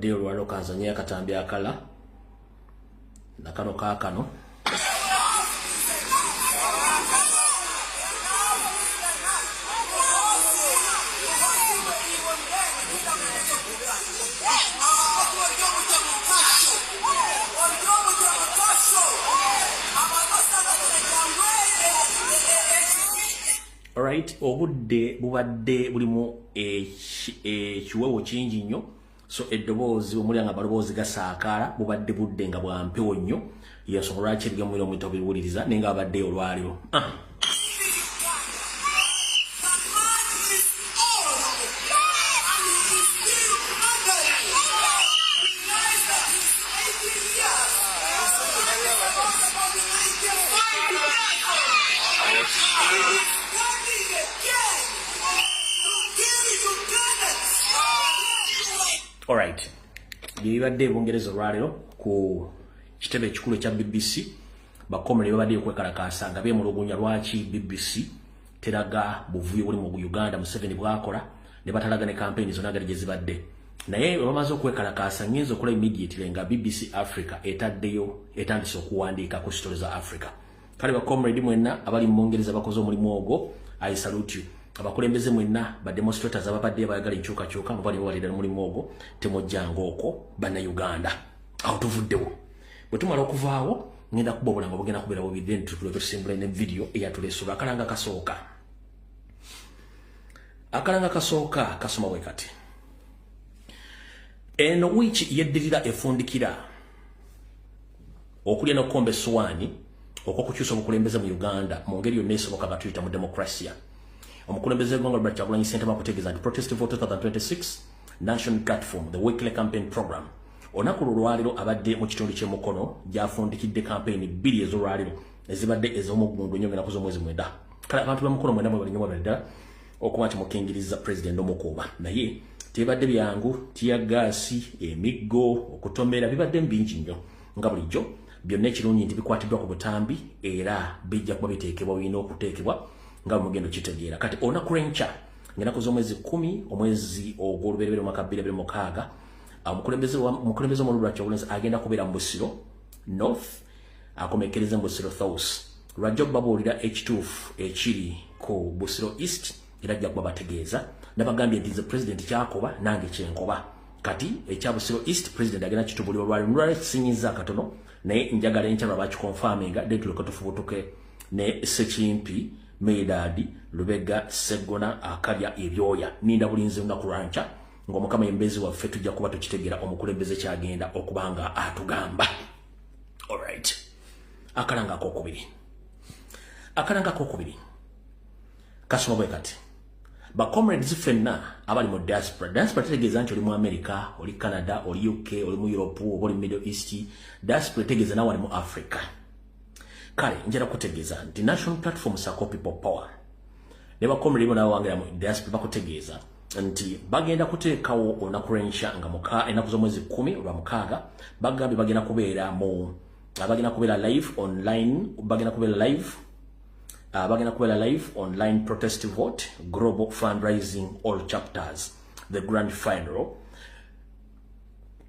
Ebibadde olwaliro kanzanye akatambi akala nakano kaakano. Alright, obudde bubadde bulimu ekiwewo kingi nnyo, so eddoboozi omuli nga amaloboozi gasaakaala, bubadde budde nga bwa mpewo nnyo, yensonga lwaki ebigambo bino omuyita obiwuliriza naye nga abaddeyo olwaliro. Alright, byebibadde ebungereza olwaleero ku kitebe ekikulu ekya BBC. Bakomere babadde okwekalakaasa nga beemulugunya lwaki BBC teraga buvuyo buli mu Uganda Museveni bwakola, ne batalaga ne campaign zonna gadi gye zibadde. Naye bwe bamaze okwekalakaasa, ngenza okola immediately nga BBC Africa etaddeyo, etandise okuwandiika ku story za Africa. Kale ba comrade mwenna abali mu Bungereza bakoze omulimu ogwo, I salute you. Abakulembeze mwenna, ba demonstrators ababadde bayagala enkyukakyuka nga bali bawalira omulimu ogwo, temujjanga okwo bannayuganda. Awo tuvuddewo. Bwe tumala okuvaawo, ngenda kuba obulango bugenda kubeera bubiri, then tutuleke tusimbule ne video eyatuleesolwa. Akalanga kasooka. Akalanga kasooka kasoma bwe kati. Eno wiiki yeddirira efundikira okulya n'okukomba essowaani okw'okukyusa obukulembeze mu Uganda mu ngeri yonna esoboka nga tuyita mu demokrasiya. Omukulembeze w'eggwanga Robert Kyagulanyi Ssentamu akutegeeza nti Protest Vote 2026 National Platform, the weekly campaign program. Olunaku lwolwaleero abadde mu kitundu ky'e Mukono gy'afundikidde kampeyini bbiri ez'olwaleero ezibadde ez'omuggundu ennyo ng'ennaku z'omwezi 9. Kale abantu b'e Mukono mwena mwebale nnyo, mwebale ddala okuba nti mukingiriza pulezidenti omukuuma, naye tebibadde byangu. Teargas, emiggo, okutomera, bibadde bingi nnyo nga bulijjo. Byonna ekirungi nti bikwatiddwa ku butambi era bijja kuba biteekebwa birina okuteekebwa nga bwe mugenda okitegeera. Kati olunaku lw'enkya ng'ennaku z'omwezi 10 omwezi ogw'olubereberye omwaka 2026, omukulembeze omululu Kyagulanyi agenda kubeera mu Busiro North, akomekkereze mu Busiro South. Lwajja okubabuulira ekituufu ekiri ku Busiro East era ajja kuba bategeeza. Nabagambye nti nze president kyakoba nange kyenkoba. Kati ekya Busiro East president agenda kitubulira olwaleero. Nolwaleero kisinyiza akatono, naye njagala enkya lwa bakiconfirminga, then tuleke tufubutuke ne Sekimpi Meidad Lubega Seggona akalya ebyoya. Ninda bulinzi lunaku lwankya ng'Omukama embezi waffe, tujja kuba tukitegeera omukulembeze kyagenda okuba nga atugamba. Alright, akalanga akokubiri. Akalanga akokubiri kasoma bwe kati. Ba comrades ffenna abali mu diaspora. Diaspora tetegeeza nti oli mu America, oli Canada, oli UK, oli mu Europe oba oli Middle East. Diaspora etegeeza nawe ali mu Africa. Kale njala kutegeeza nti National Platform sako People Power ne ba comrade bona bawangira mu diaspora bakutegeeza nti bagenda kuteekawo olunaku lw'enkya nga muka ennaku z'omwezi 10 olwa mukaaga. Bagambye bagenda kubeera mu bagenda kubeera live online, bagenda kubeera live, bagenda kubeera live online protest vote global fundraising all chapters, the grand final,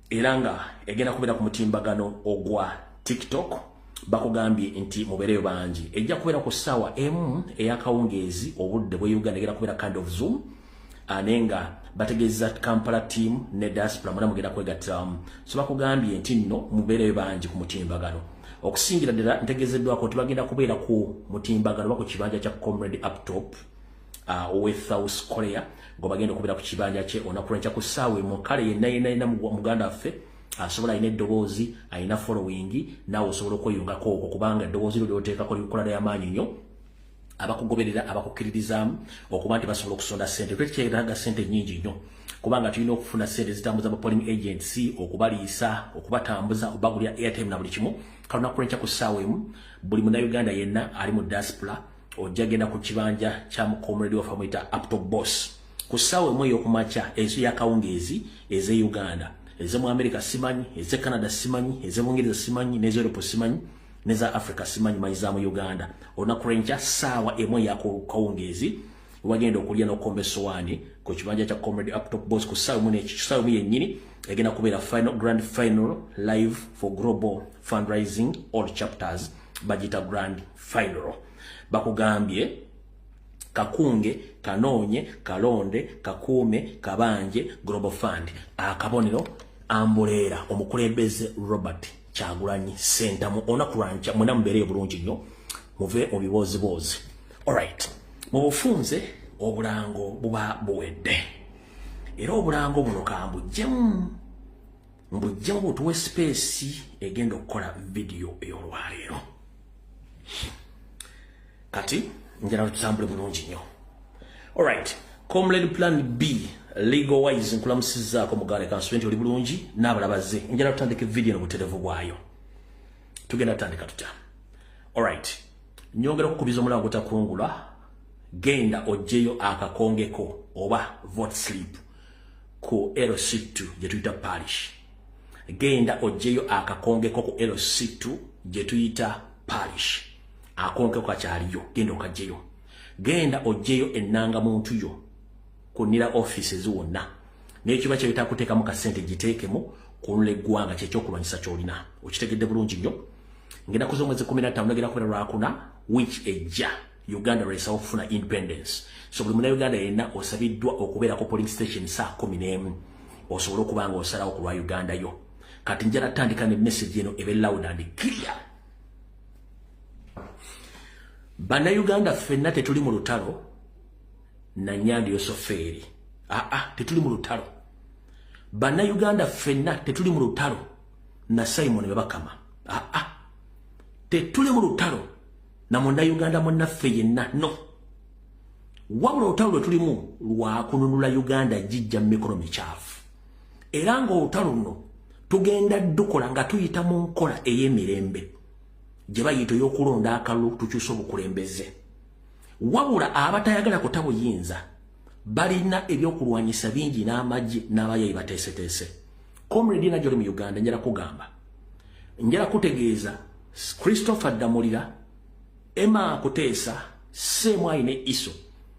era nga egenda kubeera ku mutimbagano ogwa TikTok. Bakugambye nti mubeereyo bangi. Ejja kubeera ku ssaawa 1 ey'akawungeezi obudde bwe Uganda. Egenda kubeera kind of Zoom, naye nga bategeeza Kampala team ne diaspora mwena mugenda kwegattiramu. So bakugambye nti nno mubeereyo bangi ku mutimbagano. Okusingira ddala ntegeezeddwako nti bagenda kubeera ku mutimbagano oba ku kibanja kya Comrade Uptop owe South Korea, nga bagenda okubeera ku kibanja kye olunaku lwenkya ku ssaawa 1. Kale yenna yenna yenna muganda waffe asobola, alina eddoboozi, alina following, naawe osobola okweyungako okwo, kubanga eddoboozi lyo lyoteekako likola lyamaanyi nnyo abakugoberera abakukkiririzaamu okuba nti basobola okusonda ssente. Twekyetaaga ssente nnyingi nnyo, kubanga tulina okufuna ssente zitambuza ba polling agents, okubaliisa, okubatambuza, obagulira airtime na buli kimu. Kalunaku lwenkya ku ssaawa 1, buli munnayuganda yenna ali mu diaspora ojja genda ku kibanja kya mucomrade waffe amuyita Uptop Boss ku ssaawa 1 ey'okumakya ensi y'akawungeezi ez'e Uganda. Ez'emu America simanyi, ez'e Canada simanyi, ez'e Bungereza simanyi, n'ez'e Europe simanyi, neza Africa simanyi, manyi za mu Uganda. Olunaku lwenkya ssaawa 1 eyakawungeezi wagenda okulya n'okukomba essowaani ku kibanja kya Comrade Uptop Boss ku ssaawa 1 n'ekisaawa 1 yennyini. Egenda kubeera final, grand final live for global fundraising, all chapters, bagita grand final. Bakugambye kakunge, kanoonye, kalonde, kakuume, kabanje global fund, akabonero ambuleera omukulembeze Robert Kyagulanyi Ssentamu. Olunaku lwankya mwena mubeereyo bulungi nnyo, muve mu bibooziboozi. Alright, mu bufunze obulango buba buwedde, era obulango buno kambuggyemu, mbuggyemu butuwe space egenda okukola vidiyo ey'olwaleero. Kati njagala tutambule bulungi nnyo. Alright, Comrade Plan B Legal Wise, nkulamusizzaako muganda, kansube nti oli bulungi n'abalabaze. Njagala tutandika vidiyo nobuterevu bwayo. Tugenda tutandika tutya? Alright, nyongera okukubiza omulango gutakungula. Genda ogyeyo akakongeko oba vote slip ku LC2 gye tuyita parish. Genda ogyeyo akakongeko ku LC2 gye tuyita parish. Akongeko kakyaliyo, genda okagyeyo. Genda ogyeyo ennanga muntu yo ku NIRA offices wonna, naye kiba kyeyita kuteekamu kasente, giteekemu kunula eggwanga, kyekyokulwanyisa kyolina. Okitegedde bulungi nnyo. Ngenda kuza omwezi 15, nagenda kubeera lwakuna wiiki ejja, Uganda lwesawo okufuna independence. So buli munauganda yenna osabiddwa okubeerako polling station saa 11, osobole okuba nga osalawo ku lwa Uganda yo. Kati njala tandika ne message eno ebe loud and clear. Bannayuganda ffenna tetuli mu lutalo na Nyandi Yosofeeri. Aa, tetuli mu lutalo. Bannayuganda ffenna tetuli mu lutalo na Simon Bebakama. Aa, tetuli mu lutalo na munnayuganda munnaffe yenna, no. Wabula olutalo lwe tulimu lwakununula Uganda gijja mu mikono mikyafu, era ng'olutalo luno tugenda dukola nga tuyita mu nkola ey'emirembe gye bayita ey'okulonda akalulu tukyusa obukulembeze. Wabula abatayagala kuta buyinza balina ebyokulwanyisa bingi n'amagye n'abayayi bateeseteese. Comrade na gyoli mu Uganda, njala kugamba, njala kutegeeza, Christopher Damulira, Emma Kuteesa, Semwayi ne Iso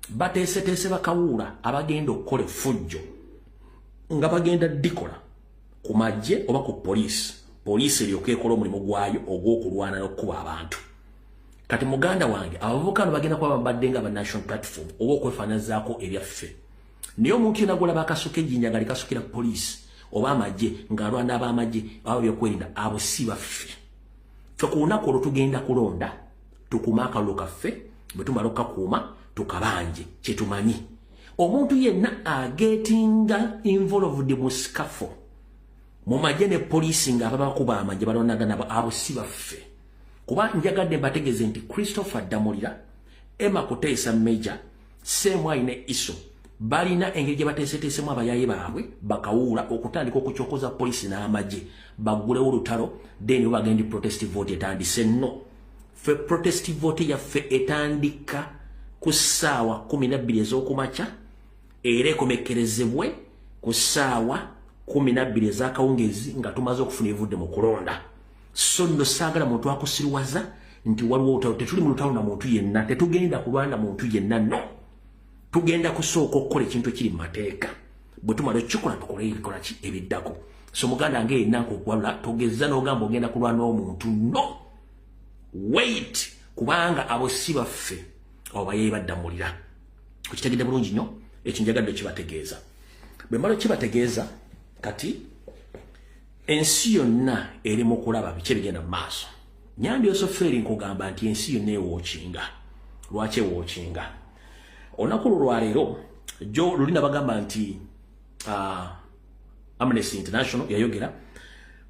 bateeseteese bakawuula abagenda okukola effujjo nga bagenda dikola ku magye oba ku poliisi. Poliisi eryoka ekola omulimu gwayo ogw'okulwana n'okukuba abantu. Kati muganda wange, abavubuka no bagenda kuba bambadde nga ba National Platform oba okwefaanazaako ebyaffe, naye omuntu yena gwolaba akasuka ejjinja nga likasukira poliisi oba amagye ng'alwana ab'amagye aba byokwerinda, abo si baffe. Ffe ku lunaku olwo tugenda kulonda, tukuume akalulu kaffe. Bwe tumala okukakuuma, tukabanje. Kyetumanyi, omuntu yenna agetinga involved mu scuffle mu magye ne poliisi nga ababakuba amagye balwanaga nabo, abo si baffe. Kuba njagadde mbategeeze nti Christopher Damulira, Emma Kuteesa, Major Semwayi ne Iso balina engeri gye bateeseteesemu abayaye baabwe bakawuula okutandika okukyokoza poliisi n'amagye baggulewo olutalo. Then bagenda protest vote etandise nno. Ffe protest vote yaffe etandika ku ssaawa 12 ez'okumakya era ekomekerezebwe ku ssaawa 12 ez'akawungeezi nga tumaze okufuna evudde mu kulonda. So nno saagala muntu akusirwaza nti waliwo olutalo. Tetuli mu lutalo na muntu yenna, tetugenda kulwana muntu yenna, no. Tugenda kusooka okukola ekintu ekiri mu mateeka. Bwe tumala okukikola, tukole ebikola ki ebiddako. So muganda nge yenna nkukwalula, togeza n'ogamba ogenda kulwana omuntu, no, wait, kubanga abo si baffe, abo bayeyi baddamulira. Okitegedde bulungi nnyo. Ekyo njagadde kibategeeza. Bwe mmala kibategeeza, kati ensi yonna eri mu kulaba biki ebigenda mu maaso. Nyandi Yosofeeri, nkugamba nti ensi yonna ewookinga. Lwaki ewookinga? Olunaku lwo lwaleero jo luli nabagamba nti Amnesty International yayogera.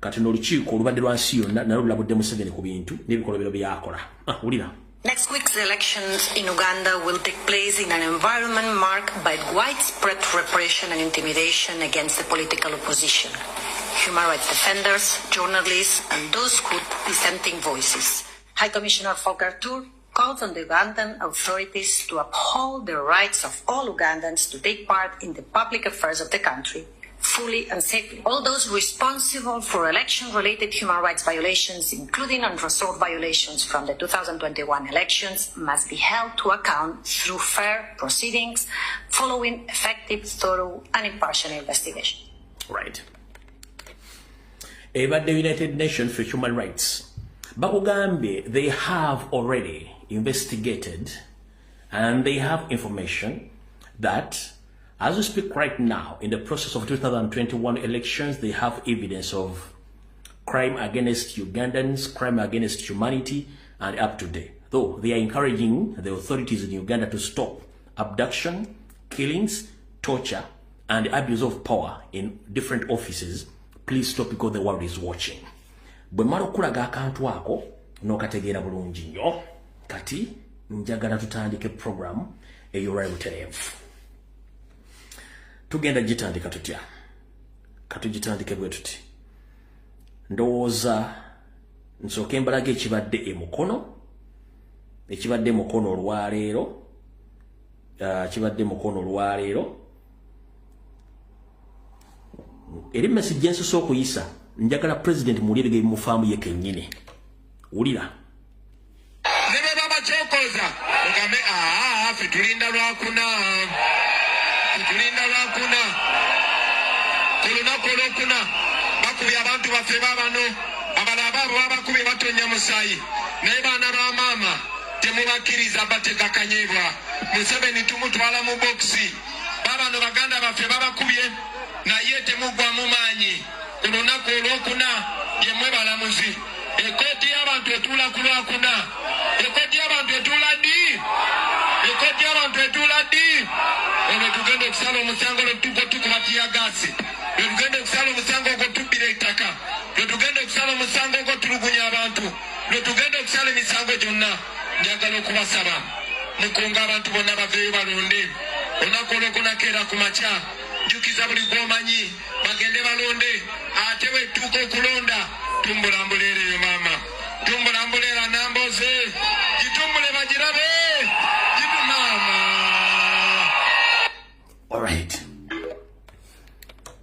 Kati n'olukiiko olubadde lwa nsi yonna nalwo lulabudde Museveni ku bintu n'ebikolobero byakola. Wulira. Next week's elections in Uganda will take place in an environment marked by widespread repression and intimidation against the political opposition, human rights defenders, journalists, and those with dissenting voices. High Commissioner Volker Turk called on the Ugandan authorities to uphold the rights of all Ugandans to take part in the public affairs of the country fully and safely. All those responsible for election-related human rights violations, including unresolved violations from the 2021 elections, must be held to account through fair proceedings following effective, thorough, and impartial investigation. Right. Ebadde United Nations for Human Rights. Bakugambye they have already investigated and they have information that as we speak right now, in the process of 2021 elections, they have evidence of crime against Ugandans, crime against humanity, and up to date. Though they are encouraging the authorities in Uganda to stop abduction, killings, torture, and abuse of power in different offices. Please stop because the world is watching. Bwe mala okulaga akantu ako n'okategeera bulungi nnyo, kati njagala tutandike program ey'olwaleero butereevu. Tugenda gitandika tutya? Katugitandike bwe tuti. Ndowooza nsooke mbalaga ekibadde e Mukono, ekibadde e Mukono olwaleero, kibadde Mukono olwaleero. Eri message gye okuyisa, njagala president muwulire ge mufaamu ye kennyini. Wulira. Ne bwe babakyokoza mugambe aa ffe tulinda lwakuna, tulinda lwakuna. Ku lunaku olwokuna bakubye abantu baffe babano, abalala baabo babakubye batonya musaayi, naye baana ba maama temubakkiriza batega kanyebwa. Museveni tumutwala mu bokisi. Babano baganda baffe babakubye naye temugwamu maanyi. Ku lunaku olwokuna yemmwe balamuzi. Ekooti y'abantu etuula ku lwakuna. Ekooti y'abantu etuula ddi? Ekooti y'abantu etuula ddi? Olwo tugenda okusala omusango lwe tukuba tiyagaasi, lwe tugenda okusala omusango ogw'otubbira ettaka, lwe tugenda okusala omusango ogw'otulugunya abantu, lwe tugenda okusala emisango gyonna. Njagala okubasaba mukunga abantu bonna baveeyo balonde olunaku olwokuna keera ku makya. Jjukiza buli gw'omanyi bagende balonde, ate bwetuuka okulonda tumbulambula eyo maama, tumbulambula era Namboze gitumbule bagirabe gitu maama. Alright.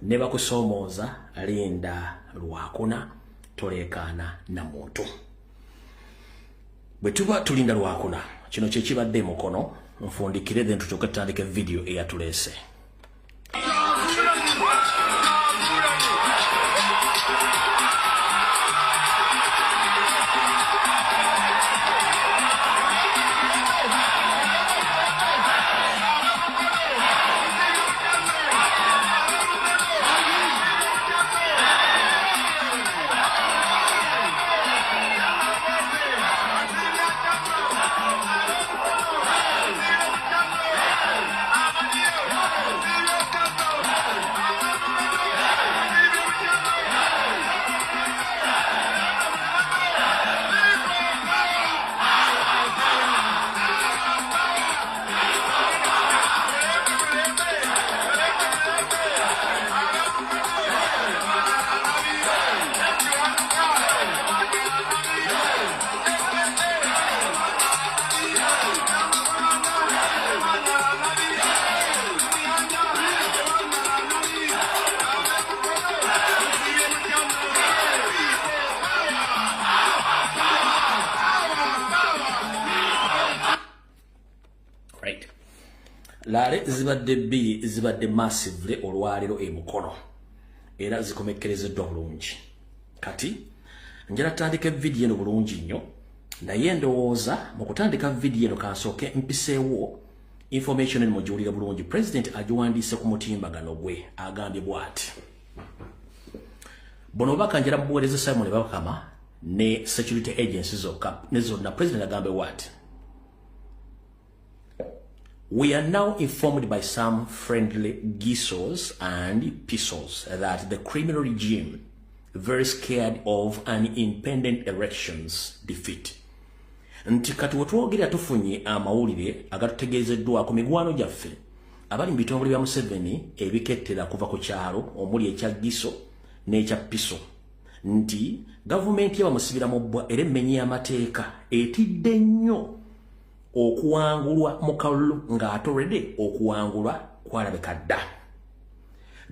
Ne bakusoomooza, linda lwakuna, toleekaana na muntu. Bwe tuba tulinda lwakuna, kino kye kibadde e Mukono. Nfundikire, then tutuuke tutandike vidiyo eyatuleese. Right. Rally zibadde bbiri, zibadde massively olwaleero e Mukono, era zikomekkerezeddwa bulungi. Kati njala tutandika vidiyo eno bulungi nnyo, naye ndowooza mu kutandika vidiyo eno kansooke mpiseewo information eno mugiwulire bulungi. President agiwandiise ku mutimbagano gwe, agambye bw'ati: buno obubaka njala mubuweereze Simon Babakama ne security agency zokka ne zonna. President agambye bw'ati: "We are now informed by some friendly GISOs and PISOs that the criminal regime very scared of an impending elections defeat." Nti kati wetwogerera tufunye amawulire agatutegeezeddwako migwano gyaffe abali mu bitongole bya Museveni ebikettera kuva ku kyalo, omuli ekya GISO n'ekya PISO, nti gavumenti yabamusibira mu bbwa era emmenyi y'amateeka etidde nnyo okuwangulwa mu kalulu ng'ate okuwangulwa kwalabika dda.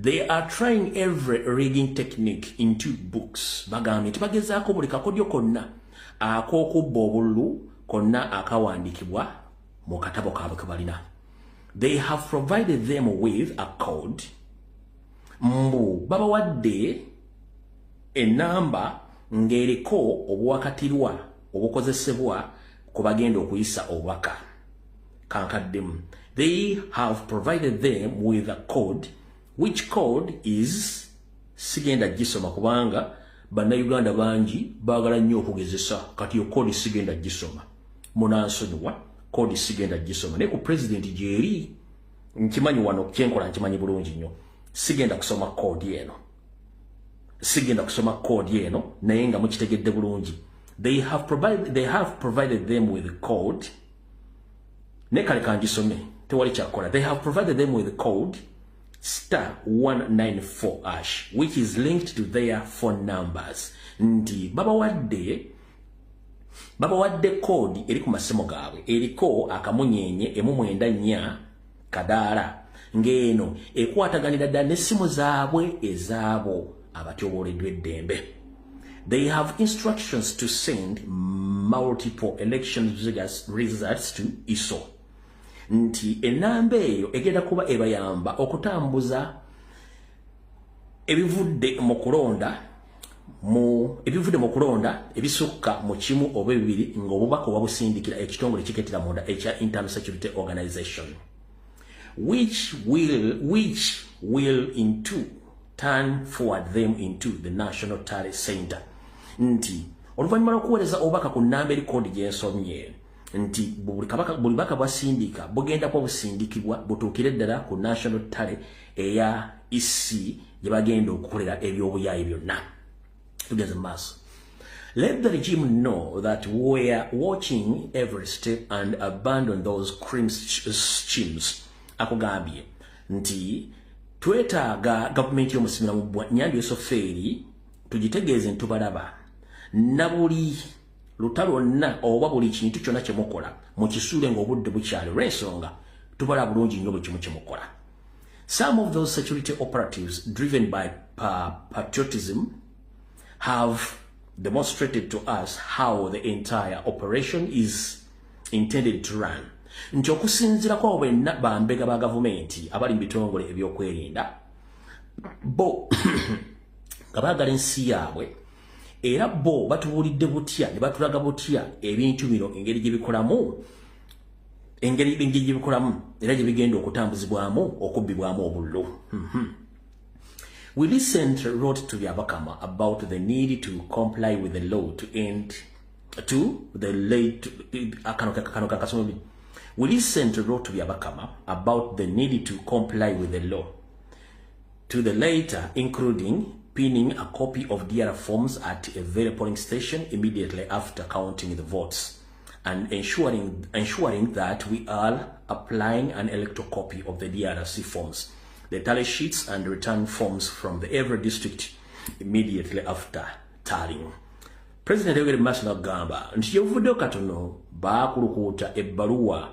"They are trying every rigging technique into books." Bagambye nti bagezaako buli kakodyo konna ak'okubba obululu konna akawandiikibwa mu katabo kaabwe ke balina. "They have provided them with a code." Mbu babawadde Enamba ng'eriko obuwakatirwa obukozesebwa ku bagenda okuyisa obubaka. Kankaddemu. They have provided them with a code, which code is, sigenda gisoma kubanga Bannayuganda bangi baagala nnyo okugezesa. Kati yo code sigenda gisoma, munansonyiwa, code sigenda gisoma, naye ku president gyeri nkimanyi. Wano kyenkola nkimanyi bulungi nnyo. Sigenda kusoma code eno, sigenda kusoma code eno, naye nga mukitegedde bulungi. They have provided them with code. Ne kale kangisome, tewali kyakola. They have provided them with code *194#, which is linked to their phone numbers. Nti babawadde code eri ku masimu gaabwe, eriko akamunyenye 94#, ng'eno ekwataganira ddala n'essimu zaabwe ezaabo abatyoboleddwa eddembe. They have instructions to send multiple election results to ISO. Nti enamba eyo egenda kuba ebayamba okutambuza ebivudde mu kulonda ebisukka mu kimu oba ebibiri, ng'obubaka oba busindikira ekitongole kiketera munda ekya Internal Security Organization, which will into turn forward them into the National Tally Center. Nti oluvannyuma lw'okuweereza obubaka ku nnamba eri code gy'ensomye, nti buli baka bwasindika bugenda kuba busindikibwa butuukire ddala ku National Tally eya EC gye bagenda okukolera ebyobuyaayi byonna. Tugenze mu maaso. Let the regime know that we are watching every step and abandon those crime schemes. Akugambye nti twetaaga gavumenti y'omusimira mu bbwa Nyandi Yosofeeri tugitegeeze ntubalaba na buli lutalo lwonna oba buli kintu kyonna kye mukola mukisuule ng'obudde bukyali, olw'ensonga tubala bulungi nnyo buli kimu kye mukola. Some of those security operatives, driven by patriotism, have demonstrated to us how the entire operation is intended to run. Nti okusinziira kwabo benna bambega ba gavumenti abali mu bitongole ebyokwerinda, bo nga baagala ensi yaabwe, era bo batubuulidde butya ne batulaga butya ebintu bino engeri gye bikolamu, engeri gye bikolamu era gye bigenda okutambuzibwamu okubbibwamu obululu. We recently wrote to Byabakama about the need to comply with the law to end to the late akano kano kakasoma. We recently wrote to Byabakama about the need to comply with the law to the later, including pinning a copy of DR forms at a very polling station immediately after counting the votes and ensuring that we are applying an electoral copy of the DRC forms, the tally sheets and return forms from the every district immediately after tallying. President Yoweri maaso n'agamba nti yovuddeyo katono baakulukuuta ebbaluwa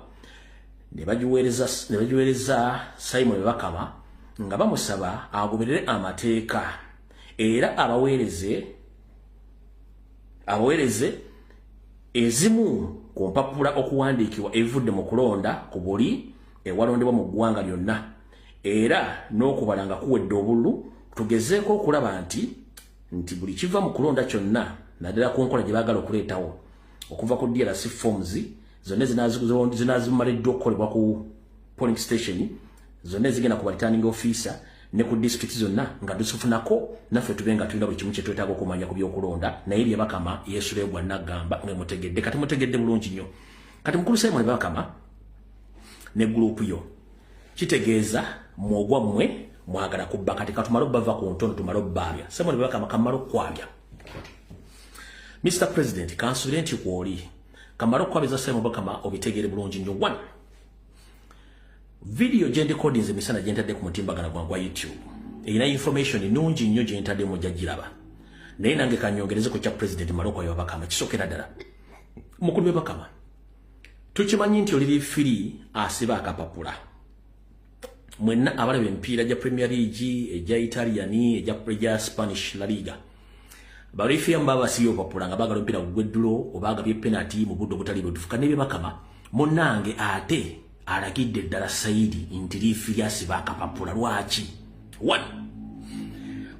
ne bagiweereza Simon Bakama nga bamusaba agoberere amateeka era abaweereze ezimu ku mpapula okuwandiikibwa ebivudde mu kulonda ku buli ewalondebwa mu ggwanga lyonna, era n'okubala nga kuwedde obululu, tugezeeko okulaba nti buli kiva mu kulonda kyonna, naddala ku nkola gye baagala okuleetawo okuva ku DRC forms zonna zinazimaliddwa okukolebwa ku polling station zonna ezigenda ku returning officer ne ku district zonna, nga tuzifunako naffe tube nga tulina buli kimu kye twetaaga okumanya ku byokulonda. Naye Byabakama yeesuleyo gwa naggamba nga mutegedde. Kati mutegedde bulungi nnyo. Kati mukulu Simon Byabakama ne group yo, kitegeeza mwogwammwe mwagala kubba. Kati katumale obbava ku ntono, tumale obbaabya. Simon Byabakama, kamale okkwabya. Mr President, kansuubire nti kwoli kamale okwabiza Simon Byabakama, obitegeere bulungi nnyo. One video gye ndikodinze emisana gye ntadde ku mutimbagano gwange gwa YouTube erina information nnungi nnyo gye ntadde, mujja giraba. Naye nange kanyongereze ku kya President Maloko Byabakama. Kisookera ddala, mukulu Byabakama, tukimanyi nti oli referee asiba akapapula. Mwenna abalaba emipiira gya Premier League, egya Italian, egya Spanish La Liga, ba referee baba basibye obupapula nga baagala omupiira gugweddulo oba agabye penalty mu budde obutali butuufu. Kanebye Bakama munnange ate alagidde ddala sayidi nti referee asiba akapapula. Lwaki? One,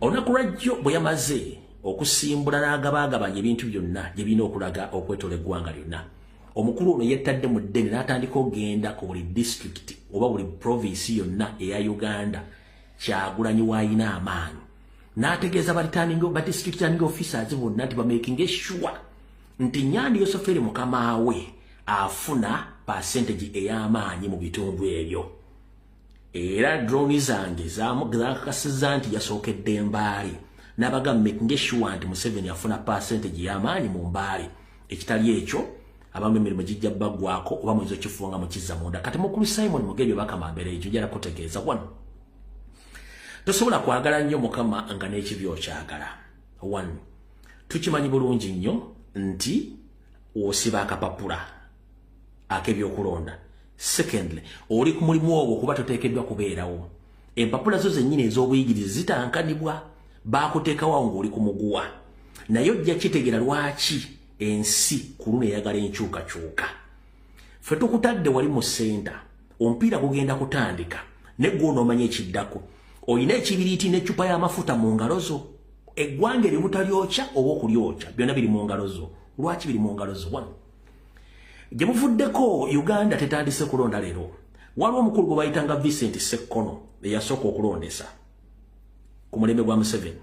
olunaku lwajjo bwe yamaze Okusimbula n'agabaagabanya ebintu byonna gye birina okulaga okwetola eggwanga lyonna. Omukulu ono yettadde mu ddene n'atandika okugenda ku buli disitulikiti oba buli provinsi yonna eya Uganda Kyagulanyi w'alina amaanyi, n'ategeeza ba district returning officers bonna nti bamakinge sure nti Nyandi Yosoferi mukama we afuna percentage ey'amaanyi mu bitundu ebyo. Era drone zange zakakasizza nti yasookedde Mbaale, n'abagamba making sure nti Museveni afuna percentage ey'amaanyi mu Mbaale. Ekitali ekyo, abamu emirimu gijja baggwako oba muyinza okifuba nga mukizza munda. Kati mukulu Simon Mugebye Bakama mbeera ekyo njala kutegeeza wano, tosobola kwagala nnyo Mukama nga n'ekibi okyagala. One, tukimanyi bulungi nnyo nti osiba akapapula ak'ebyokulonda. Secondly, oli ku mulimu ogwo kuba toteekeddwa kubeerawo. Empapula zo zennyini ez'obuyigirize zitankanibwa, baakuteekawo awo ng'oli ku muguwa, naye ojja kitegeera lwaki ensi ku luno eyagala enkyukakyuka. Ffe tukutadde wali mu center, omupiira gugenda kutandika ne gwe onoomanya ekiddako. Olina ekibiriiti n'eccupa y'amafuta mu ngalo zo. Eggwanga erimu talyokya oba okulyokya, byonna biri mu ngalo zo. Lwaki biri mu ngalo zo? Wano gye buvuddeko, Uganda tetandise kulonda leero. Waliwo omukulu gwe bayitanga Vincent Sekkono eyasooka okulondesa ku mulembe gwa Museveni.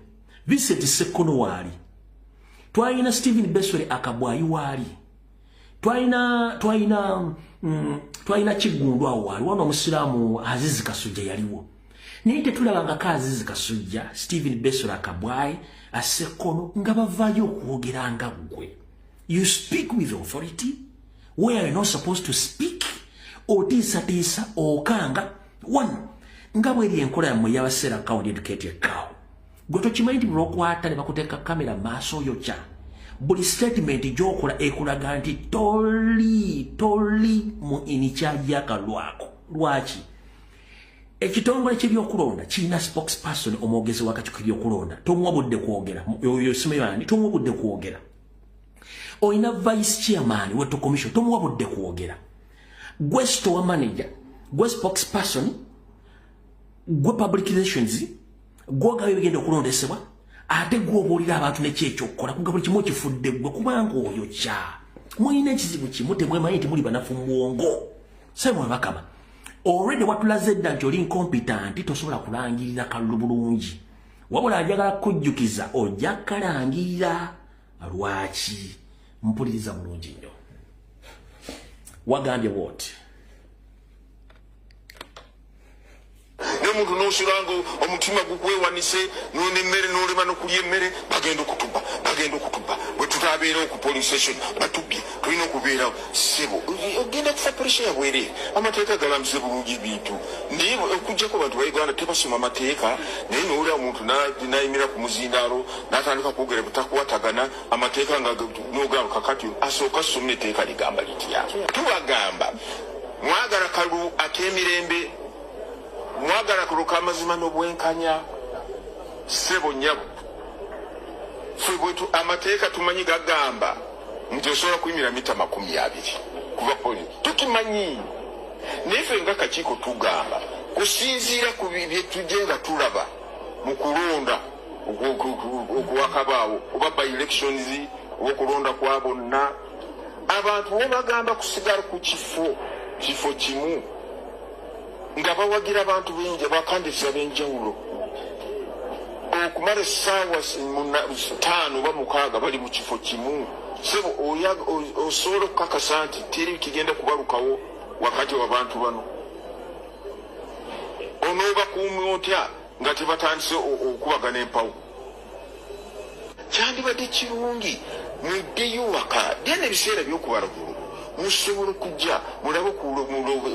Vincent Sekkono waali, twalina Stephen Beswere Akabwayi waali, twalina Kiggundu awo waali, wano omusiraamu Azizi Kasujja yaliwo, naye tetulabangako Azizi Kasujja, Stephen Beswere Akabwayi, Asekkono nga bavaayo okwogera nga ggwe. You speak with authority where you're not supposed to speak. Otiisatiisa, okanga one nga bweri enkola yammwe yabaseera account educate ekawo. Gwe tokimanyi nti lwokwata ne bakuteeka kamera maaso oyokya buli statement gy'okola ekulaga nti toli mu in charge y'akalwako. Lwaki ekitongole ky'ebyokulonda kirina spokesperson, omwogezi w'akakiiko k'ebyokulonda? Tomuwa budde kwogera. Oyo simanyi, tomuwa budde kwogera. Olina vice chairman weto commission, tomuwa budde kwogera. Gwe store manager, gwe spokesperson, gwe public relations, gwogaba ebigenda okulondesebwa, ate gwe obuulira abantu neki ekyokukola. Kuga buli kimu okifudde gwe, kubanga oyo kya mulina ekizibu kimu, temwemanyi nti muli banafu mu bwongo. Simon Bakama, already watulaze dda nti oli incompetent, tosobola kulangirira kalulu bulungi. Wabula njagala kujjukiza, ojja kalangirira. Lwaki? Mpuliriza bulungi nnyo. Wagambye bwoti: N'omuntu n'osula nga omutima gukwewanise nemmere n'olema n'okulya emmere. Bagenda okutubba, bagenda okutubba, bwe tutabeerawo ku polling station batubbye, tulina okubeerawo. Sebo, ogenda kufa pressure yabwereere. Amateeka galambise bulungi ebintu, naye okugjako bantu ba Uganda tebasoma amateeka. Naye nowulira omuntu nayimira ku muzindaalo n'atandika kwogera butakwatagana amateeka, nga nogamba kakati asooka asoma etteeka ligamba litya. Tubagamba mwagala kalulu ak'emirembe, mwagala kalulu k'amazima n'obwenkanya. Ssebo, nnyabo, ffe bwetu amateeka tumanyi gagamba nti osobola kuyimira mita 20 kuva polling, tukimanyi. Naye ffe nga kakiiko tugamba kusinziira ku byetujje nga tulaba mu kulonda okuwakabaawo oba by elections oba okulonda kwa bonna, abantu bo bagamba kusigala ku kifo kimu nga bawagira abantu benja bakandidats ab'enjawulo okumala essaawa 5 oba 6 bali mu kifo kimu. Sebo, osobola okukakasa nti teri kigenda kubalukawo wakati w'abantu bano? Onoobakuuma otya nga tebatandise okubagana empawo? Kyandibadde kirungi muddeyo waka, then ebiseera byokubala bululu musobola okujja mulabe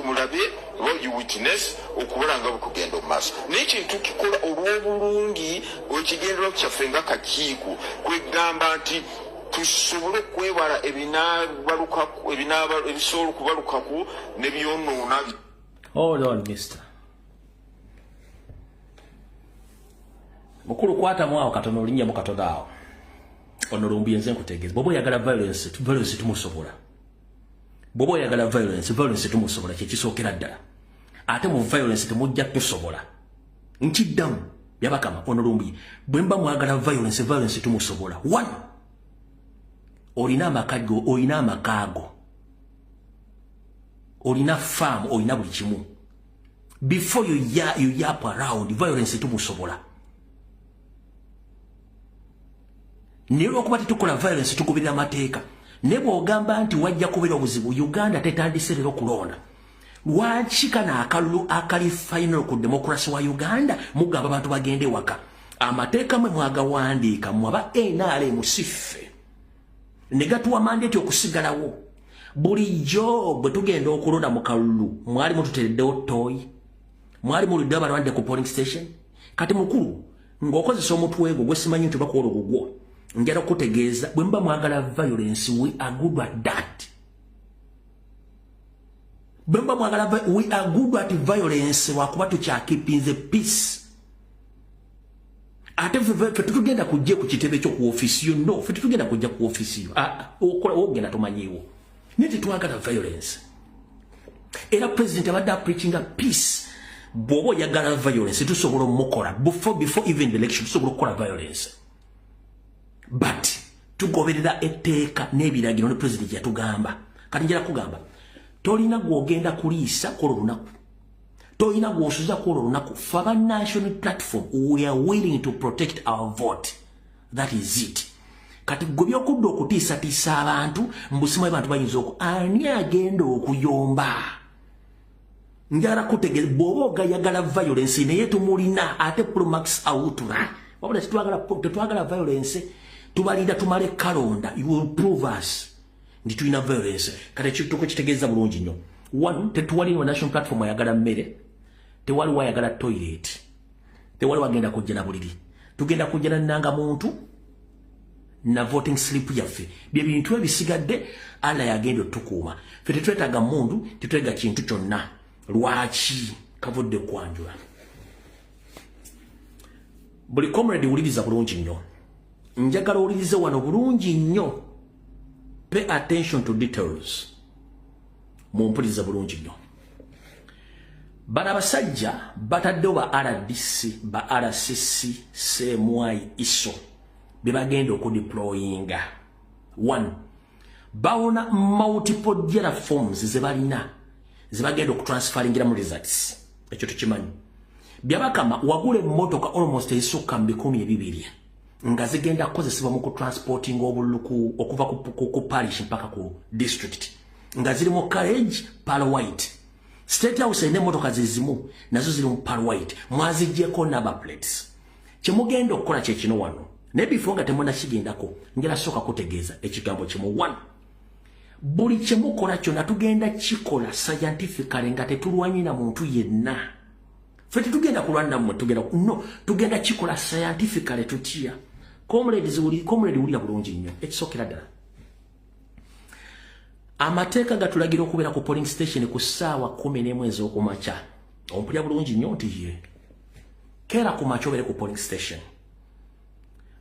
mulabe oba you witness okubala nga bwekugenda omu maaso. Naye kintu kikola olw'obulungi, ekigendererwa kyaffe nga kakiiko kwegamba nti tusobole okwewala ebisobola okubalukaku ne byonoona. Hold on, mister. Mukulu, kwatamu awo katono, olinnyamu katono awo. Ono Lumbuye, nze nkutegeeza, bw'oba oyagala violence, violence tumusobola. Bw'oba oyagala violence, violence tumusobola, kyekisookera ddala. Ate mu violence temujja tusobola. Nkiddamu. Byabakama, ono Lumbuye, bwe mba mwagala violence, violence tumusobola. One, olina amakago, olina amakaago, olina farm, olina buli kimu. Before you yap around, violence tumusobola. Naye olwokuba tetukola violence, tugoberera amateeka. Ne bw'ogamba nti wajja kubeera obuzibu, Uganda tetandise leero kulonda. Lwaki kano akalulu akali final ku democracy wa Uganda mugamba abantu bagende waka? Amateeka mwe mwagawandiika, mmwe aba NRM, siffe ne gatuwa mandate okusigalawo. Bulijjo bwe tugenda okulonda mu kalulu, mwali mututereddewo toyi, mwali muluddewo abalwadde ku polling station. Kati mukulu, ng'okozesa omutwe gwo gwesimanyi nti bakuwola ogugwo, njala okutegeeza, bwe muba mwagala violence, we are good at that. Bwe muba mwagala, we are good at violence, lwakuba tukyakeepinze peace. Ate ffe tetugenda kujja ku kitebe kyo, ku office yo. No, ffe tetugenda kujja ku office yo. Okola ogenda tomanyiiwo, naye tetwagala violence. Era president abadde apreachinga peace. Bw'oba oyagala violence, tusobola omukola before even the election. Tusobola okukola violence, but tugoberera etteeka n'ebiragiro ne president yatugamba. Kati njala kugamba, tolina gw'ogenda kuliisa kola olunaku, tolina gw'osuza kola olunaku. Fe aba National Platform, we are willing to protect our vote. That is it. Kati gwe byokudda okutiisatiisa abantu, mbusimu abantu bayinza oku, ani agenda okuyomba? Njagala kutegeeza, bw'oba ogayagala violence, naye tumulina ate promax outra. Wabula tetwagala violence. Tubalinda tumale kalonda, you will prove us nti tulina violence. Kati ekituko kitegeeza bulungi nnyo. One, tetuwali wa National Platform ayagala mmere, tewali wayagala toilet, tewali wagenda kujja na buliri. Tugenda kujja na nanga muntu na voting slip yaffe. Bye bintu ebisigadde Allah yagenda otukuuma. Ffe tetwetaaga mundu, tetwetaaga kintu kyonna. Lwaki kavudde kwanjula? Buli comrade, wuliriza bulungi nnyo. Njagala owulirize wano bulungi nnyo. Pay attention to details. Mumpuliriza bulungi nnyo. Bano abasajja bataddewo ba RDC, ba RCC, CMI, ISO bye bagenda okudeployinga. One, bawona multiple data forms ze balina ze bagenda okutransferingira mu results. Ekyo tukimanyi. Byabakama, wagula emmotoka almost ezisukka mu 20,000 nga zigenda kukozesebwa mu kutransporting obululu okuva ku parish mpaka ku district, nga ziri mu carriage pearl white. State House erina emmotoka zezimu, nazo ziri mu pearl white, mwaziggyeko number plates. Kyemugenda okukola kyekino wano, naye before nga temunakigendako, njala sooka kutegeeza ekigambo kimu. One, buli kyemukola kyonna tugenda kikola scientifically, nga tetulwanye na muntu yenna. Ffe tetugenda kulwana nammwe, tugenda, no, tugenda kikola scientifically. Tutya? Comrades, comrade, wulira bulungi nnyo. Ekisookera ddala, amateeka gatulagira okubeera ku polling station ku ssaawa 11 ez'okumakya. Ompulira bulungi nnyo nti ye keera ku makya obeere ku polling station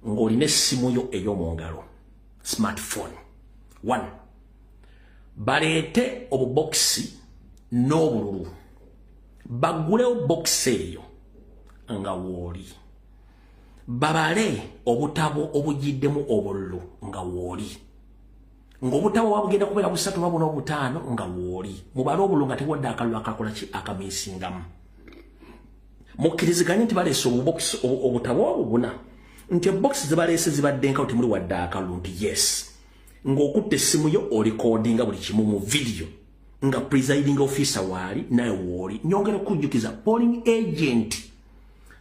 ng'olina essimu yo ey'omu ngalo, smartphone. One, baleete obubokisi n'obululu, baggulewo bokisi eyo nga wooli, babale obutabo obugiddemu obululu nga wooli, ng'obutabo bwabugenda kubeera busatu, babuna obutaano, nga wooli mubale obululu nga tewadde akalulu akakola ki akamiisingamu. Mukkiriziganye nti baleese obubokisi, obutabo obwo buna, nti ebokisi zebaleese zibadde nkawo, temuli wadde akalulu, nti yes, ng'okutta essimu yo orecordinga buli kimu mu video, nga presiding officer waali naye wooli. Nyongera okujjukiza, polling agent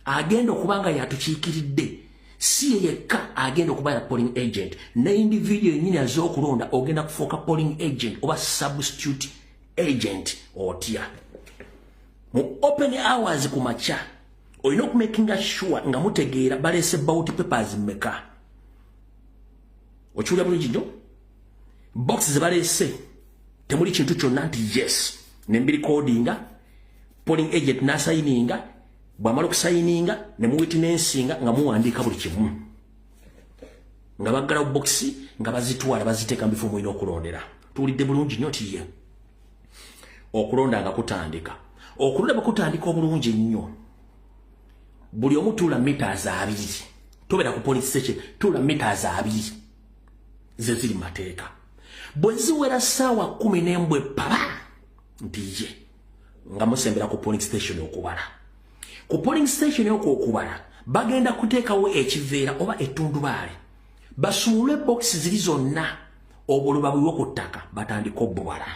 agenda okuba nga yatukiikiridde si ye yekka agenda okuba ya polling agent, ne individual yennyini aze okulonda ogenda kufuuka polling agent oba substitute agent. Otya? Mu open hours ku makya olina okumakinga sure nga mutegeera baleese ballot papers mmeka. Okiwulira bulungi nnyo? Box ze baleese temuli kintu kyonna, nti yes, nembirecordinga, polling agent nasayininga. Bwamala okusayininga ne muwitnessinga nga muwandiika buli kimu, nga baggalawo bokisi, nga bazitwala, baziteeka mu bifo mulina okulondera. Tuwulidde bulungi nnyo nti ye okulonda nga kutandika, okulonda bwe kutandika obulungi nnyo, Buli omu tuula meters 2. Tobeera ku polling station, tuula meters 2. Ze ziri mateeka. Bwe ziwera ssaawa 11 paba nti ye nga musembera ku polling station okubala. Ku polling station okwo okubala bagenda kuteekawo ekiveera oba ettundubaale, basumulule bokisi ziri zonna, obuluba buyiwe ku ttaka, batandika obbubala.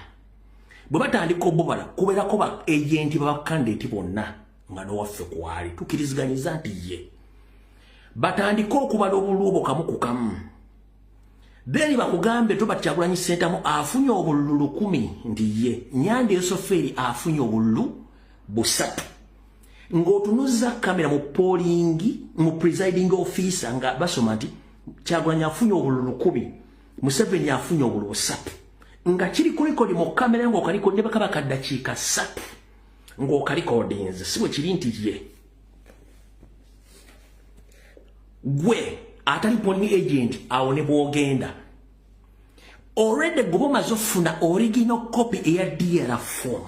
Bwe batandika obbubala, kubeerako ba agent ba candidate bonna nga n'owaffe kwali, tukkiriziganyiza nti ye. Batandike okubala obululu obwo kamu ku kamu, then bakugambe Robert Kyagulanyi Ssentamu afunye obululu 10 nti ye, Nyanda Yosoferi afunye obululu 3. Ng'otunuza kamera mu polling, mu presiding officer, nga basoma nti Kyagulanyi afunye obululu 10, Museveni afunye obululu 3, nga kiri ku record mu kamera, ng'okaliko ne bakaba kaddakiika 3 ng'okalikodinze. Si bwe kiri nti ye? Gwe atali polling agent, awo ne bwogenda already gwe omaze ofuna original copy eya DR form.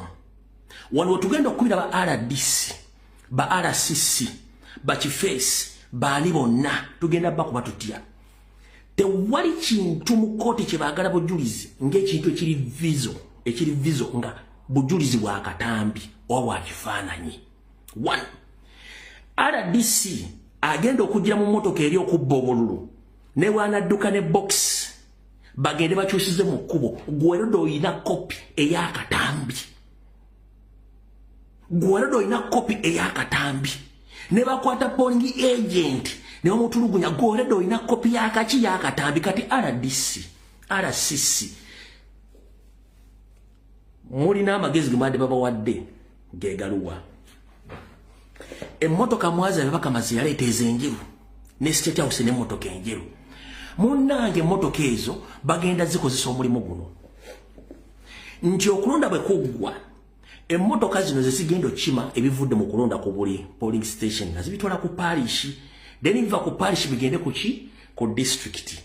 Wano wetugenda okukubira ba RDC, ba RCC, bakifeesi baani bonna, tugenda bakuba tutya? Tewali kintu mu kooti kye baagala bujulizi ng'ekintu ekiri visual, ekiri visual nga bujulizi bwa katambi oba bwa kifaananyi. One, RDC agenda okugira mu mmotoka eri okubba obululu, ne bwanadduka ne box bagende bakyusize mu kkubo, gwerodo oyina kopi ey'akatambi, gwerodo oyina kopi ey'akatambi. Ne bakwata polling agent ne bamutulugunya, gwerodo oyina kopi y'akaki? Y'akatambi. Kati RDC, RCC, mulina amagezi ge mwadde babawadde gegaluwa? Emmotoka mwaza bakamazi yaleeta ezenjeru ne State House n'emmotoka enjeru. Munnange, emmotoka ezo bagenda zikozesa omulimu guno nti okulonda bwe kuggwa, emmotoka zino zezigenda okukima ebivudde mu kulonda ku buli polling station nga zibitwala ku parish, then biva ku parish bigende ku ki? Ku district.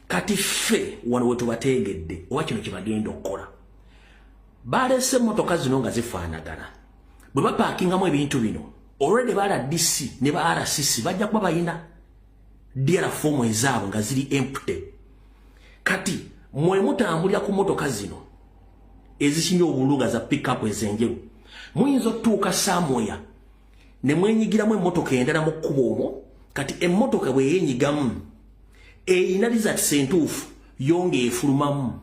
Kati ffe wano we tubateegedde oba kino kye bagenda okukola, baleese emmotoka zino nga zifaanagana. Bwe bapaakingamu ebintu bino, already ba RDC ne ba RCC bajja kuba bayina DR form ezaabwe nga ziri empty. Kati mwe mutambulira ku motoka zino ezikimye obululu nga za pickup ezenjeru, muyinza otutuuka somewhere ne mwenyigiramu emmotoka endala mu kkubo omwo. Kati emmotoka bwe yeenyigamu erina results entuufu, yo ng'efulumamu.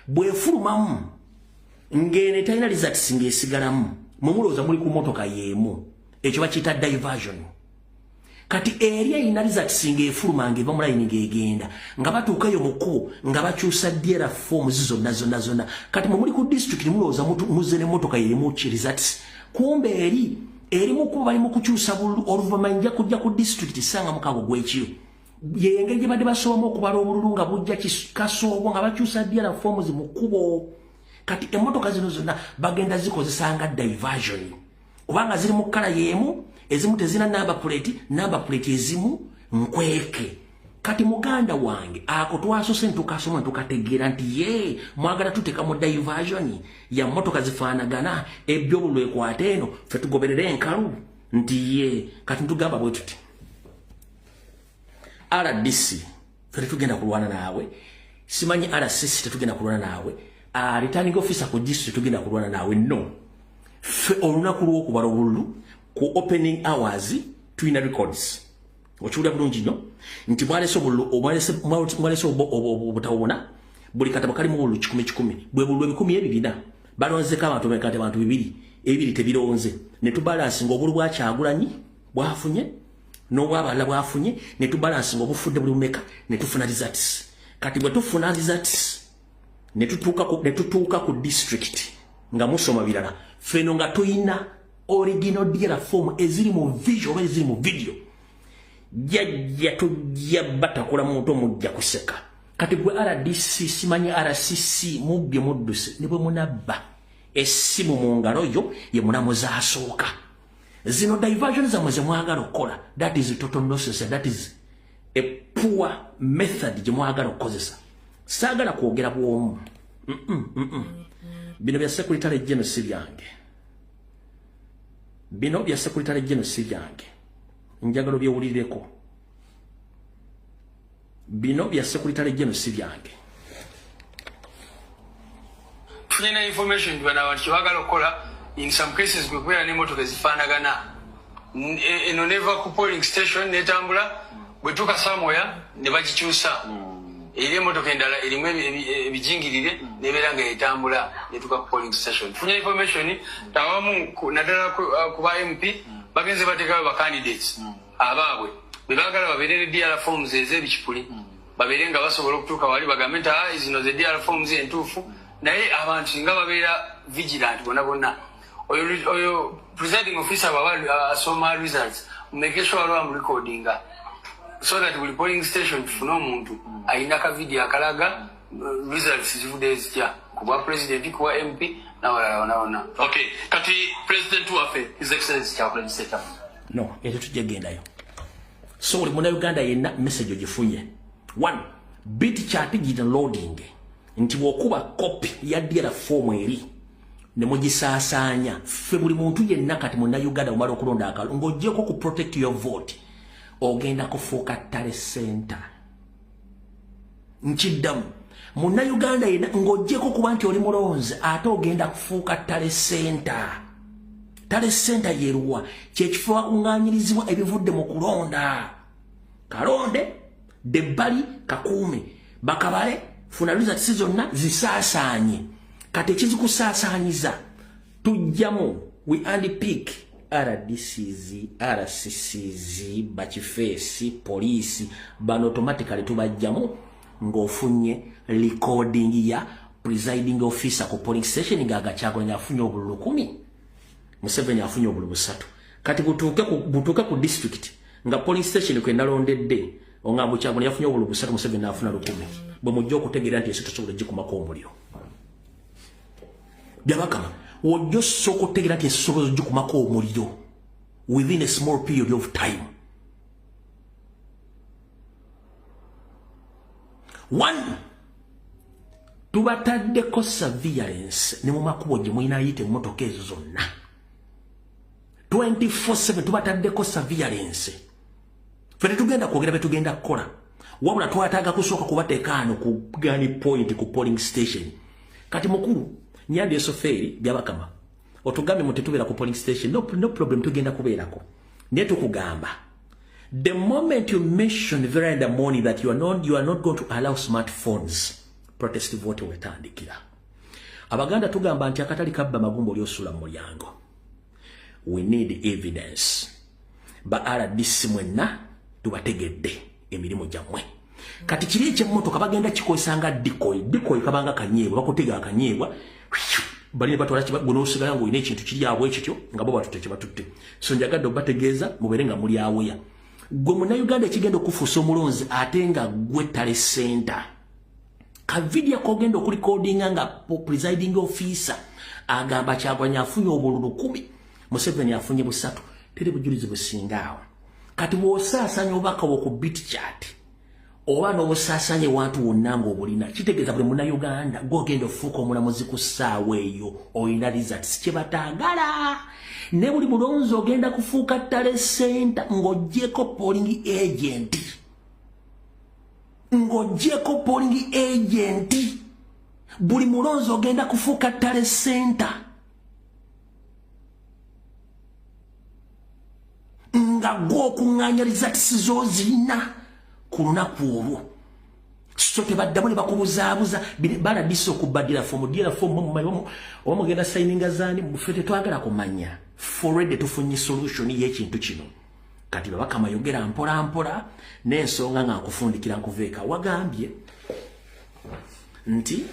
Bw'efulumamu ng'eno etalina results ng'esigalamu, mwe mulowooza muli ku mmotoka y'emu. Ekyo bakiyita diversion. Kati eri erina results ng'efuluma, ng'eva mu layini ng'egenda, nga batuukayo mu kkubo nga bakyusa DR forms zonna zonna zonna. Kati mwe muli ku district mulowooza muzze n'emmotoka y'emu ki results, kumbe eri eri mu kkubo bali mu kukyusa bululu. Oluvannyuma nja kujja ku district sanga mukaago gw'ekiro, yengeri gye badde basobamu okubala obululu nga bujja kasoobo nga bakyusa DR forms mu kkubo. Kati emmotoka zino zonna bagenda zikozesa nga diversion, kubanga ziri mu kkala y'emu, ezimu tezina number plate, number plate ezimu nkweke. Kati muganda wange, ako twasose ntukasoma ntukategeera nti ye mwagala tuteeka mu diversion ya mmotoka zifaanagana, ebyobululu ekwata eno, ffe tugoberere enkalu nti ye. Kati ntugamba bwe tuti, RDC ffe tetugenda kulwana naawe, simanyi RCC tetugenda kulwana naawe, returning officer ku district tetugenda kulwana naawe. No, ffe olunaku lw'okubala obululu ku opening hours tulina records. Okiwulira bulungi nnyo nti mwalese obululu, mwalese obutabo buna, buli katabo kalimu obululu 100 100, bwe bululu 2400. Balonzeko abantu bameka? Nti abantu 2, 2 tebironze. Ne tubalansinga obulu bwa Kyagulanyi bwafunye n'obwabalala bwafunye, ne tubalansinga obufudde buli bumeka, ne tufuna results. Kati bwe tufuna results ne tutuuka ku district nga musoma birala, feno nga tuyina original DR form eziri mu visual oba eziri mu video, jajja tujja batakula muntu, mujja kuseka. Kati gwe RDC, simanyi RCC, mubbye mudduse, ne bwe munabba essimu mu ngalo yo ye mulamuzi asooka. Zino diversion zammwe ze mwagala okukola, that is total nonsense, that is a poor method gye mwagala okukozesa. Saagala kwogera bwomu. Bino bya secretary general, si byange. Bino bya Secretary General, si byange, njagala byewulireko. Bino bya Secretary General, si byange. Tulina information bano abantu kyebagala okukola. In some cases kwe kubeera n'emmotoka ezifaanagana. Eno neva ku polling station netambula, bwetuuka somewhere ne bagikyusa eri emmotoka endala erimu ebijingirire, nebeera nga etambula netuuka ku polling station. Tufunye information awamu, naddala ku ba MP, bagenze bateekayo ba candidates abaabwe bwe baagala babeere ne DR forms ez'ebikipuli, babeere nga basobola okutuuka wali bagambe nti, "Ah, zino ze DR forms entuufu." Naye abantu singa babeera vigilant bonna bonna, oyo presiding officer bwaba asoma results, make sure waliwo amurecordinga so that buli polling station tufune omuntu ayina ka video akalaga results zivuddeyo zitya ku bwa president, ku bwa MP n'abalala bonna bonna. Okay, kati president waffe, His Excellency Kyagulanyi Ssentamu. No, ekyo tujja gendayo. So buli munnayuganda yenna message ogifunye. One bit chat loading nti bw'okuba copy ya DR form eri ne mugisaasaanya, ffe buli muntu yenna kati munnayuganda omala okulonda akalulu, ng'oggyeko ku protect your vote, ogenda kufuuka tally center. Nkiddamu, munnayuganda yenna, ng'oggyeko kuba nti oli mulonzi, ate ogenda kufuuka tally center. Tally center yeruwa? Kyekifo wakuŋŋaanyirizibwa ebivudde mu kulonda. Kalonde debbali, kakuume, bakabale, funa results zonna zisaasaanye. Kati ekizikusaasaanyiza, tujjamu, we handpick RDCs, RCCs, bakifeesi, poliisi, bano automatically tubajjamu ng'ofunye recording ya presiding officer ku polling station ng'agakyagulanyi afunye obululu 10, Museveni afunye obululu 3. Kati butuuke ku district nga polling station kwe nalondedde ongamba Kyagulanyi yafunye obululu 3, Museveni afuna 1000, bwe mujja okutegeera nti ensi tosobola gikumako omuliro. Byabakama, wojja osooka okutegeera nti ensi tosobola gikumako omuliro within a small period of time. One, tubataddeko surveillance ne mu makubo gye mulina ayita emmotoka ezo zonna 24/7, tubataddeko surveillance. Ffe tetugenda kwogera betugenda kukola, wabula twataaga kusooka kubateeka ano ku gun point ku polling station. Kati mukulu Nyandi Esofeeri, Byabakama, otugambye mu tetubeera ku polling station. No, no problem, tugenda kubeerako, naye tukugamba, the moment you mention very in the morning that you are not going to allow smartphones, protest vote wetandikira. Abaganda tugamba nti akatali kabba magumba oli osula mu mulyango. We need evidence. Ba RDC mwenna tubategedde emirimu gyammwe. Kati kiri ekyemmotoka bagenda kikozesa nga decoy. Decoy kabanga kanyeebwa, bakutega akanyeebwa, bali batwala gunosigala ng'olina ekintu kiri awo ekityo nga bo batutte kye batutte. So njagadde obategeeza mubeere nga muli aweya. Gwe munnayuganda ekigenda okufuusa omulonzi ate nga gwe tally center, ka video kogenda okurecordinga nga presiding officer agamba Kyagulanyi afunye obululu 10, Museveni afunye 3, teri bujulizi businga awo. Kati bw'osaasanya obubaka bwo ku Bitchat oba n'obusaasanya ewantu wonna ng'obulina, kitegeeza buli munnayuganda gw'ogenda ofuuka omulamuzi ku ssaawa eyo, olina results kye bataagala. Ne buli mulonzi ogenda kufuuka tally center ng'oggyeko polling agent, ng'oggyeko polling agent, buli mulonzi ogenda kufuuka tally center nga gw'okuŋŋaanya results z'ozirina ku lunaku olwo. So tebaddamu ne bakubuzaabuza baladisa okubaddira fomu dira fomu oba mugenda sayininga zaani. Ffe tetwagala kumanya, already tufunye solution y'ekintu kino. Kati Babakama, yogera mpola mpola n'ensonga nga nkufundikira nkuveeka. Wagambye nti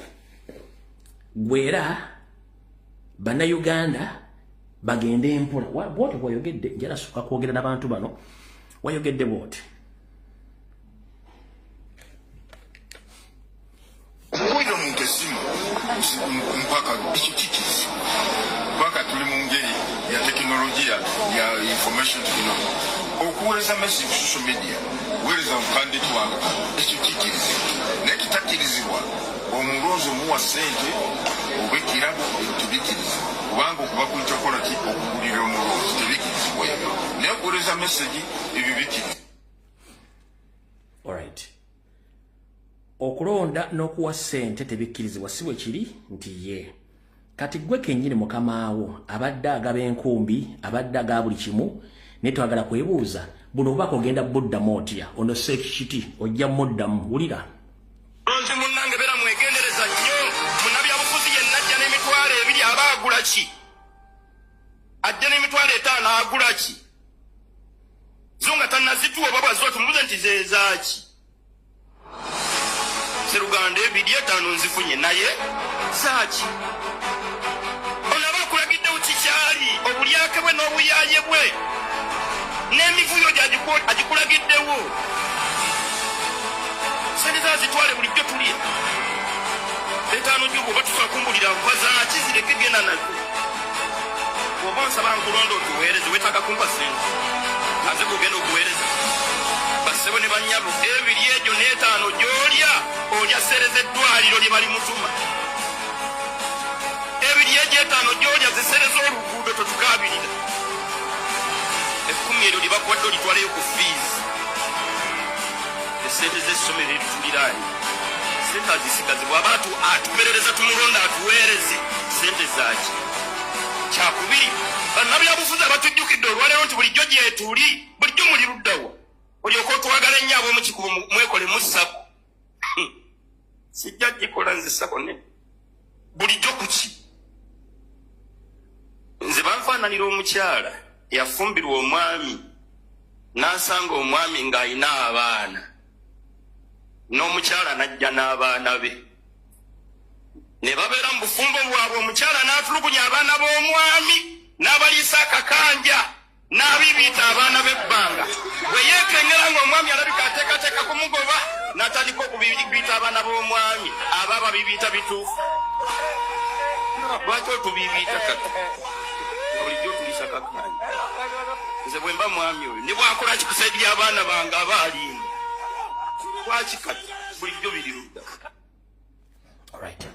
gwera Bannayuganda bagende mpola. Bwoti bwayogedde, njala sooka kwogera n'abantu bano. Wayogedde bwoti. Okuwulira omuntu essimu mpaka ekyo kikizi, mpaka tuli mu ngeri ya tekinologiya ya information technology. Okuweereza message ku social media, weereza mukandidate wange, ekyo kikirizibwa, naye kitakkirizibwa omulonzi omuwa ssente. Oba ekirabo, tebikkirizibwa, kubanga okuba kuyita okukola ki? Okugulira omulonzi, tebikkirizibwa ebyo. Naye okuweereza message, ebyo bikkirizibwa. Alright, okulonda n'okuwa ssente tebikkirizibwa, si bwe kiri? Nti ye kati gwe kennyini mukamaawo abadde agaba enkumbi, abadde agaba buli kimu, naye twagala kwebuuza, buno obubaka ogenda buddamu otya? Ono sekikiti ojja muddamu, wulira. Lonzi munnange, beera mwegendereza nnyo. Munnabyabufuzi yenna ajja n'emitwalo 20, aba agula ki? Ajja n'emitwalo 50, agula ki? Zo nga tannazituwa, oba bwazo tumubuze nti zeezaaki? Seruganda ebiri etaano nzifunye, naye zaaki? Ono aba akulagiddewo kikyali, obulyake bwe n'obuyaaye bwe n'emivuyo gye agikulagiddewo. Sente zazitwale, bulijjo tulya etaano gyo. Bwoba tusobola kumbulira nva zaaki, zireke, genda nazo. Bw'oba nsaba nkulonda otuweereze, weetaaga kumpa sente, aze gugenda okuweereza. Bassebo ne bannyabo, ebiri egyo n'etaano gy'olya, olya seereza eddwaliro lye bali mutuma. Ebiri egyo etaano gy'olya, zisereza oluguudo, totukaabirira. 10 eryo lye bakuwadde olitwaleyo ku fiizi, esente z'essomero erituliraanye, sente azisigaze. Bw'aba atuperereza, tumulonda atuweereze, sente zaaki? Kyakubiri, bannabyabufuzi abatujjukidde olwaleero nti bulijjo gyetuli, bulijjo muli luddawa? Olyoka otwagala ennyo ab'omukikubo, mwekole mussako. Sijja gikola nze sako ne bulijjo kuki. Nze banfaananira omukyala eyafumbirwa omwami, n'asanga omwami ng'alina abaana, n'omukyala n'ajja n'abaana be, ne babeera mu bufumbo bwabwe. Omukyala n'atulugunya abaana b'omwami, n'abaliisa akakanja, n'abibiita abaana b'ebbanga. Bwe yeekengera ng'omwami alabika ateekateeka kumugoba, n'atandika okubibiita abaana b'omwami. Aba babibiita bituufu. Lwaki otubibiita kati nga bulijjo otuliisa kakanja? Nze bwe mba mwami oyo, ne bwakola kikusaidia abaana bange, aba alimba. Lwaki kati bulijjo biri ludda? Alright,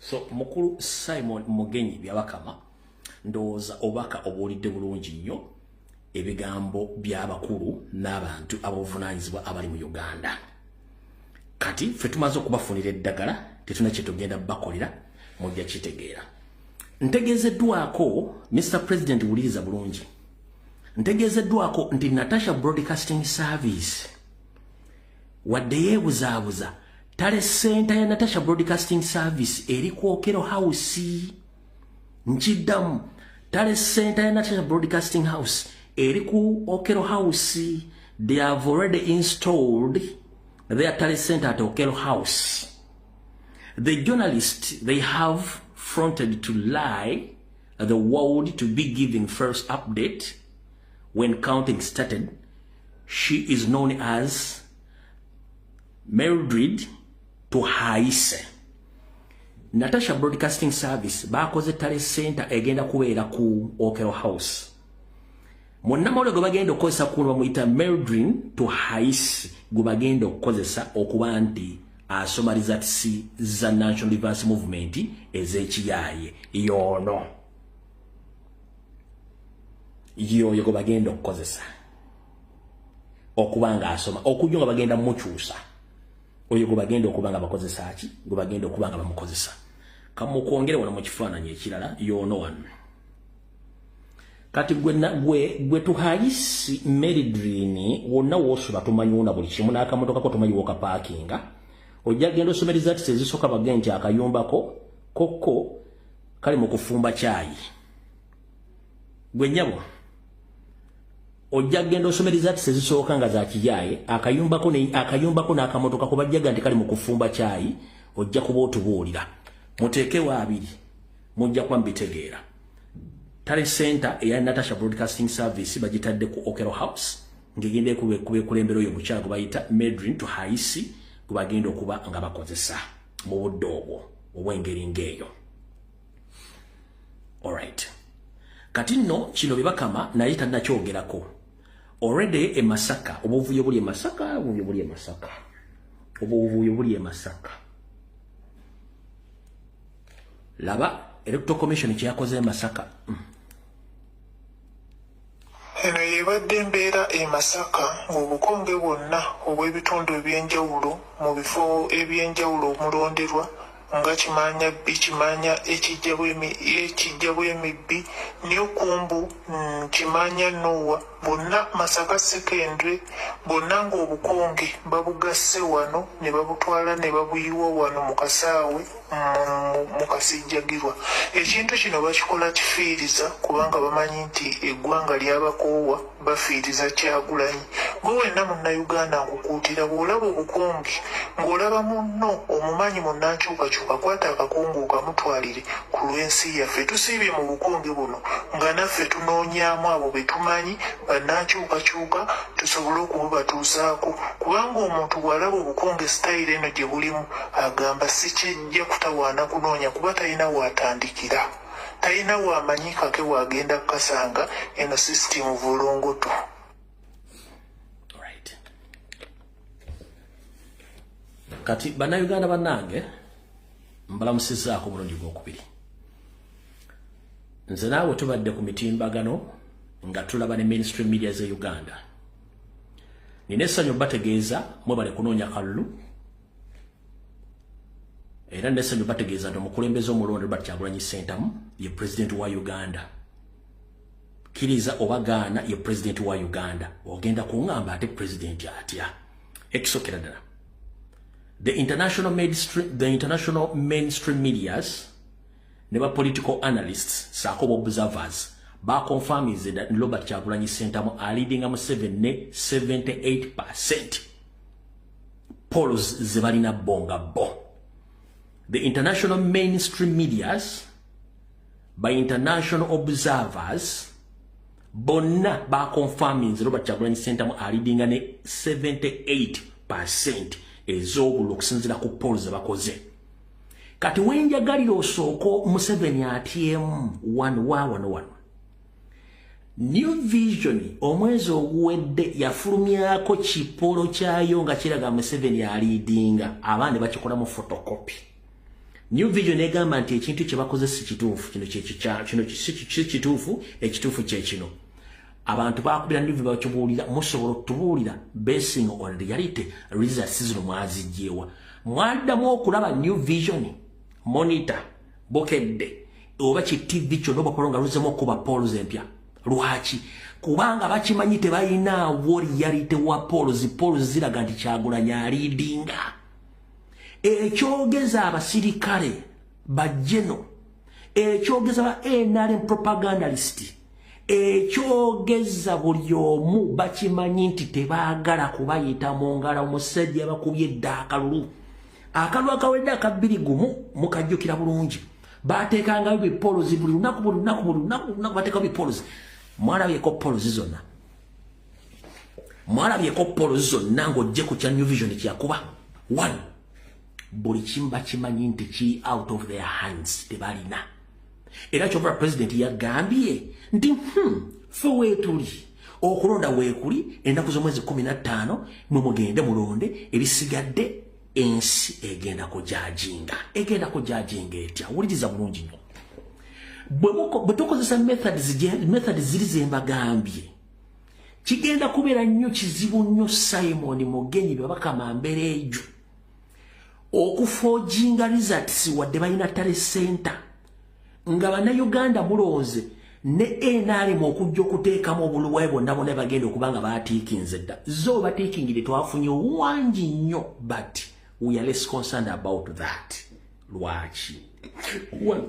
so mukulu Simon Mugenyi Byabakama, ndowooza obubaka obuwulidde bulungi nnyo, ebigambo by'abakulu n'abantu ab'obuvunaanyizibwa abali mu Uganda. Kati ffe tumaze okubafunira eddagala, tetuna kye tugenda bakolera, mujja kitegeera. Ntegeezeddwako, Mr President, wuliriza bulungi, ntegeezeddwako nti Natasha Broadcasting Service, wadde yeebuzaabuza, tally center ya Natasha Broadcasting Service eri ku Okello House. Nkiddamu, tally center ya Natasha Broadcasting House eri ku Okello House. They have already installed their tally center at Okello House. The journalist they have fronted to lie the world to be giving first update when counting started, she is known as Mildred Tuhaise. Natasha Broadcasting Service bakoze tally center egenda kubeera ku Okello House. Munnamawulire gwe bagenda okukozesa kuno bamuyita Mildred Tuhaise, gwe bagenda okukozesa okuba nti asoma results za National Reverse Movement ez'ekiyaaye. Yoono yoyo gwe bagenda okukozesa okuba nga asoma okujja nga bagenda mukyusa. Oyo gwe bagenda okuba nga bakozesa ki? Gwe bagenda okuba nga bamukozesa, kamukwongere wano mu kifaananyi ekirala, yoono wano. Kati gwe Tuhayisi Meridrini, wonna woosuba tumanyuuna buli kimu, n'akamotoka ko tumanyi wokapaakinga. Ojja genda osome results ezisooka, bagende nti akayumbako kokko kali mu kufumba kyayi. Gwe nnyabo, ojja genda osome results ezisooka nga za kiyaaye, akayumbako n'akamotoka ko bajjaga nti kali mu kufumba kyayi. Ojja kuba otubuulira. Muteekewo abiri, mujja kuba mubitegeera. Tally center eya Natasha Broadcasting Service bagitadde ku Okello House, ng'egenda kubekulembera oyo omukyala gwe bayita Medrin Tuhaisi, gwe bagenda okuba nga bakozesa mu budde obwo obw'engeri ng'eyo. Alright, kati nno kino Byabakama naye tannakyogerako. Already e Masaka obuvuyo buli e Masaka, obuvuyo buli e Masaka, obuvuyo buli e Masaka. Laba Electoral Commission kyeyakoze e Masaka. Eno yebadde embeera e Masaka ng'obukonge bwonna obw'ebitundu eby'enjawulo mu bifo eby'enjawulo omulonderwa nga Kimanya B, Kimanya Ekijja Bwemibbi, New Kumbu, Kimanya Noah, bonna Masaka Secondary, bonna ng'obukonge babugasse wano ne babutwala ne babuyiwa wano mu kasaawe mu Kasijjagirwa. Ekintu kino bakikola kifiiriza kubanga bamanyi nti eggwanga lyabakoowa, bafiiriza Kyagulanyi. Gwe wenna Munnayuganda nkukuutira, bw'olaba obukonge ng'olaba munno omumanyi munnankyukakyuka, kwata akakonge okamutwalire ku lw'ensi yaffe. Tusiibye mu bukonge buno nga naffe tunoonyaamu abo be tumanyi bannankyukakyuka tusobole okububatuusaako, kubanga omuntu bw'alaba obukonge sitayiro eno gye bulimu agamba sikyejja kutawaana kunoonya, kuba talina waatandikira, talina waamanyi kake waagenda kukasanga. Eno sisitimu vulongoto. Right. Kati Bannayuganda bannange, mbalamusizzaako omulundi gwokubiri. Nze naawe tubadde ku mitimbagano nga tulaba ne mainstream media ze Uganda. Nina essanyu bategeeza mwebale kunoonya kalulu, era nina essanyu bategeeza nti omukulembeze omulonde Robert Kyagulanyi Ssentamu ye president wa Uganda. Kkiriza oba gaana, ye president wa Uganda. Ogenda kuŋŋamba ate president atya? Ekisookera ddala, the international mainstream medias ne ba political analysts saako observers baconfirminze that Robert Kyagulanyi Ssentamu aleadinga Museveni ne 78% polls ze balina bo nga bo. The international mainstream medias by international observers bonna baconfirminze Robert Kyagulanyi Ssentamu aleadinga ne 78% ez'obululu okusinziira ku polls ze bakoze. Kati wenjagalira osooka Museveni atyemu wano wa wano wano. New Vision omwezi oguwedde yafulumyako ki poll kyayo nga kiraga Museveni aleadinga, abaana bakikolamu photocopy. New Vision egamba nti ekintu kye bakoze si kituufu, kino kino si kituufu, ekituufu kye kino. Abantu bakubira New Vision bakibuulira, musobola okutubuulira basing on reality results zino mwaziggyewa? Mwaddamu okulaba New Vision, Monitor, Bukedde oba ki TV kyonna oba poll nga luzemu okuba polls empya? Lwaki? Kubanga bakimanyi tebalinawo reality wa polls. Polls ziraga nti Kyagulanyi aleadinga. Ekyogeza abasirikale bajjeno, ekyogeza ba NRM propagandalist, ekyogeza buli omu, bakimanyi nti tebaagala kubayita mu ngalo. Omusajja bakubye edda akalulu, akalulu akawedde aka 21 mukajjukira bulungi, bateekangayo bi polls buli lunaku, buli lunaku, buli lunaku, buli lunaku bateekayo bi polls. Mwalabyeko polls zonna? Mwalabyeko polls zonna ng'ojje ku kya New Vision kyakuba one? Buli kimu bakimanyi nti ki out of their hands, tebalina. Era kyova president yagambye nti ffe weetuli okulonda weekuli ennaku z'omwezi 15, mwe mugende mulonde, ebisigadde ensi egenda kujudginga. Egenda kujudginga etya? Wuliriza bulungi nnyo. Bwe tukozesa methods ziri zembagambye, kigenda kubeera nnyo kizibu nnyo Simon Mugenyi Byabakama Mbereejo okuforginga results, wadde balina tally center nga Bannayuganda mulonze ne NRM okujja okuteekamu obulwayi bwonna bonna bagenda okuba nga batickinze dda. Zo batickingire twafunye wangi nnyo, but we are less concerned about that. Lwaki? One,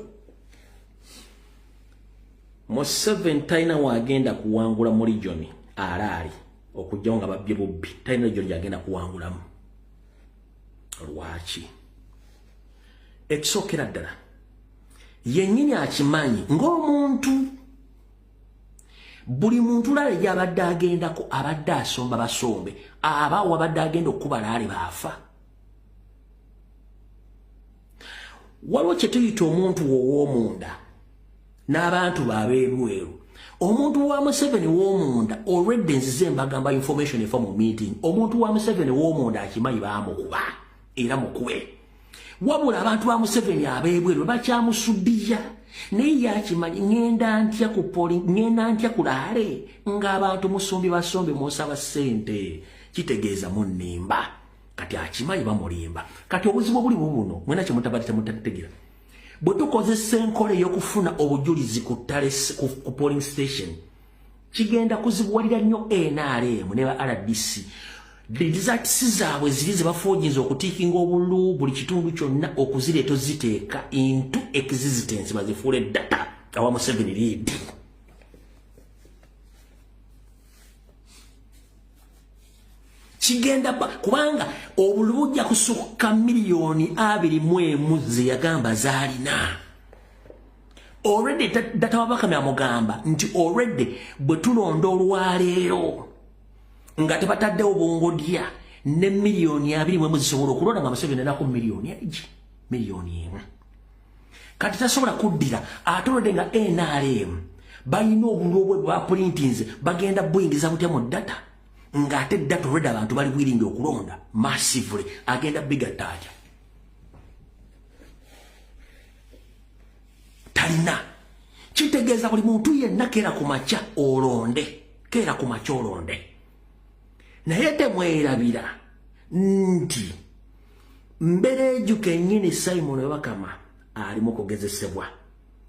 Museveni talina wagenda kuwangula mu region alaali okujjawo nga babbye bubbi, talina region gyagenda kuwangulamu. Lwaki? Ekisookera ddala, yennyini akimanyi ng'omuntu buli muntu laale gyabadde agendako abadde asomba basombe, aba wabadde agenda okuba laale baafa. Waliwo kye tuyita omuntu ow'omunda n'abantu babeebweru. Omuntu wa Museveni w'omunda olwedde, nzize mbagamba information efa mu meeting, omuntu wa Museveni w'omunda akimanyi baamukuba era mukube. Wabula abantu ba Museveni ab'ebweru bakyamusudiya, naye yakimanyi ŋŋenda ntya ku polling, ŋŋenda ntya ku rally ng'abantu musombi basombi munsaba ssente, kitegeeza munnimba. Kati akimanyi bamulimba. Kati obuzibu obuli bubuno mwena kye mutabadde temutategeera. Bwe tukozesa enkola ey'okufuna obujulizi ku tally ku polling station, kigenda kuzibuwalira nnyo NRM ne ba RDC. Results zaabwe ziri ze bafoojinza okutiikinga obululu buli kitundu kyonna okuzireeta oziteeka into existence, bazifuule data awa Museveni lead. Kigenda kubanga obululu bujja kusukka 21 millioni ze yagamba zaalina already. Data wabakame amugamba nti already bwe tulonda olwaleero nga tebataddewo bungodya ne 21 millioni zisobola okulonda, nga Museveni alinaku miliyoni egi 1 miliyoni. Kati tasobola kuddira ate olwedde nga NRM balina obululu obwe bwapulintinze, bagenda buyingiza butya mu data ng'ate data olwedde abantu bali willing okulonda massively? Agenda bigatta atya? Talina. Kitegeeza buli muntu yenna keera ku makya olonde, keera ku makya olonde. Naye temwerabira nti mbereeju kennyini Simon Webakama ali mu kugezesebwa.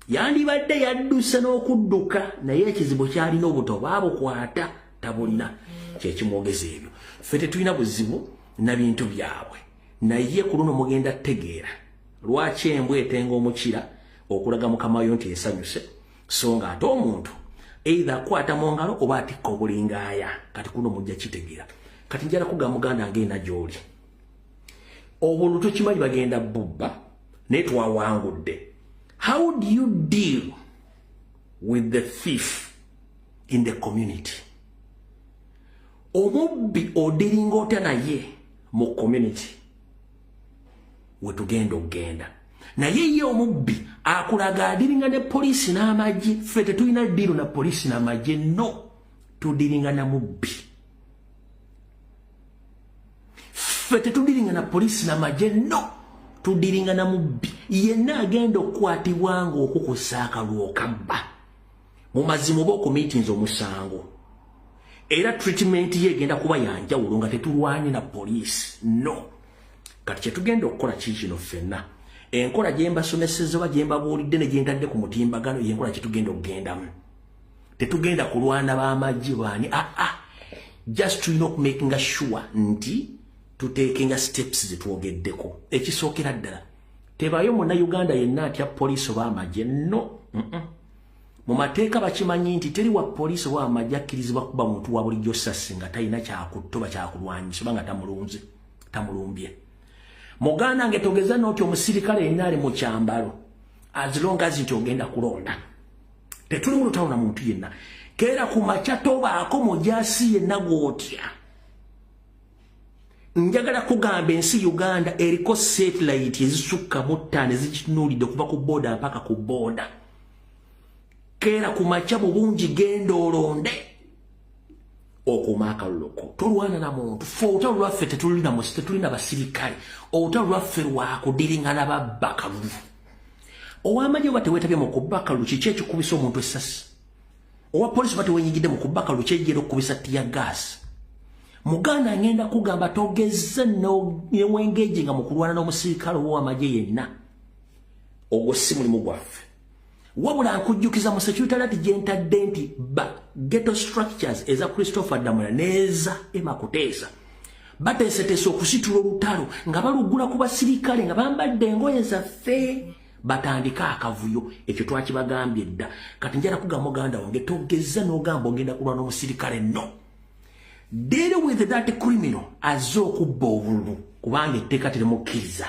Yandibadde yadduse n'okudduka, naye ekizibu kyalina obuto baabukwata tabulina, kyekimwogeza ebyo. Ffe tetulina buzibu na bintu byabwe, naye ku luno mugenda tegeera lwaki embwa etenga omukira okulaga mukamayo nti esanyuse, so nga ate omuntu either akwata mu ngalo oba atikka obulingaaya. Kati kuno mujja kitegeera. Kati njala kugamba muganda ngenda gy'oli, obululu tukimanyi bagenda bubba, naye twawangudde. How do you deal with the thief in the community? Omubbi odiringa otya naye mu community wetugenda okugenda naye? Ye omubbi akulaga adiringa ne poliisi n'amagye. Ffe tetulina deal na poliisi n'amagye, no tudiringa na mubbi. Ffe tetudiringa na poliisi n'amagye, no tudiringa na mubbi yenna agenda okukwatibwa nga okukusa akalulu okabba. Mu mazima oba okumiitinza omusango, era treatment ye egenda kuba yanjawulo nga tetulwanye na poliisi, no. Kati kyetugenda okukola kiikino: ffenna enkola gye mbasomeseza oba gye mbabuulidde ne gye ntadde ku mutimbagano, yenkola kyetugenda okugendamu. Tetugenda kulwana b'amagye baani, aa, just tulina okumakinga sure nti tuteekenga steps zetwogeddeko. Ekisookera ddala, tebayo munnayuganda yenna atya poliisi oba amagye, no. Mu mateeka bakimanyi nti teri wa poliisi oba amagye akkirizibwa kuba muntu wa bulijjo sasi nga talina kyakutta oba kyakulwanyisa oba nga tamulunze, tamulumbye. Muganda nge, togeza noti omusirikale yenna ali mu kyambalo, as long as nti ogenda kulonda. Tetuli mu lutalo na muntu yenna. Keera ku makya, tobaako mujasi yenna gw'otya. Njagala kugamba ensi Uganda eriko satellite ezisukka mu 5 ezikitunuulidde okuva ku border mpaka ku border. Keera ku makya mu bungi, genda olonde, okuuma akaluloko. Tolwana na muntu. Fe olutalo lwaffe tetulina basirikale, olutalo lwaffe lwakudiringana babba kalulu. Ow'amagye oba teweetabye mu kubba kalulu, kiki ekikubisa omuntu essasi? Owa polisi oba tewenyigidde mu kubba kalulu, kyejjera okukubisa tear gas? Muganda, ngenda kugamba togeze newengeji nga mu kulwana n'omusirikale oba ow'amagye yenna, ogwo si mulimu gwaffe. Wabula nkujjukiza mu security alert gye ntadde nti ba ghetto structures eza Christopher Damula n'eza Emma Kuteesa bateeseteese okusitula olutalo nga balugula ku basirikale nga bambadde engoye zaffe, batandike akavuyo. Ekyo twakibagambye dda. Kati njala kugamba muganda wange, togeza n'ogamba ogenda kulwana omusirikale, no. Deal with that criminal azze okubba obululu, kubanga etteeka terimukkiriza.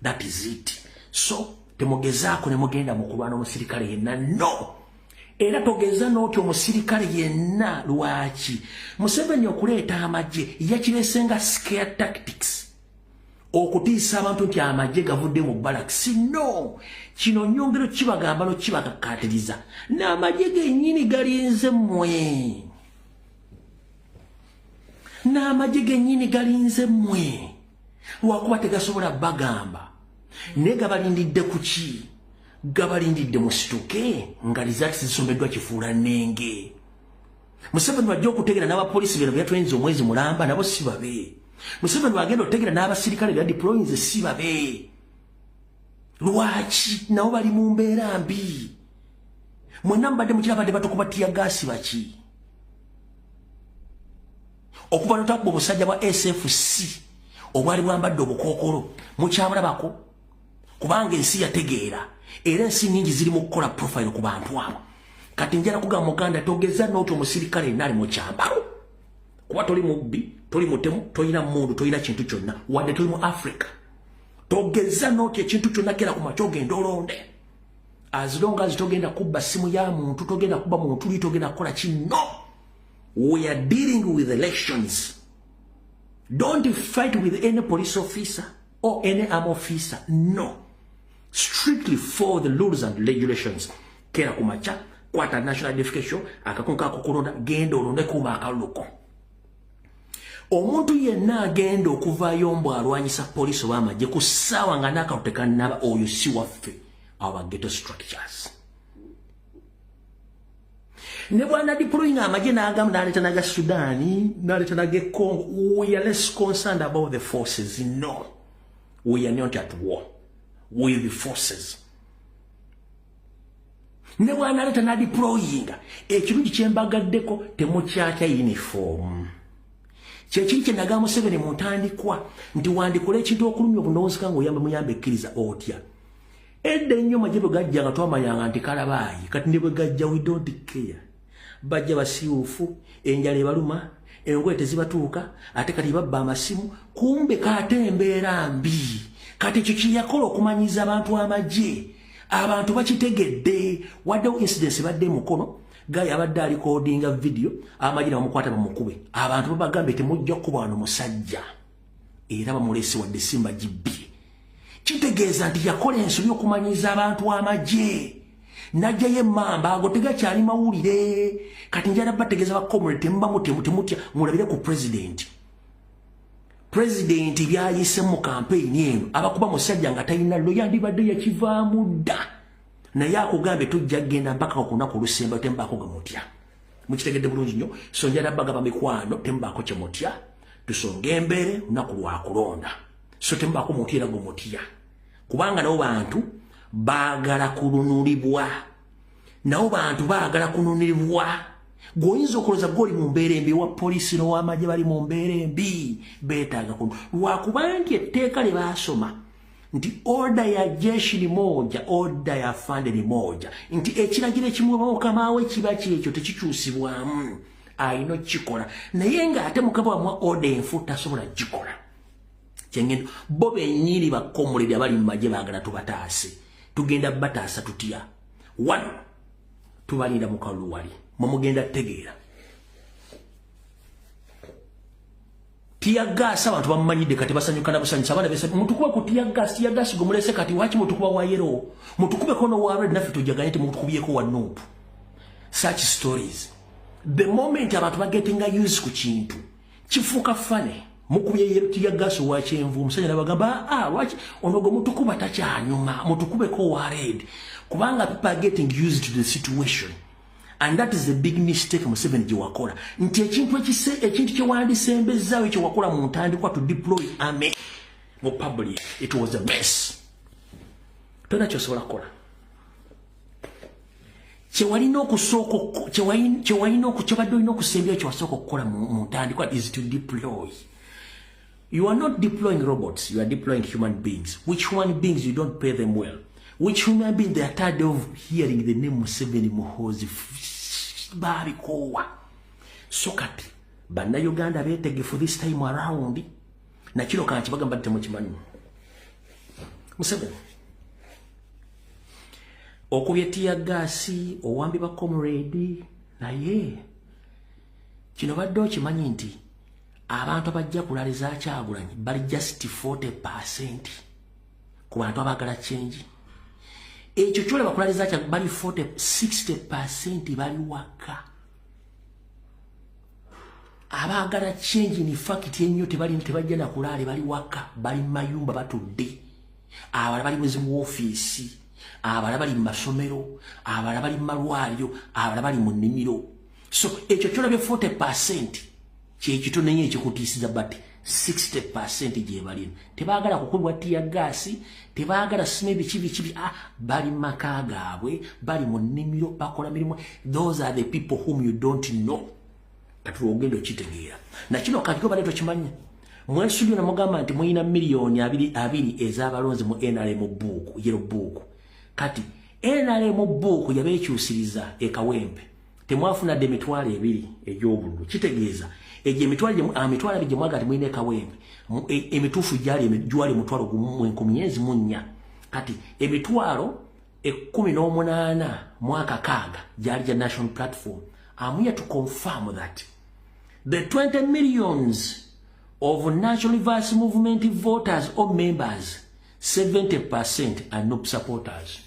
That is it. So temugezaako ne mugenda mu kulwana omusirikale yenna, no. Era togeza n'oti omusirikale yenna. Lwaki Museveni okuleeta amagye yakireese nga scare tactics, okutiisa abantu nti amagye gavudde mu barracks? No. Kino nyongero kibagamba nokibakakatiriza n'amagye gennyini galinze mmwe, n'amagye gennyini galinze mmwe, lwakuba tegasobola bagamba. Naye gabalindidde ku ki? Gabalindidde musituke nga results zisomeddwa kifuula nnenge. Museveni wajja okutegeera n'abapoliisi bino byatwenze omwezi mulamba nabo si babe. Museveni wagenda okutegeera n'abasirikale bya deployinze si babe. Lwaki nabo bali mu mbeera mbi? Mwenna mubadde mukirabadde batukuba teargas baki? Okuva lutakuba obusajja bwa SFC obwali bwambadde obukookolo mukyabulabako, kubanga ensi yategeera era ensi nnyingi ziri mu kukola profile ku bantu abo. Kati njala kugamba Muganda, togeza n'oti omusirikale yenna ali mu kyambalo, kuba toli mubbi, toli mutemu, tolina mmundu, tolina kintu kyonna, wadde toli mu Africa. Togeza n'oti ekintu kyonna, kera ku makya ogenda olonde. As long as togenda kubba simu ya muntu, togenda kubba muntu li, togenda kukola kino. We are dealing with elections. Don't fight with any police officer or any army officer. No, strictly for the rules and regulations. Kera ku makya, kwata national identification, akakunka akokulonda, genda olonde, kuuma akaluluko. Omuntu yenna agenda okuvaayo mbu alwanyisa poliisi oba amagye ku ssaawa nga n'akalulu tekannaba, oyo si waffe. Our ghetto structures, ne bwana deploying amagye n'agamba n'aleeta naga Sudaani, n'aleeta naga Congo, we are less concerned about the forces. No, we are not at war with the forces. Ne bwanaleeta n'adeployinga, ekirungi kyembagaddeko, temukyatya uniform. Kyekiri kye naga Museveni mu ntandikwa nti wandikola ekintu okulumya obunowozeka ng'oyamba muyambe ekkiriza otya. Edda ennyo magye bwe gajja nga twamanyanga nti kalabaayi. Kati ne bwe gajja, we don't care. Bajja basiiwuufu, enjala ebaluma, engoye tezibatuuka, ate kati babba amasimu, kumbe kaate embeera mbi. Kati ekyo kyeyakola okumanyiza abantu amagye, abantu bakitegedde. Waddewo incidents badde mukono gayi abadde arecordinga video, amagye ne bamukwata bamukube. Abantu babagambye, "Temujja kukuba wano musajja," era bamulese wadde simba gibbye. Kitegeeza nti yakola ensobi okumanyiza abantu amagye, najjayo emmamba. Ago tegakyali mawulire. Kati njala bategeeza ba comrade, temuba mutemu, temutya. Mulabire ku president. President byayise mu campaign eno, abakuba musajja nga talina lo, yandibadde yakivaamu dda, naye akugambye tujja kgenda mpaka ku lunaku olusemba. Tembaako gwe mutya, mukitegedde bulungi nnyo. So njala bagaba mikwano, tembaako kye mutya, tusonga embeere lunaku lwakulonda. So tembaako muntu era gwe mutya, kubanga nabo bantu baagala kulunulibwa, nabo bantu baagala kununulibwa. Gweoyinza okulowooza gwoli mu mbeera embi, wa poliisi n'owamagye bali mu mbeera embi, beetaaga kuno, lwakuba nti etteeka lye baasoma nti order ya jeshi ni moja, order ya afande ni moja, nti ekiragiro ekimuwa mukama we kiba kyekyo, tekikyusibwamu, ayina okukikola. Naye ng'ate mukama wamwa order enfu, tasobola gikola. Kyengendo bo bennyini ba comrade abali mu magye baagala tubataase. Tugenda bataasa tutya? One, tubalinda mu kalulu wali mwemugenda tegeera. Teargas abantu bamumanyidde, kati basanyuka na busanyusa. Abaana besa mutukuba ku teargas, teargas gwe mulese. Kati waki mutukuba wa yellow? Mutukubeko no wa red, naffe tujaganye. Temutukubyeko wa NUP. Such stories, the moment abantu bagettinga used ku kintu, kifuuka funny. Mukubye yellow, teargas wa kyenvu, omusajja nabagamba, "Ah, lwaki ono gwe mutukuba takyanyuma? Mutukubeko wa red," kubanga people are getting used to the situation. And that is the big mistake Museveni gye wakola, nti ekintu ekise, ekintu kyewandisembezaawo kye wakola mu ntandikwa, to deploy army mu public, it was a mess. Tolina kyosobola kukola. Kyewalina okusooka, kyewalina, kyobadde olina okusembyayo, kyewasooka okukola mu ntandikwa is to deploy. You are not deploying robots, you are deploying human beings, which human beings you don't pay them well, which human beings they are tired of hearing the name Museveni, Muhoozi, babikoowa. So kati Bannayuganda beetegefu this time around. Nakino kanki bagamba nti temukimanyi. Museveni okubye teargas, owambi ba comrade, naye kino badde okimanyi nti abantu abajja ku rally za Kyagulanyi bali just 40% ku bantu abaagala change. Ekyo kyolaba ku rally za Kyagulanyi bali 40, 60% bali waka. Abaagala change in fact ennyo tebali, tebajja na ku rally, bali waka, bali mayumba batudde. Abalala bali mu woofiisi, abalala bali mu masomero, abalala bali mu malwaliro, abalala bali mu nnimiro. So ekyo kyolabye 40% kyekitono nnyo ekikutiisiza, but 60% gye balina tebaagala kukubwa tear gas, tebaagala sima biki biki. Ah, bali mu maka gaabwe, bali mu nnimiro, bakola mirimu. Those are the people whom you don't know. Kati ogenda okitegeera nakino. Kati badde tokimanya, mwesulyo namugamba nti mulina miliyoni 22 ez'abalonzi mu NRM book, yellow book. Kati NRM book yabeekyusiriza ekawempe, temwafuna dde 20,000 egy'obululu. Kitegeeza egyo 20,000 gye mwaga ti mulina ekawempe, emituufu gyali gyali 14,400. Kati 186,000 gyali gya National Platform. I'm here to confirm that the 20 millions of National Reverse Movement voters or members, 70% are NUP supporters.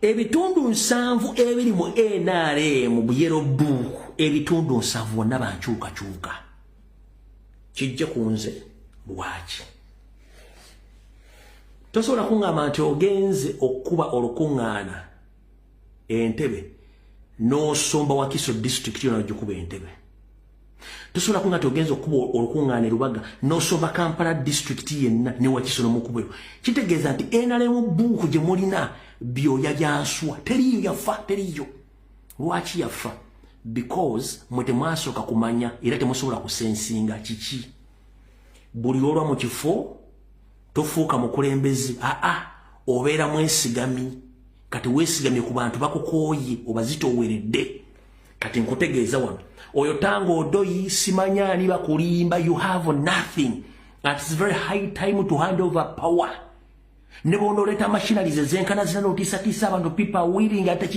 70 ebiri mu NRM bu yellow book, 70 bonna bankyukakyuka. Kijje ku nze. Lwaki tosobola kuŋŋamba nti ogenze okkuba olukuŋŋaana Entebe n'osomba Wakiso District yona gikuba Entebe? Tosobola kuŋŋamba nti ogenze okkuba olukuŋŋaana e Lubaga n'osomba Kampala District yenna ne Wakiso n'omukubero. Kitegeeza nti NRM book gye mulina byoya byanswa, teriyo, yafa, teriyo. Lwaki yafa? Because mwe temwasooka kumanya era temusobola kusensinga kiki. Buli olwa mu kifo tofuuka mukulembeze, aa, obeera mwesigami. Kati weesigamye ku bantu bakukooye, obazitooweredde. Kati nkutegeeza wano, oyo Tanga Odoyi simanyaani bakulimba. You have nothing, and it's very high time to hand over power. Ne bw'onooleeta machineries ezenkana zina n'otiisatiisa abantu, people are willing. Ate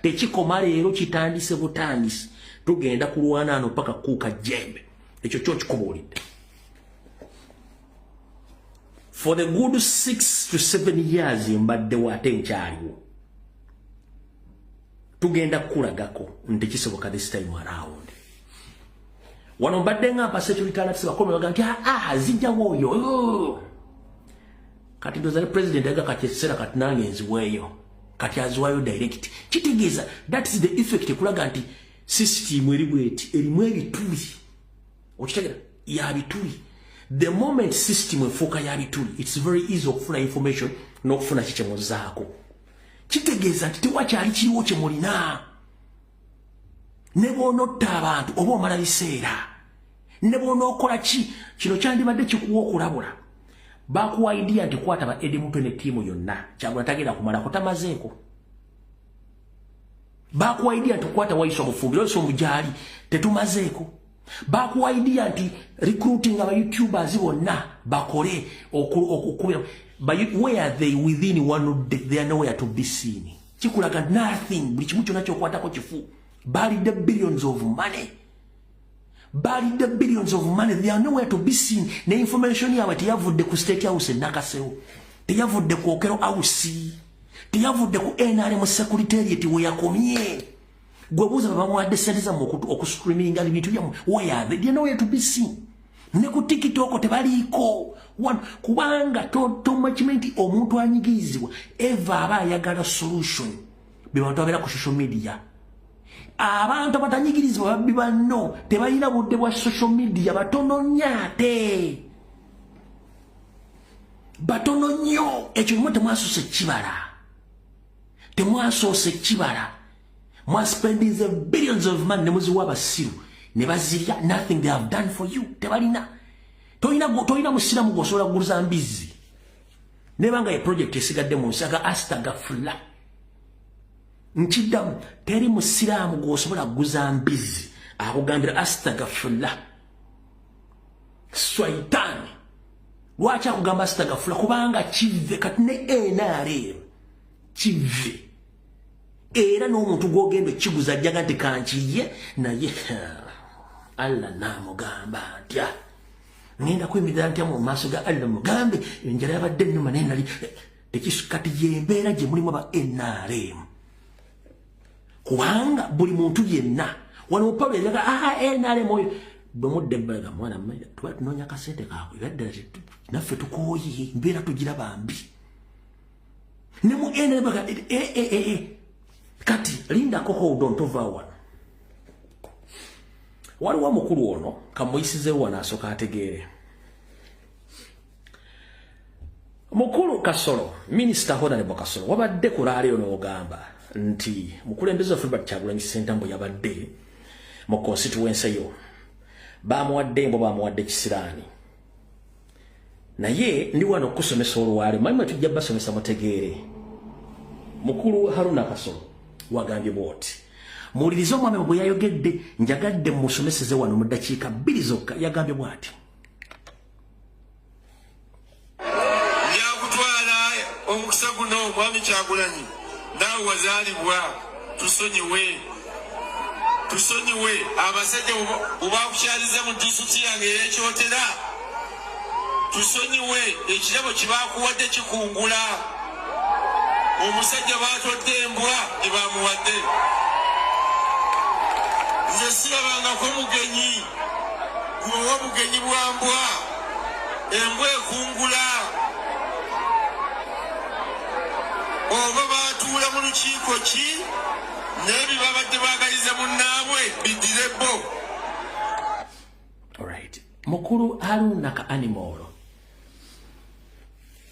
tekikoma leero, kitandise butandisi. Tugenda kulwana ano paka kuuka jembe. Ekyo kyo kikubuulidde. For the good 6 to 7 years mbaddewo, ate nkyaliwo. Tugenda kukulagako nti kisoboka this time around. Wano mbadde nga mpa security alerts, bakome baga nti ah, zijjawo oyo. Oh. Kati ndoza ne president yaga kati ekiseera kati nange nziweeyo. Kati aziwayo direct. Kitegeeza that is the effect ekulaga nti system eri bweti, erimu ebituli. Okitegera? Ya bituli. The moment system efuuka ya bituli, it's very easy okufuna information n'okufuna kikyemuzaako. Kitegeeza nti tewakyali kiriwo kye mulina. Ne bw'onotta abantu oba omala biseera, ne bw'onookola ki, kino kyandibadde kikuwa okulabula. Bakuwa idea nti kwata ba Eddie Mutwe ne ttiimu yonna. Kyagula tagenda kumalako, tamazeeko. Bakuwa idea nti kwata Waiswa Mufumbiro, Waiswa Mujaali, tetumazeeko. Bakuwa idea nti recruiting aba YouTubers bonna bakole okukubira. Where are they? Within one day they are nowhere to be seen. Kikulaga nothing. Buli kimu kyonna kyokwatako kifu. Balidde billions of money, balidde billions of money. They are nowhere to be seen. Ne information yaabwe teyavudde ku State House enakasewo, teyavudde ku Okello House, teyavudde ku NRM secretariat we yakomye. Gwe buuza babamuwadde sente zammwe okustreaminga ebintu byammwe. Where are they? They are nowhere to be seen. Ne ku TikTok tebaliiko. Kubanga tomakimanyi nti omuntu anyigirizibwa eva aba ayagala solution. Be bantu abeera ku social media. Abantu abatanyigirizibwa babbi banno tebalina budde bwa social media, batono nnyo, ate batono nnyo. Ekyo bimu temwasoose kibala, temwasoose kibala. Mwaspendinze billions of money ne muziwa abasiru ne bazirya. Nothing they have done for you. Tebalina. Tolina musiramu gwosobola kuguliza mbizzi nebanga ye project esigadde mu nsi aga astagafula. Nkiddamu, teri musiraamu gwosobola kuguza mbizzi akugambira astagafula. Swaitaani lwaki akugamba astagafula? Kubanga kive. Kati ne NRM kive, era n'omuntu gwogenda okiguza ajjaga nti kankirye. Naye Allah naamugamba ntya? Ngenda kuyimirira ntya mu maaso ga Allah mugambe enjala yabadde ennuma? Naye nali kati yembeera gye mulimu aba NRM, kubanga buli muntu yenna wano Pawulo yajaga aha NRM oyo. Bwe mudde ebbalaga mwana tuba tunoonya kasente kaakwe ebaddala naffe tukooye mbeera tugiraba mbi. Ne mu NRM kati lindako hold on tova wano. Waliwo omukulu ono kamuyisize wano asooka ategeere. Mukulu Kasolo, Minisita Honorable Kasolo, wabadde ku laaleyo n'ogamba nti mukulembeze waffe Robert Kyagulanyi Ssentamu yabadde mu constituency yo bamuwadde embwa bamuwadde kisiraani. Naye ndi wano okusomesa olwaleero, manyi mwe tujja basomesa mutegeere. Mukulu Haruna Kasolo wagambye bw'oti, muwulirize omwami bwe yayogedde, njagadde musomeseze wano mu ddakiika 2 zokka. Yagambye bw'ati, Njakutwala omukisa guno omwami Kyagulanyi, naawe wazaalibwa, tusonyiwe tusonyiwe abasajja bwe bakukyaliza mu disitulikiti yange ey'Ekyotera, tusonyiwe ekirabo kye bakuwadde kikungula. Omusajja baatodde embwa gye bamuwadde. Nze sirabangako mugenyi gweowa bugenyi bwa mbwa, embwa ekungula. Oba baatuula mu lukiiko ki n'ebyo babadde baagaliza munnaabwe biddire bo. Alright. Mukulu Haruna ka animal,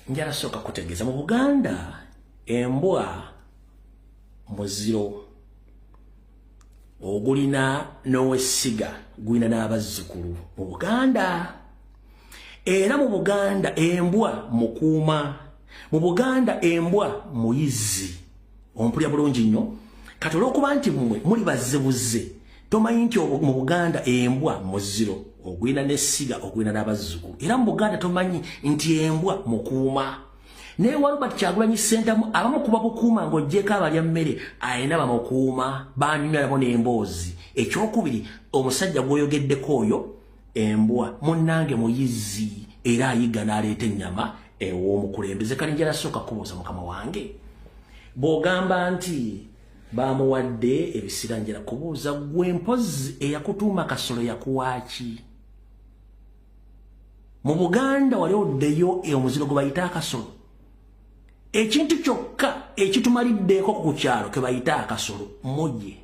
njala sooka kutegeeza mu Buganda embwa muziro ogulina n'owessiga gulina n'abazzukulu mu Buganda. Era mu Buganda embwa mukuuma, mu Buganda embwa muyizi. Ompulira bulungi nnyo. Kati olw'okuba nti mmwe muli bazzebuze, tomanyi nti mu Buganda embwa muziro ogulina n'essiga ogulina n'abazzukulu. Era mu Buganda tomanyi nti embwa mukuuma. Naye wa Robert Kyagulanyi Ssentamu abamu kuba bukuuma ng'oggyeko abalya mmere alina bamukuuma banyumya nabo n'emboozi. Ekyokubiri, omusajja gw'oyogeddeko oyo embwa munnange muyizi era ayiga n'aleeta ennyama ew'omukulembeze. Kale njala sooka kubuuza mukama wange, bw'ogamba nti bamuwadde ebisira, njala kubuuza gwe mpozzi eyakutuuma Kasolo yakuwaaki? Mu Buganda wali oddeyo omuziro gwe bayita akasolo. Ekintu kyokka ekitumaliddeeko ku kyalo ke bayita akasolo mujje.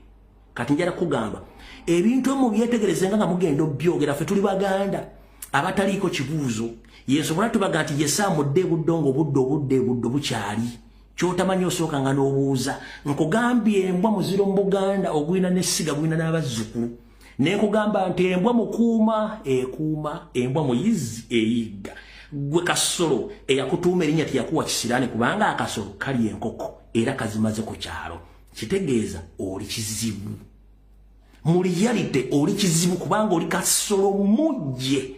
Kati njala kugamba ebintu emu byetegerezenga nga mugenda obyogera. Ffe tuli Baganda abataliiko kibuuzo. Yensobola tubaga nti yesaamudde ebuddo ng'obudde obudde ebuddo bukyali. Ky'otamanyi osooka nga n'obuuza. Nkugambye embwa muziro mu Buganda ogulina n'essiga gulina n'abazzukulu. Ne nkugamba nti embwa mukuuma ekuuma, embwa muyizi eyigga. Gwe Kasolo eyakutuuma erinnya teyakuwa kisiraani, kubanga akasolo kali enkoko era kazimaze ku kyalo. Kitegeeza oli kizibu. Mu reality oli kizibu kubanga oli kasolo mujje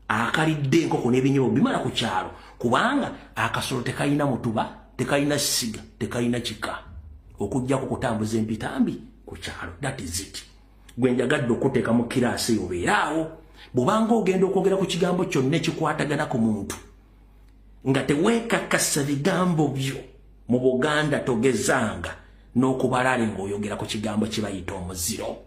akalidde enkoko n'ebinyobwa bimala ku kyalo, kubanga akasolo tekalina mutuba, tekalina ssiga, tekalina kika, okuggyako kutambuza empitambi ku kyalo. That is it. Gwe njagadde okuteeka mu kiraasi eyo obeeraawo. Bw'obanga ogenda okwogera ku kigambo kyonna ekikwatagana ku muntu nga teweekakasa bigambo byo mu Buganda, togezanga n'okubalaale ng'oyogera ku kigambo kye bayita omuziro,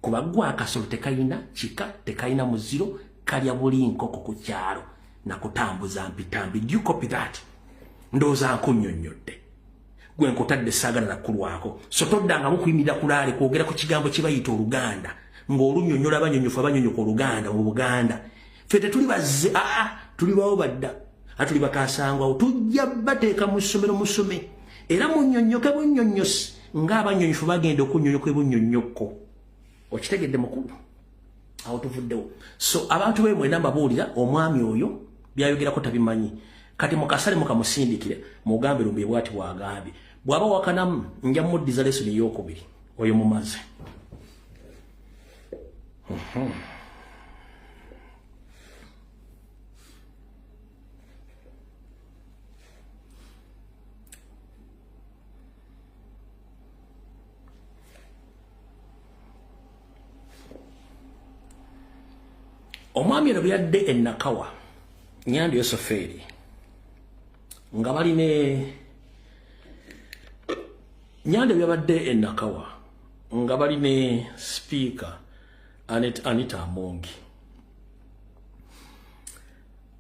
kuba gwe akasolo tekalina kika, tekalina muziro, kalya buli nkoko ku kyalo nakutambuza mpitambi. Do you copy that? Ndowooza nkunnyonnyodde. Gwe nkutadde saagala nakulwako, so toddangamu kuyimirira kulaale kwogera ku kigambo kye bayita Oluganda ng'olunnyonnyola abannyonnyofu abannyonnyoka Oluganda mu Buganda. Ffe tetuli bazze, aa tuli bawo badda, atuli bakasangwawo. Tujja bateeka mu ssomero musome era munnyonnyoke bunnyonnyosi ng'abannyonnyofu bagenda okunnyonnyoka ebunnyonnyokko. Okitegedde mukulu? Awo tuvuddewo. So abantu be mwena mbabuulira, omwami oyo byayogerako tabimanyi. Kati mukasale mukamusindikire mugambe Lumbuye bwati bwagambye. Bw'aba wakanamu nja muddiza lesoni ey'okubiri oyo mumaze. Omwami ono byadde e Nakawa, Nyandi Yosofeeri, nga baline Nyandi byabadde e Nakawa nga baline sipiika Anita Among.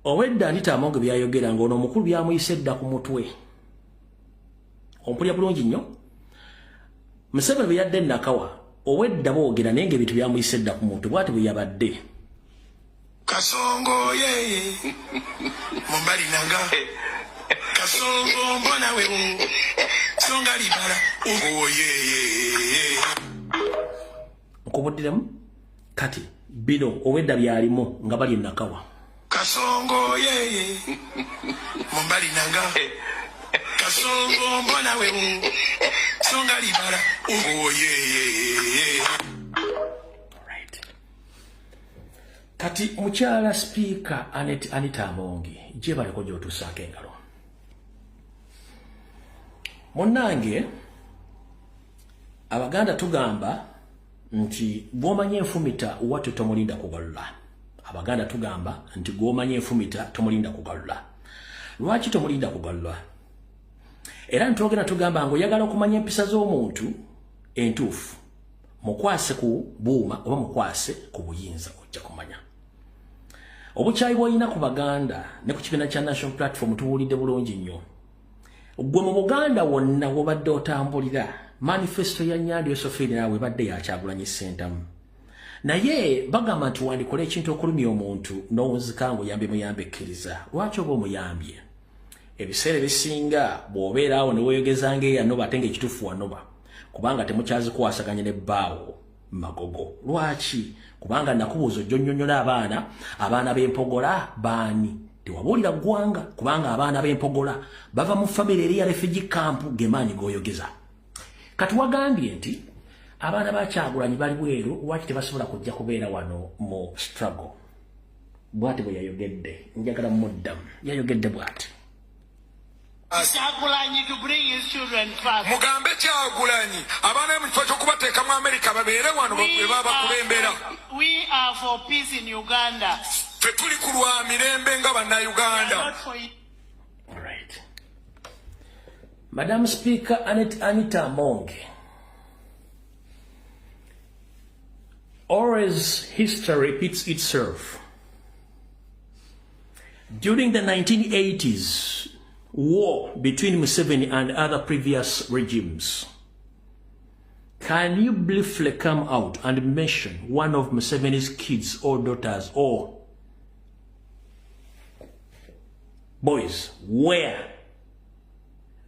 Owedda Anita Among byayogera ng'ono omukulu byamuyise dda ku mutwe. Ompulira bulungi nnyo. Museveni bwe yadde Nakawa, owedda boogera naye ng'ebintu byamuyise dda ku mutwe bw'ati bwe yabadde. Kasongo yeye mumbali nanga Kasongo mbona wewe songa libala oh yeye. Nkubuddiremu kati bino owedda byalimu nga bali Nakawa. Kasongo yeye mumbali nanga Kasongo mbona wewe songa libala oh yeye. Right. Kati mukyala Speaker Anita Among gye baliko gy'otuusaako engalo. Munnange Abaganda tugamba nti gw'omanya enfumita wattu tomulinda kugalula. Abaganda tugamba nti gw'omanya enfumita tomulinda kugalula. Lwaki tomulinda kugalula? Era ntwogera tugamba ng'oyagala okumanya empisa z'omuntu entuufu, mukwase ku buuma oba mukwase ku buyinza ojja kumanya. Obukyayi bw'olina ku Baganda ne ku kibiina kya National Platform tuwulidde bulungi nnyo. Ggwe mu Buganda wonna w'obadde otambulira, manifesto ya Nyandi Yosofini naawe ebadde ya Kyagulanyi Ssentamu. Naye bagamba nti wandikola ekintu okulumya omuntu n'owunzika ng'oyambye muyambe ekkiriza. Lwaki oba omuyambye? Ebiseera ebisinga bw'obeera awo ne weeyogeza ng'eyanoba ate ng'ekituufu wanoba, kubanga temukyazikwasaganya ne bbaawo Magogo. Lwaki? Kubanga nakubuuza ojja onnyonnyola abaana b'empogola baani? Tewabuulira ggwanga kubanga abaana b'empogola bava mu famire eri ya refugee camp gemaanyi g'oyogeza. Kati wagambye nti abaana ba Kyagulanyi bali bweru, lwaki tebasobola kujja kubeera wano mu struggle? Bw'ati bwe yayogedde, njagala muddamu. Yayogedde bw'ati. Kyagulanyi to bring his children first. Mugambe Kyagulanyi abaana mu kifo ky'okubateeka mu Amerika babeere wano bwe babakulembera. We are for peace in Uganda. Ffe tuli ku lwa mirembe nga Bannayuganda. All right. Madam Speaker Anita Among. Always history repeats itself. During the 1980s war between Museveni and other previous regimes, can you briefly come out and mention one of Museveni's kids or daughters or boys where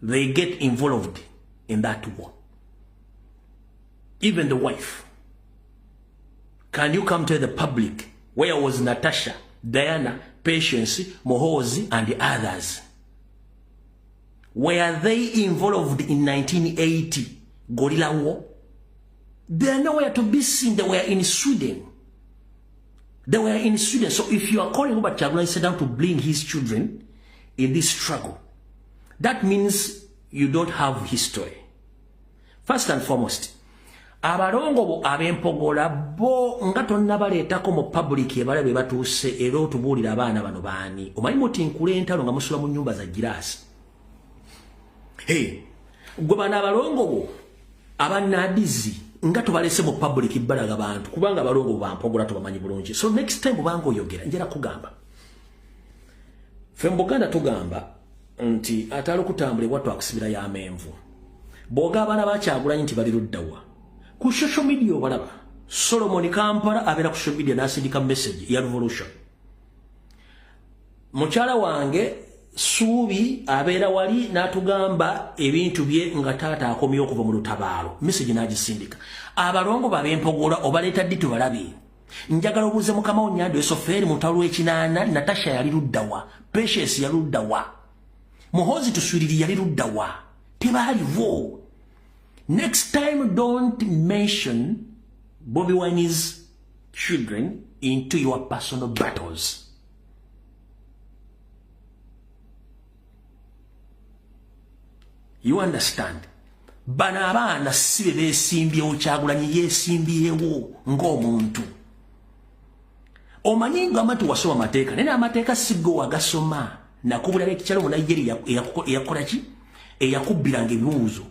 they get involved in that war? Even the wife. Can you come to the public where was Natasha, Diana, Patience, Muhoozi, and the others? Were they involved in 1980 guerrilla war? They are nowhere to be seen. They were in Sweden. They were in Sweden. So if you are calling Robert Kyagulanyi Ssentamu to bring his children in this struggle, that means you don't have history. First and foremost, abalongo bo ab'empogola bo nga tonnabaleetako mu public ebala be batuuse era otubuulira abaana bano baani. Omanyi muti nkula entalo nga musula mu nnyumba za giraasi. Hey, gwe bano abalongo bo abannadizi nga tubalese mu public balaga bantu kubanga abalongo bo bampogola tubamanyi bulungi. So next time bubanga oyogera njera kugamba. Ffe mu Buganda tugamba nti atali okutambula ewattu akusibira y'amenvu. Bw'oga abaana ba Kyagulanyi nti bali ludda wa? Ku social media obalaba. Solomon Kampala abeera ku social media n'asindika message ya revolution. Mukyala wange Suubi abeera wali n'atugamba ebintu bye nga taata akomyewo okuva mu lutabaalo. Message n'agisindika. Abalongo bab'empogola obaleeta ddi tubalabe? Njagala obuuze mukama wo Nyando Yosoferi mu lutalo lw'ekinaana, Natasha yali ludda wa? Patience yali ludda wa? Muhoozi Tuswiriri yali ludda wa? Tebaaliwo. Next time, don't mention Bobi Wine's children into your personal battles. You understand? Bano abaana si be beesimbyewo, Kyagulanyi yeesimbyewo ng'omuntu. Omanyi ngamba nti wasoma amateeka, naye n'amateeka si gwe wagasoma. Nakubulira ekikyalo mu Nigeria eyakola ki? Eyakubbiranga ebibuuzo.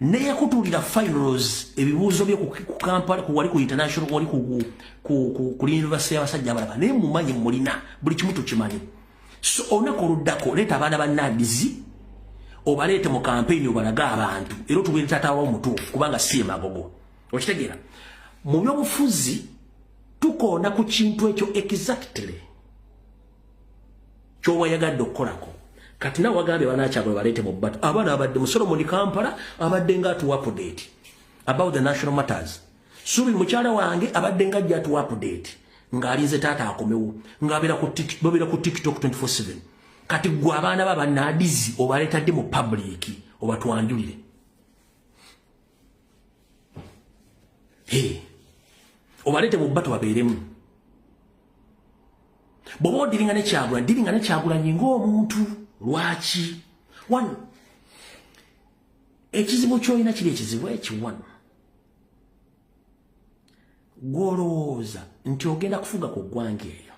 Neyakutulira finals ebibuuzo bye ku Kampala, ku wali ku international, wali ku university y'abasajja abalaba. Naye mumanyi mulina buli kimu, tukimanyi. So olunaku oluddako leeta abaana bannadizi, obaleete mu campaign, obalage abantu, era otubuulire taata wo omutuufu, kubanga si emagogo. Okitegeera? Mu byobufuzi tukoona ku kintu ekyo exactly kyowayagadde okukolako. Kati nawe wagambye banakyagala baleete mu battle abaana abadde mu Solomon Kampala, abadde nga atuwa update about the national matters. Subi mukyala wange abadde nga ajja atuwa update ng'alinze taata akomewo, ng'abeera ku babeera ku TikTok 24/7. Kati gwe abaana ba bannadizi obaleeta ddi mu public obatwanjulire? Hey. Obaleete mu battle babeeremu. Bw'oba odiringa ne Kyagulanyi, diringa ne Kyagulanyi ng'omuntu. Lwaki? One, ekizibu ky'olina kiri ekizibu eki. One, gw'olowooza nti ogenda kufuga ku ggwanga eryo,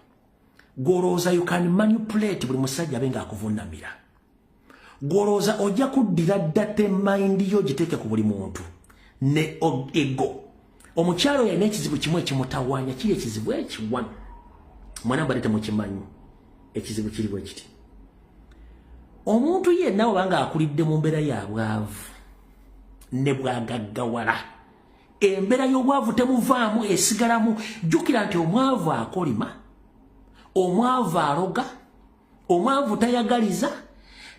gw'olowooza you can manipulate buli musajja abe ng'akuvunamira, gw'olowooza ojja kuddira dirty mind yo giteeke ku buli muntu ne ego. Omukyalo yalina ekizibu kimu ekimutawaanya, kiri ekizibu eki. One, mwana mbadde temukimanyi, ekizibu kiri bwe kiti: omuntu yenna obanga akulidde mu mbeera ya bwavu ne bwagaggawala, embeera y'obwavu temuvaamu, esigalamu. Jjukira nti omwavu akolima, omwavu aloga, omwavu tayagaliza.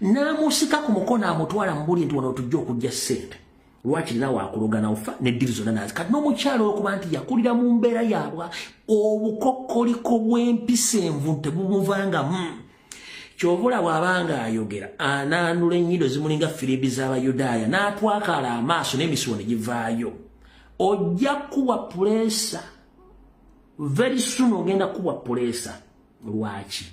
N'amusika ku mukono amutwala mu buli nti wano tujja okujja ssente, lwakiri nawe akuloga nawufa neddiri zonna nazi. Kati n'omukyalo okuba nti yakulira mu mbeera yaabwa, obukokkoliko bw'empisa envu tebumuvangamu. Kyovula bw'abanga ayogera anaanula ennyindo zimulinga firimbi z'Abayudaaya, n'atwakala amaaso n'emisuwa ne givaayo. Ojja kuwa pressure very soon, ogenda kuwa pressure. Lwaki?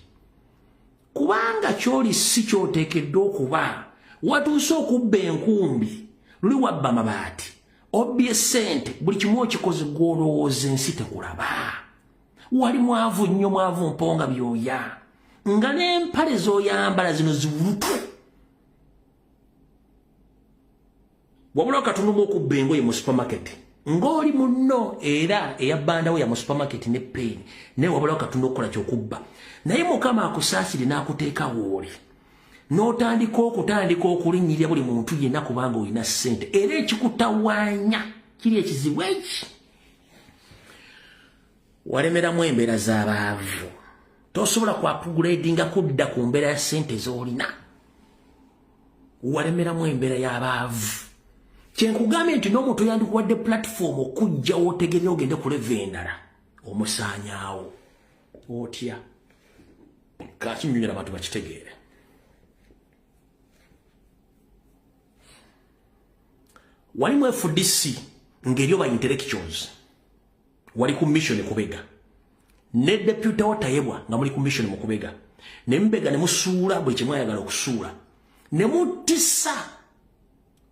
Kubanga kyoli si kyoteekeddwa okuba. Watuuse okubba enkumbi, luli wabba amabaati, obbye ssente, buli kimu okikoze. Gw'olowooza ensi tekulaba. Wali mwavu nnyo, mwavu mponga byoya, nga n'empale z'oyambala zino ziwulutu. Wabula katunumu okubba engoye mu supermarket ng'oli munno era eyabbandawo ya mu supermarket ne peeni, naye wabula katunda okukola kyokubba. Naye Mukama akusaasire n'akuteeka wooli, n'otandika okutandika okulinnyirira buli muntu yenna kubanga olina ssente. Era ekikutawaanya kiri ekizibu eki: walemeramu embeera z'abaavu. Tosobola kwapugradinga kudda ku mbeera ya ssente z'olina. Walemeramu embeera y'abaavu. Kyenkugambye nti n'omuntu yandikuwadde platform okujjawo otegerera ogende ku level endala, omusaanyaawo otya? Kakinyonyola abantu bakitegeere. Wali mu FDC ng'eriyo ba intellectuals, wali ku mission kubega ne deputy wo Tayebwa, nga muli ku mission mu kubega ne mbega ne musuula buli kimu ayagala okusuula ne mutisa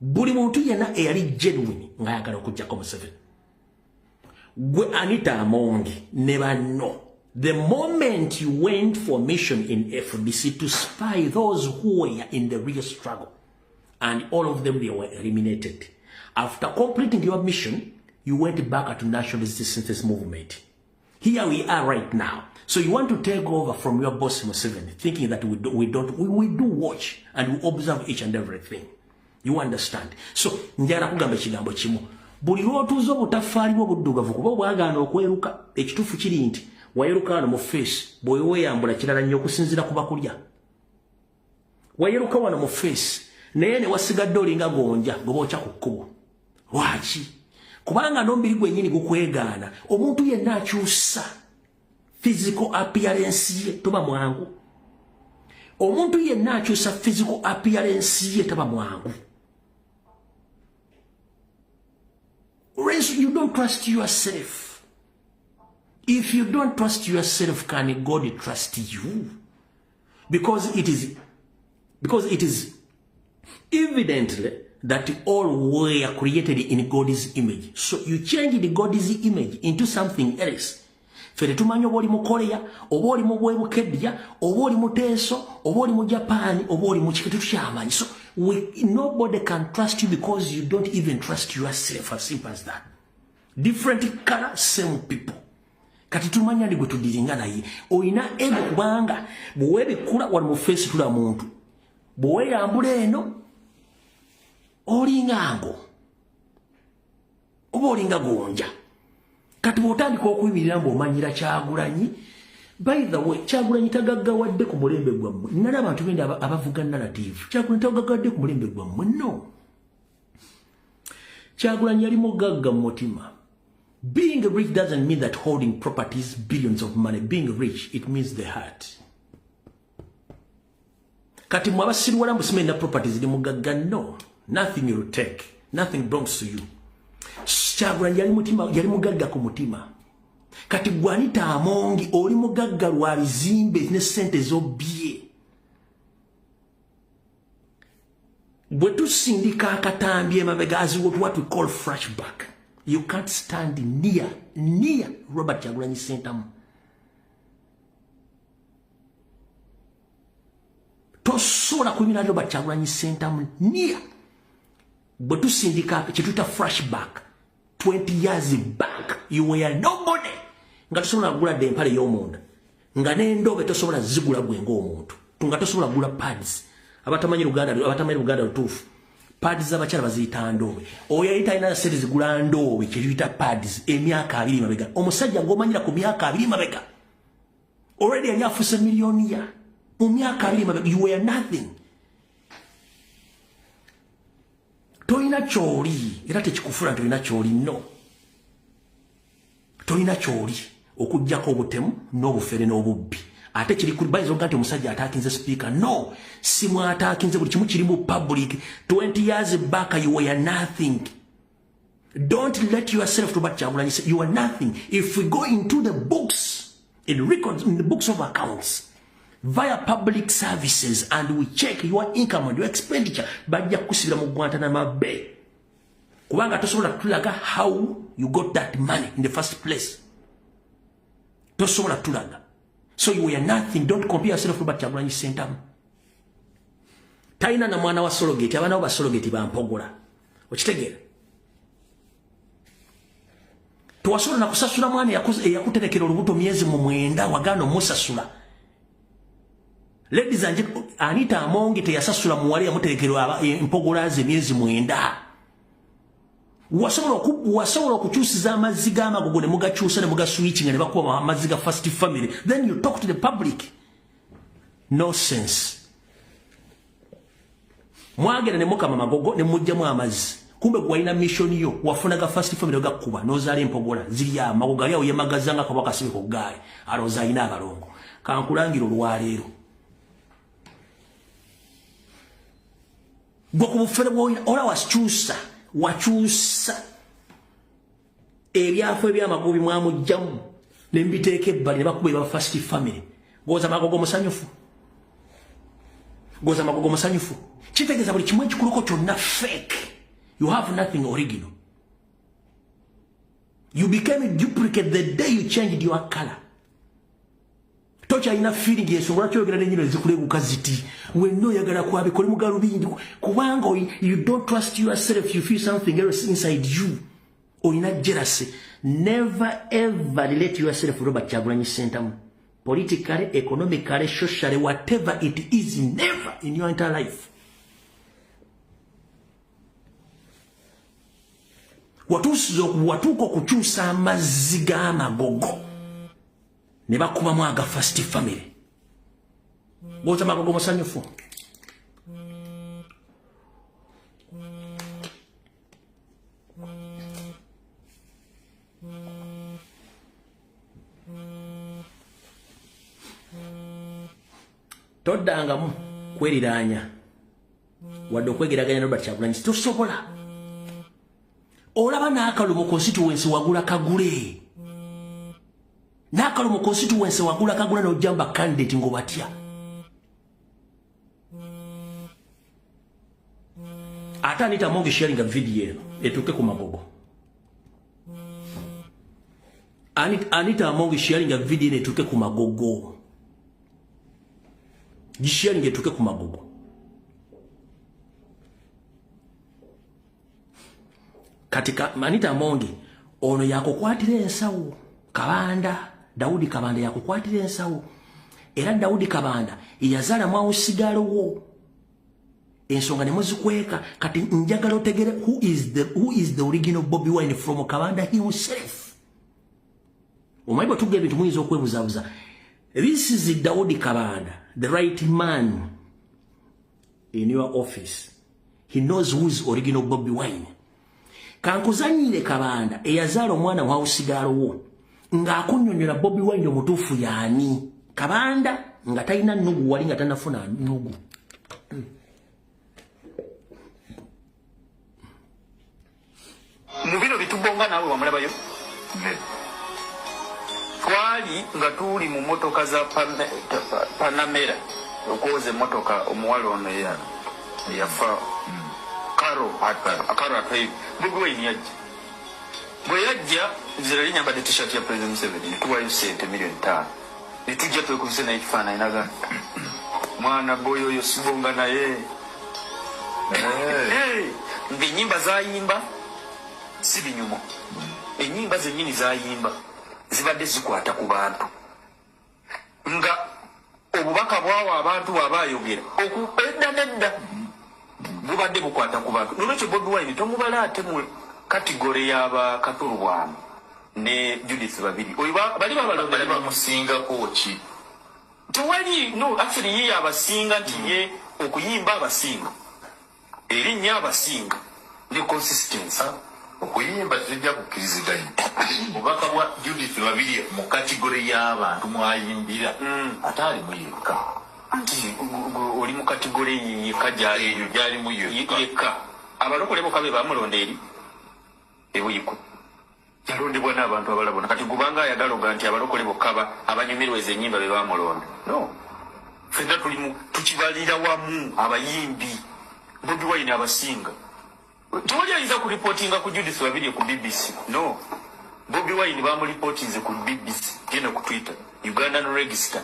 buli muntu yenna eyali genuine ng'ayagala okuggyako Museveni. Gwe Anita Among ne banno, the moment you went for mission in FDC to spy those who were in the real struggle, and all of them, they were eliminated. After completing your mission, you went back to National Resistance Movement. Here we are right now. So you want to take over from your boss Museveni, thinking that we, do, we don't, we do watch and we observe each and everything. You understand? So, njagala kugamba ekigambo kimu. Buli lw'otuuza obutaffaali bwo obuddugavu kuba obwagaana okweruka, ekituufu kiri nti wayeruka wano mu face, bw'oweeyambula kirala nnyo okusinziira ku bakulya. Wayeruka wano mu face, naye ne wasigadde olinga gonja goba okya ku kkubo. Lwaki? Kubanga n'omubiri gwennyini gukwegaana. Omuntu yenna akyusa physical appearance ye toba mwangu. Omuntu yenna akyusa physical appearance ye taba mwangu. You don't trust yourself. If you don't trust yourself, can God trust you? Because it is evidently that all were created in God's image. So you change the God's image into something else. Ffe tetumanyi oba oli mu Korea, oba oli mu Bwebukeddya, oba oli mu Teeso, oba oli mu Japan, oba oli mu kika, tetukyamanyi. So Nobody can trust you because you don't even trust yourself, as simple as that. Different color, same people. Kati tumanya ndi gwe tudiringa naye. Oyina ego kubanga bw'webikula wali mu face tula muntu. Bw'weyambula eno olinga ngo. Oba olinga gonja. Kati bw'otandika okuyimirira ng'omanyira Kyagulanyi. By the way, Kyagulanyi tagaggawadde ku mulembe gwammwe. Nali abantu benda abavuga narrative. Kyagulanyi tagaggawadde ku mulembe gwammwe. No. Kyagulanyi yali mugagga mu mutima. Being rich doesn't mean that holding properties, billions of money. Being rich, it means the heart. Kati mwe abasiruwala musime na properties ndi mugagga. No. Nothing you take. Nothing belongs to you. Kyagulanyi yali mutima, yali mugagga ku mutima. Kati gwe Anita Amongi oli mugagga lwa bizimbe ne ssente z'obbye. Bwe tusindika akatambi emabega, as what we call flashback. You can't stand near Robert Kyagulanyi Ssentamu. Tosobola kuyimira Robert Kyagulanyi Ssentamu near. Bwe tusindika kye tuyita flashback 20 years back, you were nobody. Nga tosobola kugula dde empale y'omunda, nga n'endobe tosobola zigula gwe ng'omuntu, nga tosobola kugula pads. Abatamanyi Luganda lutuufu, pads z'abakyala baziyita ndoobe. Oyo yali talina ssente zigula ndoobe, kye tuyita pads, emyaka 20 mabega. Omusajja ng'omanyira ku myaka 20 mabega, already yali afuuse millionaire. Mu myaka 20 mabega you were nothing. Tolina ky'oli, era tekikufuula nti olina ky'oli. No, tolina ky'oli okuggyako obutemu n'obufere n'obubbi. Ate kiri ku bayinza okuga nti omusajja ataakinze speaker. No, si mwataakinze, buli kimu kiri mu public. 20 years back you were nothing. Don't let yourself Robert Kyagulanyi, you are nothing. If we go into the books, in records, in the books of accounts via public services, and we check your income and your expenditure, bajja kukusibira mu Guantanamo Bay, kubanga tosobola kutulaga how you got that money in the first place. Tosobola kutulaga. So you were nothing. Don't compare yourself Robert Kyagulanyi Ssentamu. Talina na mwana wa surrogate. Abaana bo ba surrogate bampogola. Okitegeera? Tewasobola na kusasula mwana eyakuterekera olubuto myezi mu 9, wagaana omusasula. Ladies and gentlemen, Anita Amongi teyasasula muwala yamuterekera empogola ze emyezi 9. Wasobola okukyusiza amazzi g'amagogo ne mugakyusa ne mugaswitchinga ne bakuba amazzi ga first family. Then you talk to the public. No sense. Mwagenda ne mukama magogo ne mujjamu amazzi. Kumbe gwalina mission yo, wafunaga first family gakuba n'ozaala empogola ziri amagogo gali awo yemagazanga kabaka sibe ku ggaali, alowooza alina abalongo. Kankulangira olwaleero. Gwe ku bufere bw'olina, ola wakyusa ebyafo ebyamagobi mwamuggyamu ne mbiteeka ebbali ne bakuba eba first family. Goza magogo musanyufu. Goza magogo musanyufu. Kitegeeza buli kimu ekikuluko kyonna fake. You have nothing original. You became a duplicate the day you changed your color. Tokyalina feeling y'ensonga lwaki oyogera n'ennyino ezikuleeguka ziti. Wenna oyagala kwabika oli mugalubindi kubanga you don't trust yourself, you feel something else inside you. Olina jealousy. Never ever relate yourself to Robert Kyagulanyi Ssentamu. Politically, economically, socially, whatever it is, never in your entire life. Watuuka okukyusa amazzi g'amagogo ne bakubamu aga first family. Goza magogo musanyufu. Toddangamu kweriraanya wadde okwegeraganya Robert Kyagulanyi, tosobola. Olaba n'akalulu mu constituency wagula kagule. N'akalulu mu constituency wagula kagule n'ojjamba candidate ng'obatya. Ate Anita Amongi sharing a video eno etuuke ku magogo. Anita Amongi sharing a video eno etuuke ku magogo. Gisharing etuuke ku magogo. Kati Anita Among ono yakukwatira ensawo Kabanda, Daudi Kabanda yakukwatira ensawo. Era Daudi Kabanda yazaala mwawusigalowo. Ensonga ne muzikweka. Kati njagala otegere who is the original Bobi Wine from Kabanda himself. Omanyi bwe tugamba ebintu muyinza okwebuzabuza. This is Daudi Kabanda, the right man in your office. He knows who is original Bobi Wine. Kankuzanyire Kabanda eyazaala omwana wawusigalowo ng'akunnyonnyola Bobi Wine omutuufu yaani. Kabanda nga talina nnugu wali nga tannafuna nnugu. Mu bino bitubonga naawe wamulabayo? Twali nga tuli mu mmotoka za Panamera okwoza emmotoka omuwala ono eyafa Karo Atwaibe. Bobi Wine yajja. Bwe yajja nze nali nyambadde t-shirt ya President Museveni ne tuwayo ssente 5 million. Ne tujja twekubise naye ekifaananyi naga mwana boyo oyo sibonga naye. Ng'ennyimba zayimba si binyumo. Ennyimba zennyini zayimba zibadde zikwata ku bantu. Nga obubaka bwawa abantu bw'aba ayogera edda nedda bubadde bukwata ku bantu. Nolwekyo Bobi Wine tomubala ate mu kategore y'aba Kato Lubwama ne Judith Babiri. Oyo bali babalonda bamusingako ki? Tewali, no, actually ye abasinga nti ye okuyimba abasinga. Erinnya abasinga ne consistency. Okuyimba tujja kukkiriziganya. Obubaka bwa Judith Babiri mu kategore y'abantu mwayimbira ate alimu yekka. Anti oli mu kategore yekka gyali gyalimu yekka. Abalokole bokka be bamulonda eri ebuyiko. Yalondebwa n'abantu abalala bonna. Kati kubanga ayagala oga nti abalokole bokka abanyumirwa ezo ennyimba be bamulonda. No. Ffenna tulimu tukibalira wamu abayimbi. Bobi Wine abasinga. Tewali ayinza kuripotinga ku Judith Babiri ku BBC. No. Bobi Wine bamuripotinze ku BBC. Genda ku Twitter. Ugandan Register.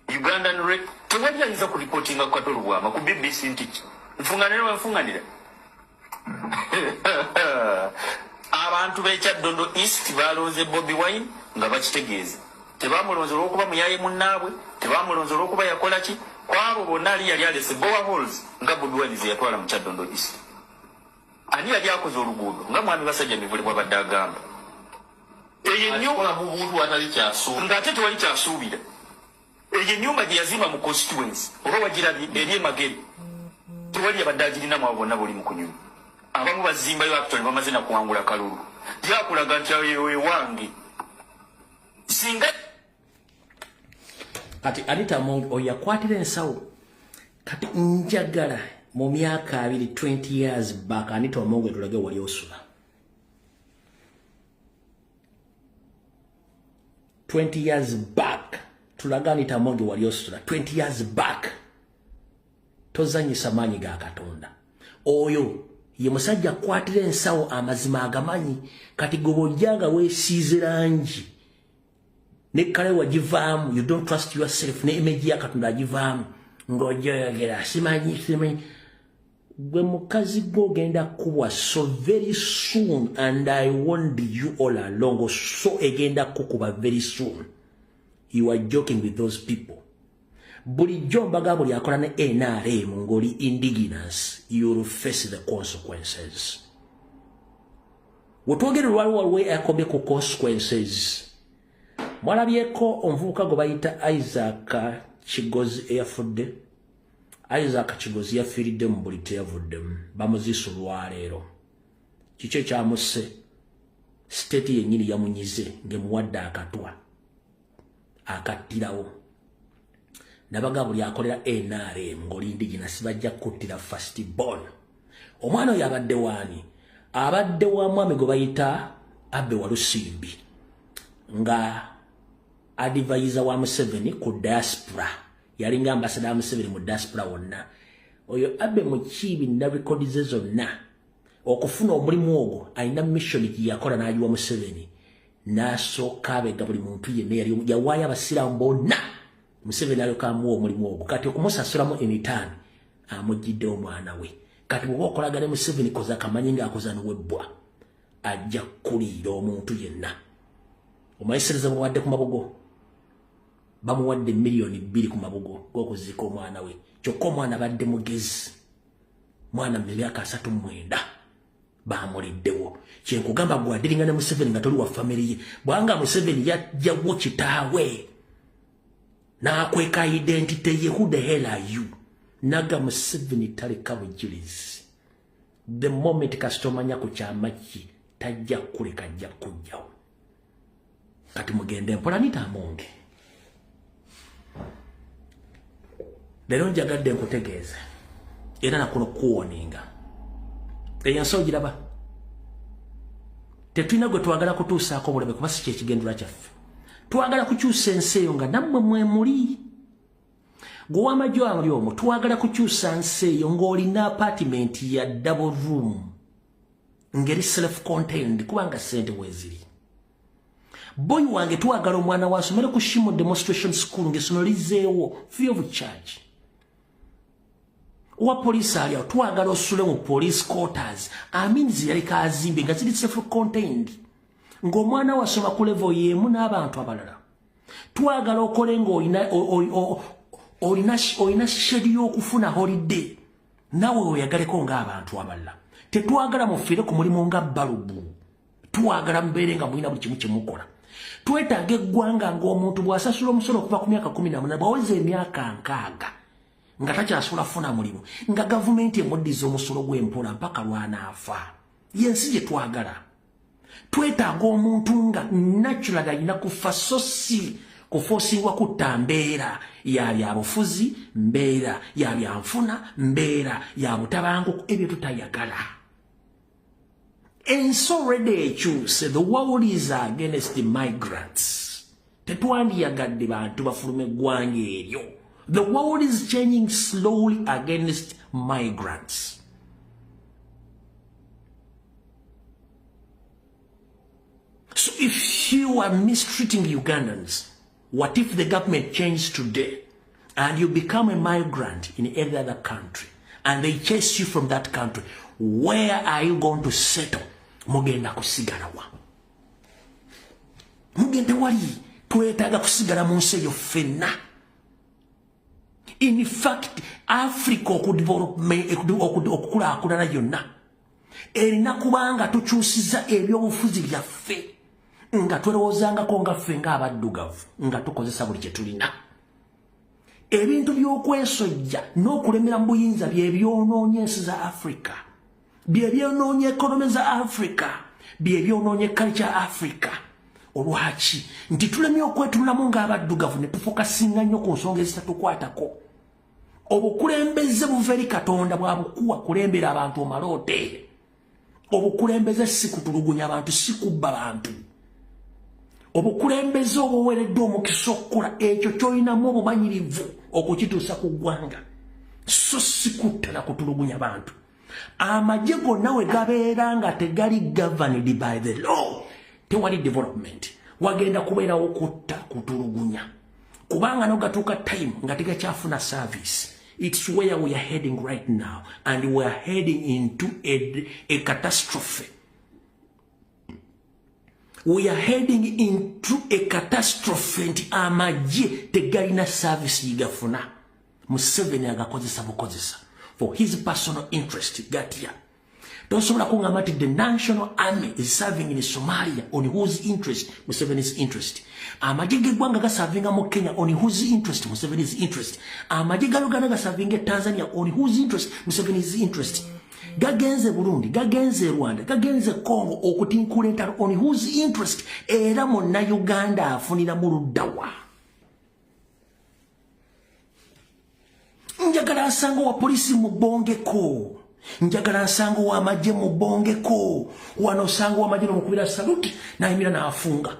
Ugandan Register. Tewali ayinza kuripotinga ku Kato Lubwama ku BBC nti ki? Nfunganira wenfunganira. Abantu b'e Kyaddondo East balonze Bobi Wine nga bakitegeeza. Tebamulonze olw'okuba muyaye munnaabwe, tebamulonze olw'okuba yakola ki? Kwabo bonna ali yali alese boreholes nga Bobi Wine ze yatwala mu Kyaddondo East. Ani yali akoze oluguudo nga mwami Basajja Mivule bw'abadde agamba. Eyo ennyumba mu buntu atali kyasuubira. Ng'ate tewali kyasuubira. Eyo ennyumba gye yazimba mu constituency oba wagirabye eri e Magere. Tewali yabadde agirinamu abo bonna boli mu kunyumya. Abamu bazimbayo actually bamaze na kuwangula kalulu. Yakulaga nti eyo ewange. Singa kati Anita Among oyo yakwatira ensawo. Kati njagala mu myaka 2 20 years back Anita Among tulage wali osula. 20 years back tulaga Anita Among wali osula. 20 years back tozanyisa maanyi ga Katonda. Oyo ye musajja akwatira ensawo amazima agamanyi. Kati gobojjanga weesiize langi ne kale wagivaamu, you don't trust yourself, ne image ya Katonda agivaamu ng'ojoyogera simanyi simanyi. Gwe mukazi gw'ogenda kubwa so very soon, and I warned you all along, so egenda kukuba very soon. You are joking with those people. Bulijjo mbaga buli akola ne NRM ng'oli indigenous, you will face the consequences. Wetwogere lwaliwo waliwo akomye ku consequences. Mwalabyeko omuvubuka gwe bayita Isaac Kigozi eyafudde. Isaac Kigozi yafiiridde mu buli teyavuddemu. Bamuziise olwaleero. Kiki ekyamusse? State yennyini yamunyize ng'emuwadde akatwa akattirawo. Nabaga buli akolera NRM ng'oli indigenous bajja kuttira first born. Omwana oyo abadde waani? Abadde wa mwami gwe bayita Abe Walusimbi nga advisor wa Museveni ku diaspora. Yalinga ambassador wa Museveni mu diaspora wonna. Oyo Abe Mukiibi na rekodi ze zonna okufuna omulimu ogwo alina mission gye yakola n'agiwa Museveni. N'asooka abega buli muntu yenna yali yawaayo abasiraamu bonna. Museveni alyoka amuwa omulimu ogwo. Kati okumusasulamu in return amuggyidde omwana we. Kati bw'oba okolagana ne Museveni, koza akamanyi ng'akoza n'owebbwa, ajja kuliira omuntu yenna. Omanyi bamuwadde ku mabugo, bamuwadde 2 miliyoni ku mabugo g'okuziika omwana we. Kyokka omwana abadde mugezi, mwana mu myaka 39, bamuliddewo. Kyenkugamba, gwadealinga ne Museveni nga toli wa family ye, bwanga Museveni yajjawo kitaawe n'akweka identity ye. Who the hell are you? Naga Museveni taleka bujulizi. The moment kasita omanya ku kyama ki, tajja kuleka, ajja kujjawo. Kati mugende mpola. Nitaamonge leero njagadde nkutegeeze era nakuno kuwarninga. Eyo ensi ogiraba, tetulina gwe twagala kutuusaako bulabe, kuba si kyekigendera kyaffe. Twagala kukyusa ensi eyo nga nammwe mwemuli. Gwe wamajjo ali omwo, twagala kukyusa nsi eyo ng'olina apartment ya double room ngeri self contained, kubanga sente weeziri. Boy wange, twagala omwana wasomere ku Shimo Demonstration School ng'essomero lizeewo free of charge. Owa poliisi ali awo, twagala osule mu police quarters amins yaleka azimbe nga ziri self contained, ng'omwana wasoma ku level y'emu n'abantu abalala. Twagala okole ng'olina olina schedule y'okufuna holiday, naawe oyagaleko ng'abantu abalala. Tetwagala mufiire ku mulimu nga balubu, twagala mubeere nga mulina buli kimu kyemukola. Twetaaga eggwanga ng'omuntu bw'asasula omusolo okuva ku myaka 18, bw'aweza emyaka 60 nga takyasobola kufuna mulimu, nga gavumenti emuddiza omusolo gw'empola mpaka lw'anaafa. Yensi gye twagala. Twetaaga omuntu nga natural alina kufa, so si kuforcingwa kutta mbeera ya byabufuzi, mbeera ya byanfuna, mbeera ya butabanguko. Ebyo tutayagala. Ensi already ekyuse. The world is against the migrants. Tetwandiyagadde bantu bafuluma eggwanga eryo. The world is changing slowly against migrants. So if you are mistreating Ugandans, what if the government changes today and you become a migrant in every other country and they chase you from that country? Where are you going to settle? Mugenda kusigala wa? Mugende wali. Twetaaga kusigala mu nsi eyo ffenna. In fact, Africa okukulaakulana yonna erina kubanga tukyusiza ebyobufuzi byaffe, nga twerowoozangako nga ffe ng'abaddugavu, nga tukozesa buli kye tulina. Ebintu by'okwesojja n'okulemera mu buyinza bye byonoonya ensi za Africa, bye byonoonya economy za Africa, bye byonoonya culture Africa. Olwaki nti tulemye okwetunulamu ng'abaddugavu ne tufocusinga nnyo ku nsonga ezitatukwatako? Obukulembeze buva eri Katonda, bwabukuwa kulembera abantu omaloote. Obukulembeze si kutulugunya abantu, si kubba bantu. Obukulembeze obuweereddwa omukisa okukola ekyo kyolinamu obumanyirivu okukituusa ku ggwanga, so si kutta na kutulugunya bantu. Amagye gonna we gabeera nga tegali governed by the law, tewali development, wagenda kubeerawo kutta, kutulugunya, kubanga nogatuuka time nga tegakyafuna service. It's where we are heading right now, and we are heading into a catastrophe. We are heading into a catastrophe nti amagye tegalina service yigafuna. Museveni agakozesa bukozesa for his personal interest. Gatya tosobola kuŋŋamba nti the national army is serving in Somalia on whose interest? Museveni's interest. Amagye g'eggwanga gaservinga mu Kenya on whose interest? Museveni's interest. Amagye ga Uganda gaservinga e Tanzania on whose interest? Museveni's interest. Gagenze Burundi, gagenze Rwanda, gagenze Congo okutinkula entalo on whose interest? Era Munnayuganda afunira mu luddawa? Njagala nsanga wa polisi mubongeko, njagala nsanga w'amagye mubongeko. Wano osanga w'amagye nomukubira salute, nayimira n'afunga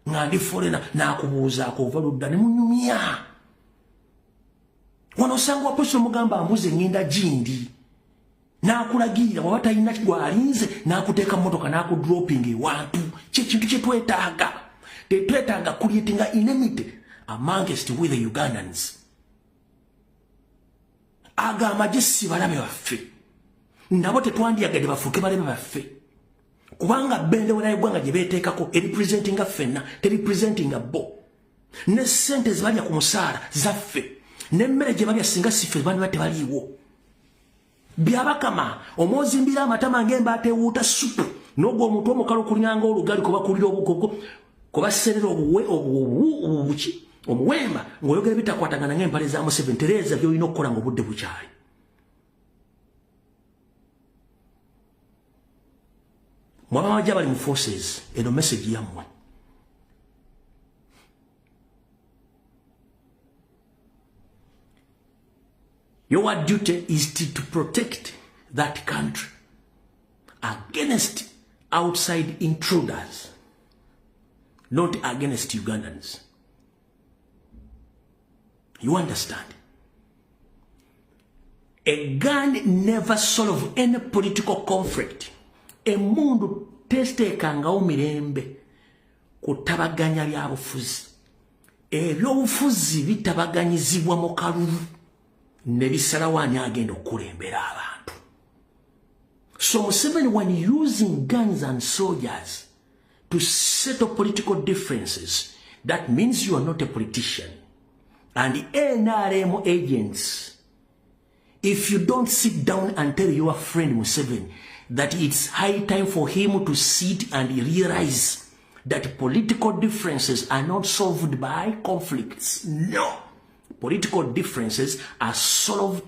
nga ndi foreigner, n'akubuuzaako ova ludda, ne munyumya. Wano osanga wa polisi omugamba ambuze ngenda gindi, n'akulagirira. Bw'aba talina gwalinze, n'akuteeka mmotoka, n'akudropping ewantu. Kyekintu kye twetaaga. Tetwetaaga creatinga enmity amongst with the Ugandans. Ago amagye si balabe baffe. Nabo tetwandyagadde bafuuke balabe baffe. Kubanga bendera y'eggwanga gye beeteekako erepresentinga ffenna, terepresentinga bo. Ne ssente ze balya ku musaala zaffe, n'emmere gye balya singa si ffe bandiba tebaliiwo. Byabakama omwozimbira amatama ng'embaata ewuuta supu, n'ogwo omuntu omukalu kulinanga olugali kubakulira obukoko kubaserera obuwe obuki omuwemba ng'oyogera bitakwatagana ng'empale za Museveni. Tereeza by'olina okukola ng'obudde bukyali. Mwabamajja bali mu forces, eno message yammwe. Your duty is to protect that country against outside intruders, not against Ugandans. You understand? A gun never solves any political conflict. Emundu testeekangawo mirembe kutabaganya byabufuzi. Ebyobufuzi bitabaganyizibwa mu kalulu ne bisalawo ani agenda okukulembera abantu. So Museveni, when using guns and soldiers to settle political differences, that means you are not a politician. And the NRM agents, if you don't sit down and tell your friend Museveni that it's high time for him to sit and realize that political differences are not solved by conflicts. No. Political differences are solved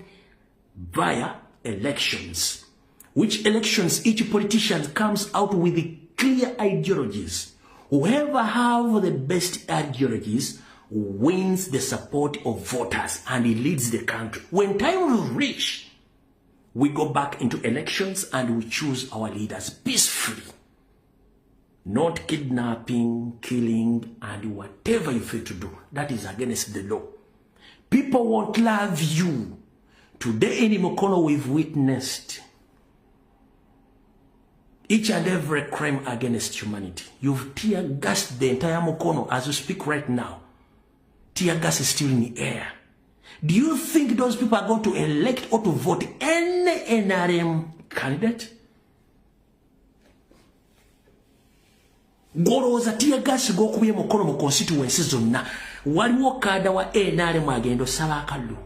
via elections. Which elections each politician comes out with clear ideologies. Whoever have the best ideologies wins the support of voters and he leads the country. When time will reach, we go back into elections and we choose our leaders peacefully. Not kidnapping, killing, and whatever you feel to do. That is against the law. People won't love you. Today in Mukono we've witnessed each and every crime against humanity. You've tear gassed the entire Mukono as we speak right now. Tear gas is still in the air. Do you think those people are going to elect or to vote any NRM candidate? Golowooza tear gas g'okubye Mukono mu constituency zonna. Waliwo kaada wa NRM agenda osaba akalulu.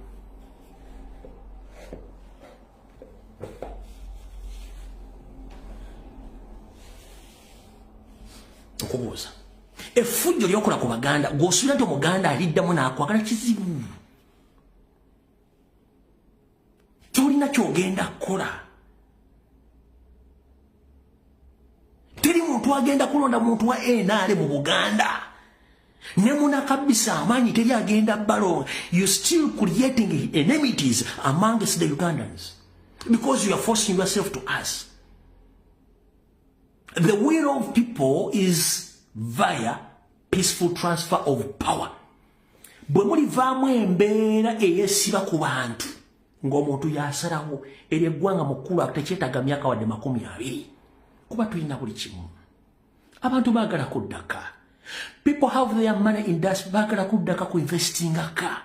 Nkubuuza. Effujjo lyokola ku Baganda, gw'osuubira nti Omuganda aliddamu n'akwagala kizibu. Tolina ky'ogenda kukola. Teri muntu agenda kulonda muntu wa NRM mu Buganda. Ne munakabisa amaanyi teri agenda balonda. You still creating enmities amongst the Ugandans because you are forcing yourself to us. The will of people is via peaceful transfer of power. Bwe mulivaamu embeera eyesiba ku bantu ng'omuntu yasalawo eri eggwanga mukulu tekyetaaga myaka wadde 20 kuba tulina buli kimu. Abantu baagala kuddaka. People have their money in that baagala kuddaka ku investingaka.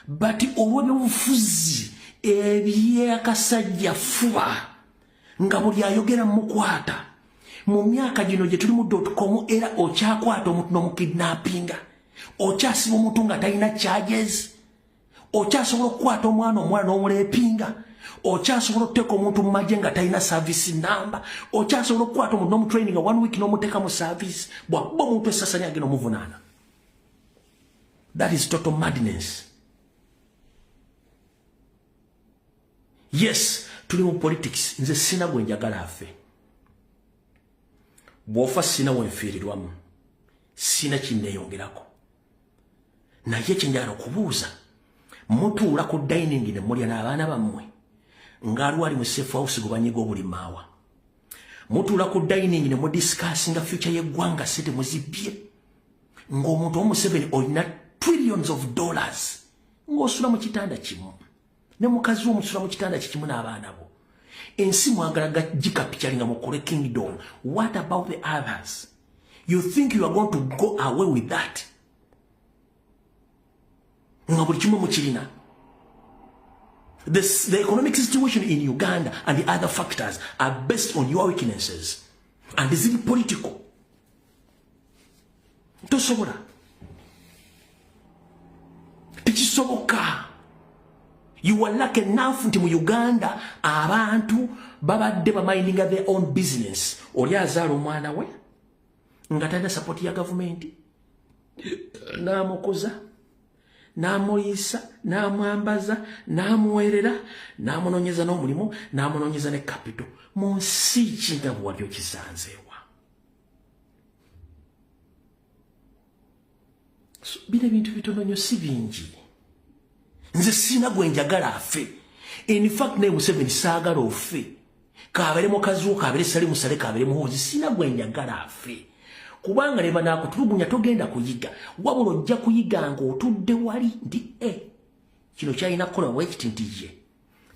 But olw'ebyobufuzi ebyakasajja fuba nga buli ayogera mukwata. Mu myaka gino gye tuli mu .com era okyakwata omuntu n'omukidnappinga, okyasiba omuntu nga talina charges, okyasobola okukwata omwana omuwala n'omuleepinga, okyasobola okuteeka omuntu mu magye nga talina service number, okyasobola okukwata omuntu n'omutraininga 1 week n'omuteeka mu service, bw'akuba omuntu essasanya agenda omuvunaana. That is total madness. Yes, tuli mu politics, nze sina gwe njagala afe. Bw'ofa sina wenfiirirwamu, sina kinneeyongerako. Naye kye njagala okubuuza, mutuula ku dining ne mulya n'abaana bammwe ng'aliwo ali mu safe house gwe banyiga obulimaawa. Mutuula ku dining ne mudiscussinga future y'eggwanga ssente muzibye. Ng'omuntu omu Museveni olina trillions of dollars ng'osula mu kitanda kimu ne mukazi wo musula mu kitanda kimu n'abaana bo. Ensi mwagala gikapityalinga mukole kingdom. What about the others? You think you are going to go away with that? Nga buli kimu mukirina. The economic situation in Uganda and the other factors are based on your weaknesses. And is it political? Tosobola. Tekisoboka. You are lucky enough nti mu Uganda abantu babadde bamininga their own business. Oli azaala omwana we nga talina support ya gavumenti, n'amukuza, n'amuliisa, n'amwambaza, n'amuweerera, n'amunoonyeza n'omulimu, n'amunoonyeza ne capital. Mu nsi ki nga bwe wali okisanzeewa? Bino ebintu bitono nnyo, si bingi. Nze sirina gwe njagala afe. In fact, naye Museveni saagala ofe. Kabeere mukazi wo, kabeere Salim Saleh, kabeere Muhoozi, sirina gwe njagala afe. Kubanga ne banaakutulugunya togenda kuyiga. Wabula ojja kuyiga ng'otudde wali nti kino kyalina kukola bwe kiti nti ye.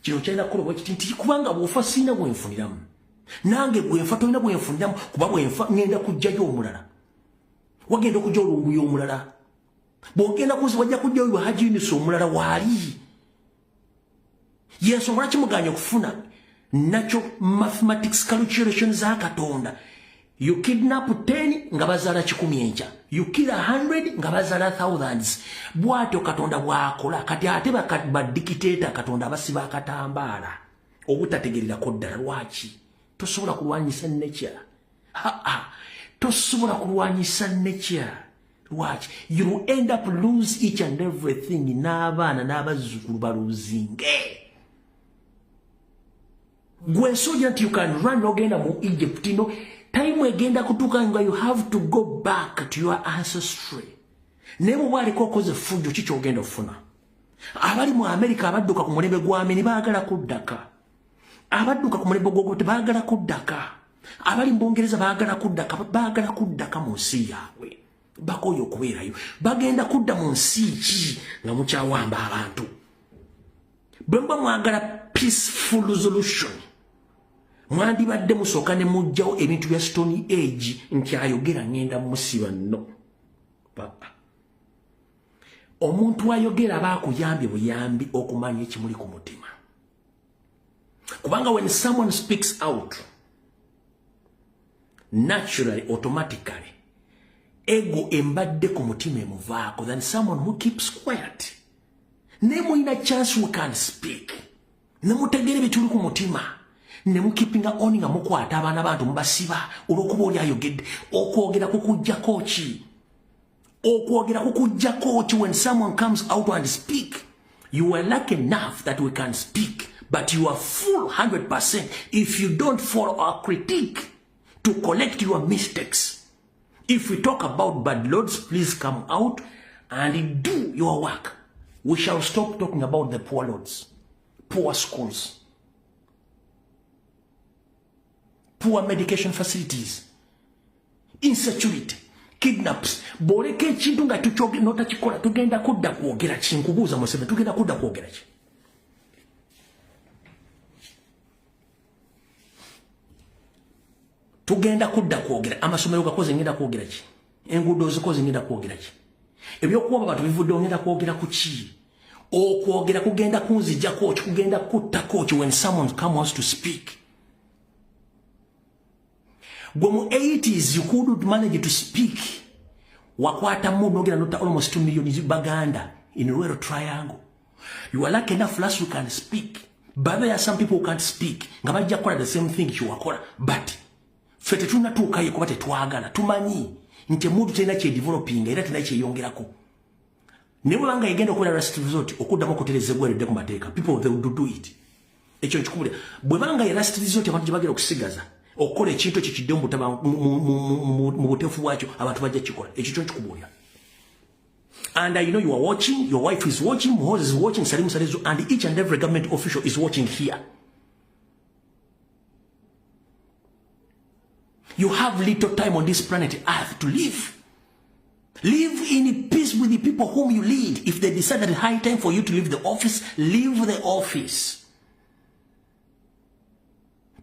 Kino kyalina kukola bwe kiti nti, kubanga bw'ofa sirina gwe nfuniramu. Nange bwe nfa tolina bwe nfuniramu, kuba bwe nfa ngenda kuggyayo omulala. Wagenda okujja olunguyo omulala. Bw'ogenda kuzi wajja kujjayo Haji Yunus omulala waali. Yensonga lwaki muganye okufuna nakyo mathematics calculation za Katonda. You kidnap 10 nga bazaala 100 enkya. You kill 100 nga bazaala thousands. Bw'atyo Katonda bw'akola. Kati ate badikiteeta Katonda abasiba akatambaala. Obutategererako ddala lwaki? Tosobola kulwanyisa nature. Tosobola kulwanyisa nature. Lwaki? You will end up lose each and everything. N'abaana n'abazzukulu baluzinge. Gwe soja nti you can run n'ogenda mu Egypt, no. Time egenda kutuuka nga you have to go back to your ancestry. Naye bw'oba aliko okoze effujjo, ki ky'ogenda okufuna? Abali mu America abadduka ku mulembe gwa Amini baagala kuddaka. Abadduka ku mulembe gw'Obote baagala kuddaka. Abali mu Bungereza baagala kuddaka, baagala kuddaka mu nsi yaabwe. Bakooye okubeerayo. Bagenda kudda mu nsi ki nga mukyawamba abantu? Bwe muba mwagala peaceful resolution, mwandibadde musooka ne muggyawo ebintu bya Stone Age nti ayogera ngenda musiba nno. Omuntu ayogera aba akuyambye buyambi okumanya ekimuli ku mutima. Kubanga when someone speaks out, naturally, automatically, ego embadde ku mutima emuvaako than someone who keeps quiet. Ne mulina chance, we can speak. Ne mutegeera ebituli ku mutima. Ne mukeepinga on nga mukwata abaana bantu mubasiba olw'okuba oli ayogedde. Okwogera kukuggyako ki? Okwogera kukuggyako ki when someone comes out and speak? You are lucky enough that we can speak, but you are full 100% if you don't follow our critique to correct your mistakes. If we talk about bad roads, please come out and do your work. We shall stop talking about the poor roads, poor schools, poor medication facilities, insecurity, kidnaps. Bw'oleka ekintu nga n'otakikola, tugenda kudda kwogera ki? Nkubuuza Museveni, tugenda kudda kwogera ki? Tugenda kudda kwogera amasomero gakoze, ngenda kwogera ki? Enguudo zikoze, ngenda kwogera ki? Ebyokuwamba abantu bivudde, ngenda kwogera ku ki? Okwogera kugenda kunzijjako ki? Kugenda kuttako ki when someone come wants to speak? Gwe mu 80s you couldn't manage to speak. Wakwata mu nogera nota almost 2 million Baganda in Luweero Triangle. You are lucky enough last we can speak. But there are some people who can't speak. Nga bajja kukola the same thing kyewakola. But ffe tetunnatuukayo kuba tetwagala. Tumanyi nti emuntu terina kyedevelopinga era terina kyeyongerako. Naye bwebanga egenda okubeera last resort okuddamu okutereezebwa eredde ku mateeka, people, they would do it. Ekyo nkikubulira. Bwebanga ye last resort abantu gye bagenda okusigaza okukola ekintu ekyo kidde mu buteefu bwakyo, abantu bajja kikola. Ekyo kyo nkikubuulira. And I know you are watching, your wife is watching, Muhoozi is watching, Salim Saleh, and each and every government official is watching here. You have little time on this planet Earth to live. Live in peace with the people whom you lead. If they decide that it's high time for you to leave the office, leave the office.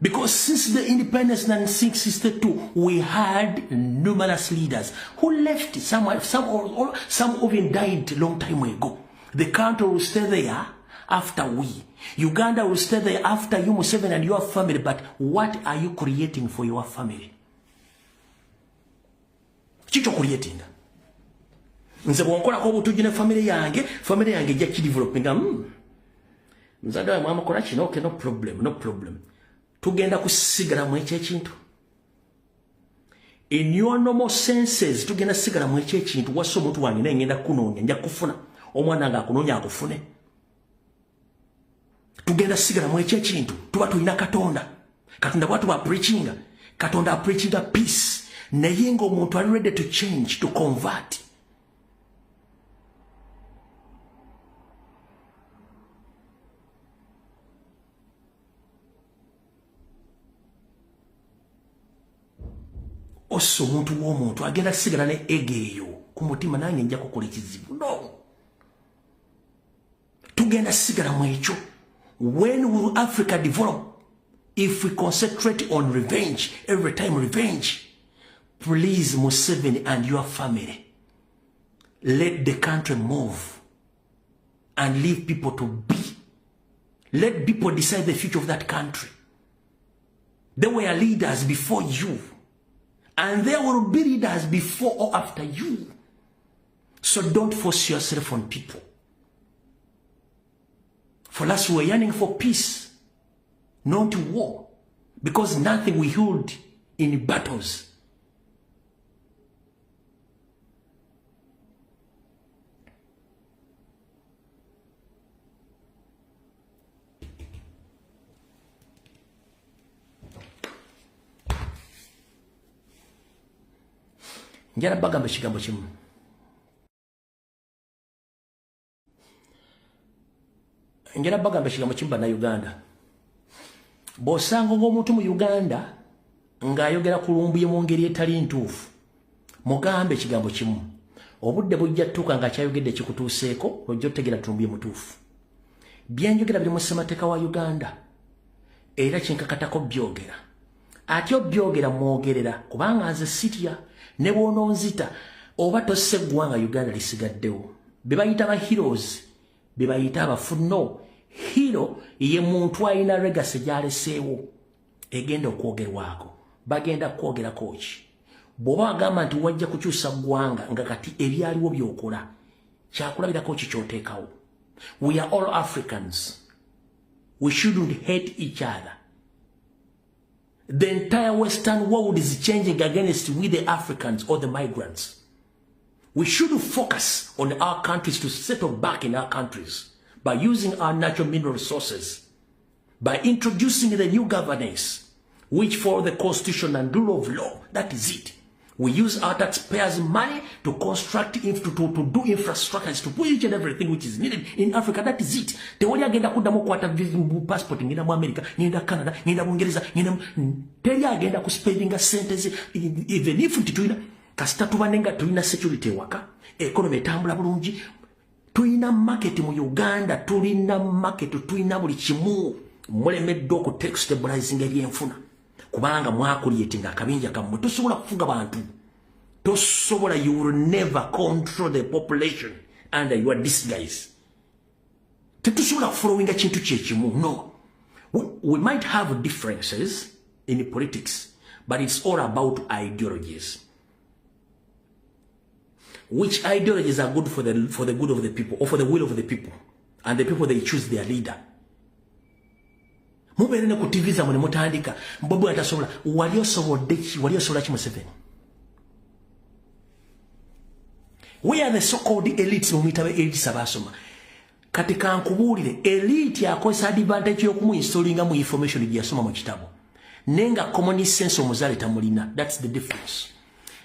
Because since the independence in 1962, we had numerous leaders who left. Some even died long time ago. The country will stay there after we. Uganda will stay there after you, Museveni, and your family. But what are you creating for your family? Chicho creating. Nze bwonkolako obutujju ne family yange ejja kidevelopinga. Muzadde wange mwamukola kino, okay, no problem, no problem. Tugenda kusigala mu ekyo ekintu. In your normal senses, tugenda sigala mu ekyo ekintu. Wassa omuntu wange naye ngenda kunoonya, nja kufuna. Omwana nga akunoonya akufune. Tugenda sigala mu ekyo ekintu. Tuba tulina Katonda. Katonda bw'atuba preachinga. Katonda preachinga peace. Naye ng'omuntu ali ready to change, to convert. Osso omuntu w'omuntu agenda sigala ne ego eyo ku mutima, nange nja kukola ekizibu. No. Tugenda sigala mu ekyo. When will Africa develop if we concentrate on revenge, every time revenge? Please, Museveni and your family, let the country move and leave people to be. Let people decide the future of that country. There were leaders before you, and there will be leaders before or after you. So don't force yourself on people. For us, we're yearning for peace, not war, because nothing we hold in battles. Njala bagamba ekigambo kimu. Njala bagamba ekigambo kimu bannayuganda. Bw'osanga ng'omuntu mu Uganda ng'ayogera ku Lumbuye mu ngeri etali ntuufu, mugambe ekigambo kimu. Obudde bujja ttuuka ng'akyayogedde kikutuuseeko, ojja otegeera Lumbuye mutuufu. Bye njogera biri mu ssemateeka wa Uganda, era kinkakatako byogera. Ate obyogera mwogerera kubanga nze sitya. Ne bw'ononzita oba tosse eggwanga Uganda lisigaddewo. Be bayita ba heroes, be bayita abafu. No, hero ye muntu alina legacy gy'aleseewo egenda okwogerwako. Bagenda kwogerako ki? Bw'oba wagamba nti wajja kukyusa ggwanga nga kati ebyaliwo by'okola, kyakulabirako ki ky'oteekawo? We are all Africans. We shouldn't hate each other. The entire Western world is changing against we the Africans or the migrants. We should focus on our countries to settle back in our countries by using our natural mineral resources, by introducing the new governance, which follow the constitution and rule of law. That is it. We use our taxpayers' money to construct, to do infrastructures, to put each and everything which is needed in Africa. That is it. Tewali agenda kuddamu okukwata passport ngenda mu America, ngenda Canada, ngenda Bungereza, ngenda teri agenda kuspendinga sente ze, even if nti tulina kasita tuba nenga tulina security ewaka, economy etambula bulungi, tulina market mu Uganda, tulina market, tulina buli kimu. Mulemeddwa okustabilizing ebyenfuna. Kubanga mwakulietinga akabinja kammwe. Tosobola kufuga bantu. Tosobola, you will never control the population under your disguise. Tetusobola kufollowinga kintu kyekimu. No. We might have differences in politics, but it's all about ideologies. Which ideologies are good for the good of the people or for the will of the people? And the people, they choose their leader. Mubeere ne ku TV zammwe ne mutandika Bobi atasobola. Wali osobodde ki? Wali osobola ki, Museveni? We are the so-called elites. Mumuyita elites abaasoma. Kati kankubuulire, elite akozesa advantage y'okumuinstalinga mu information gye yasoma mu kitabo, naye nga common sense omuzaale tamulina. That's the difference.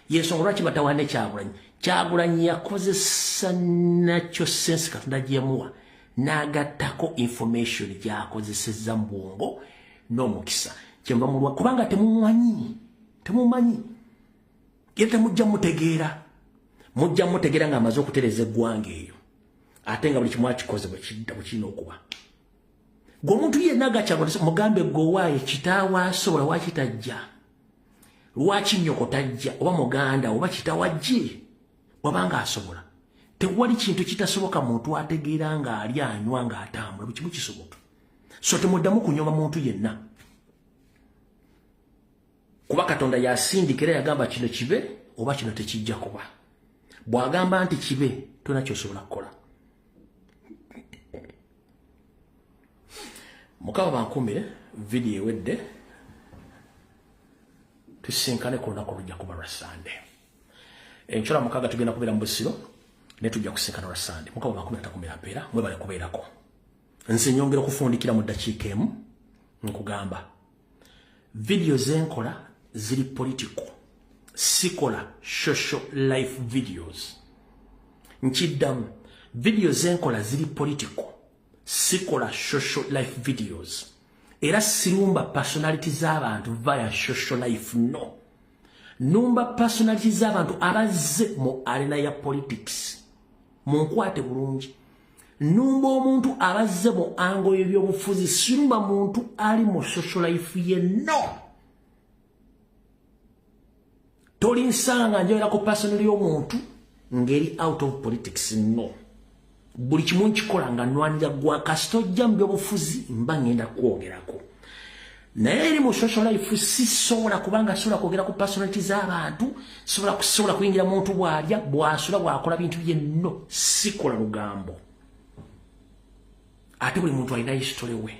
Yensonga lwaki batawaane Kyagulanyi. Kyagulanyi yakozesa nakyo sense Katonda gye yamuwa, n'agattako information gy'akozesezza mu bwongo n'omukisa. Kyenva mulwa kubanga temumumanyi, temumanyi, era temujja mutegeera. Mujja mutegeera ng'amaze okutereeza eggwanga eyo, ate nga buli kimu akikoze bwe kirina okuba. Gwe omuntu yenna agakyagwa mugambe, gwe owaaye kitaawe asobola, lwaki tajja? Lwaki nnyoko tajja? Oba muganda oba kitaawe ajje wabanga asobola. Tewali kintu kitasoboka muntu ategeera nga ali anywa nga atambula, buli kimu kisoboka. So temuddamu kunyoma muntu yenna, kuba Katonda yasindika era yagamba kino kibe oba kino tekijja kuba. Bw'agamba nti kibe, tolina ky'osobola kukola. Mukama bankuumire, vidiyo ewedde, tusinkane ku lunaku olujja kuba lwa Sande. Enkyola mukaaga tugenda kubeera mu Busiro, naye tujja kusinkana lwa Sande. Mukama bankuumire, atakumira mpeera, mwebale kubeerako. Nze nyongera okufundikira mu ddakiika emu nkugamba, vidiyo zenkola ziri political, sikola social life videos. Nkiddamu, vidiyo zenkola ziri political, sikola social life videos. Era sirumba personality z'abantu via social life, no. Numba personality z'abantu abazze mu arena ya politics. Munkwate bulungi. Numba omuntu abazze mu ango y'ebyobufuzi, sirumba muntu ali mu social life ye, no. Tolinsanga njogera ku personality y'omuntu ngeri out of politics, no. Buli kimu nkikola nga nnwanira gwa kasita ojja mu byobufuzi mba ngenda kwogerako. Naye eri mu social life sisobola, kubanga sobola kwogera ku personality z'abantu, sobola kuyingira muntu bw'alya, bw'asula, bw'akola bintu bye, no. Sikola lugambo. Ate buli muntu alina history we,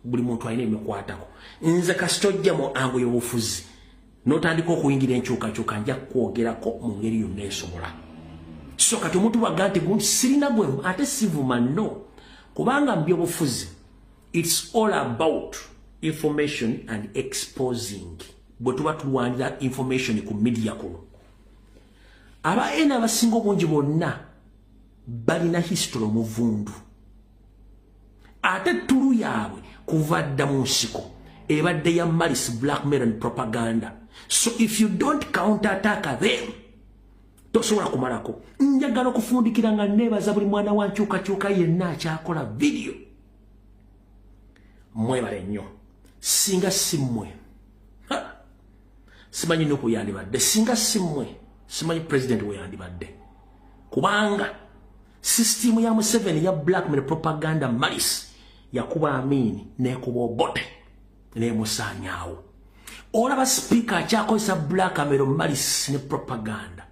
buli muntu alina emikwatako. Nze kasita ojja mu ango y'obufuzi n'otandika okuyingira enkyukakyuka, nja kwogerako mu ngeri yonna esobola. So kati omuntu bw'agamba nti gundi sirina gwe ate sivuma, no. Kubanga mu byobufuzi it's all about information and exposing. Bwe tuba tulwanira information ku media kuno, aba ena abasinga obungi bonna balina history omuvundu, ate ttulu yaabwe kuva dda mu nsiko ebadde ya malice, blackmail and propaganda. So if you don't counter attack them, tosobola kumalako. Njagala okufundikira nga neebaza buli mwana wa nkyukakyuka yenna akyakola vidiyo. Mwebale nnyo. Singa si mmwe, simanyi nuku yandibadde. Singa si mmwe, simanyi president we yandibadde, kubanga sisitimu ya Museveni ya blackmail, propaganda, malice yakuba Amini nekuba Obote nemusaanyaawo. Olaba speaker akyakozesa blackmail, malice ne propaganda.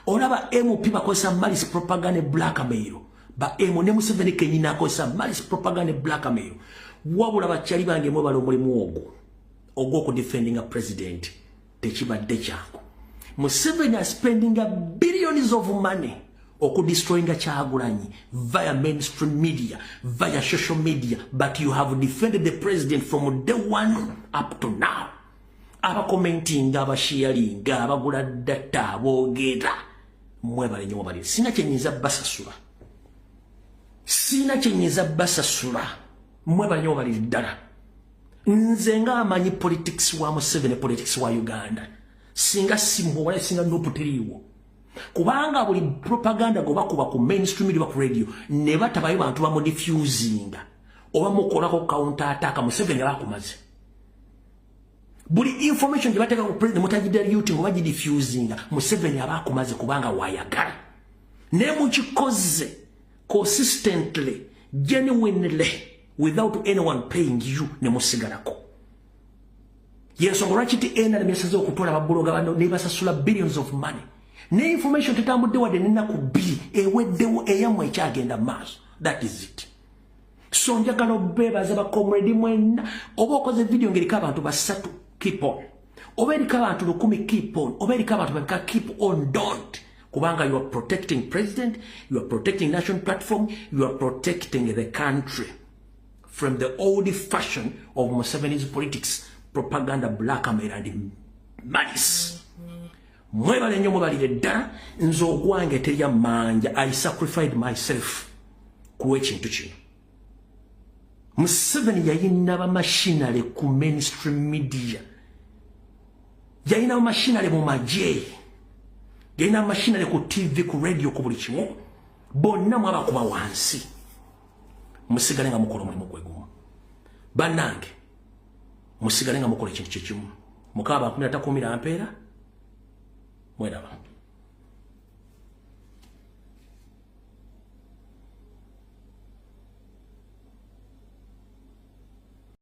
Olaba MP bakozesa malice, propaganda ne blackmail, ba M ne Museveni kenyini akozesa malice, propaganda ne blackmail. Wabula bakyali bange, mwebala omulimu ogwo ogw'okudefendinga president. Tekibadde kyangu. Museveni aspendinga billions of money okudestroyinga Kyagulanyi via mainstream media, via social media, but you have defended the president from day one up to now. Abakomentinga, abasharinga, abagula data, aboogera, mwebale nnyo, mwebale. Sina kyenyinza basasula, sina kyenyinza basasula. Mwebale nnyo, mwebale ddala. Nze nga amanyi politics wa Museveni, politics wa Uganda, singa simuwala, singa NUP teriiwo, kubanga buli propaganda gwe bakuba ku mainstream media, ku radio, ne batabayo bantu bamudiffusinga oba mukolako counter attack, Museveni abakumaze. Buli information gye bateeka ku president mutagidiluting oba gidiffusinga, Museveni abakumaze, kubanga wayagala. Naye mukikoze consistently, genuinely, without anyone paying you, ne musigalako. Yensonga lwaki ti NRM yasaze okutwala babuloga bano ne basasula billions of money, ne information tetambudde wadde n'ennaku 2, eweddewo, eyammwe ekyagenda mu maaso. That is it. So njagala obeebaza bacomrade mwenna. Oba okoze video ng'eriko abantu basatu, keep on. Oba eriko abantu 1000, keep on. Oba eriko abantu babika, keep on. Don't, kubanga you are protecting president, you are protecting national platform, you are protecting the country from the old fashion of Museveni's politics, propaganda, blackmail and malice. Mwebale nnyo, mwebalire ddala. Nze ogwange terya manja. I sacrificed myself ku ekintu kino. Museveni yayina bamachinery ku mainstream media, yayina bamachinery mu magye, yayina bamachinery ku TV, ku radio, ku buli kimu. Bonna mwabakuba wansi. Musigale nga mukola omulimu gwe gumu. Bannange, musigale nga mukola ekintu kyekimu. Mukaba 13 mpeera, mweraba.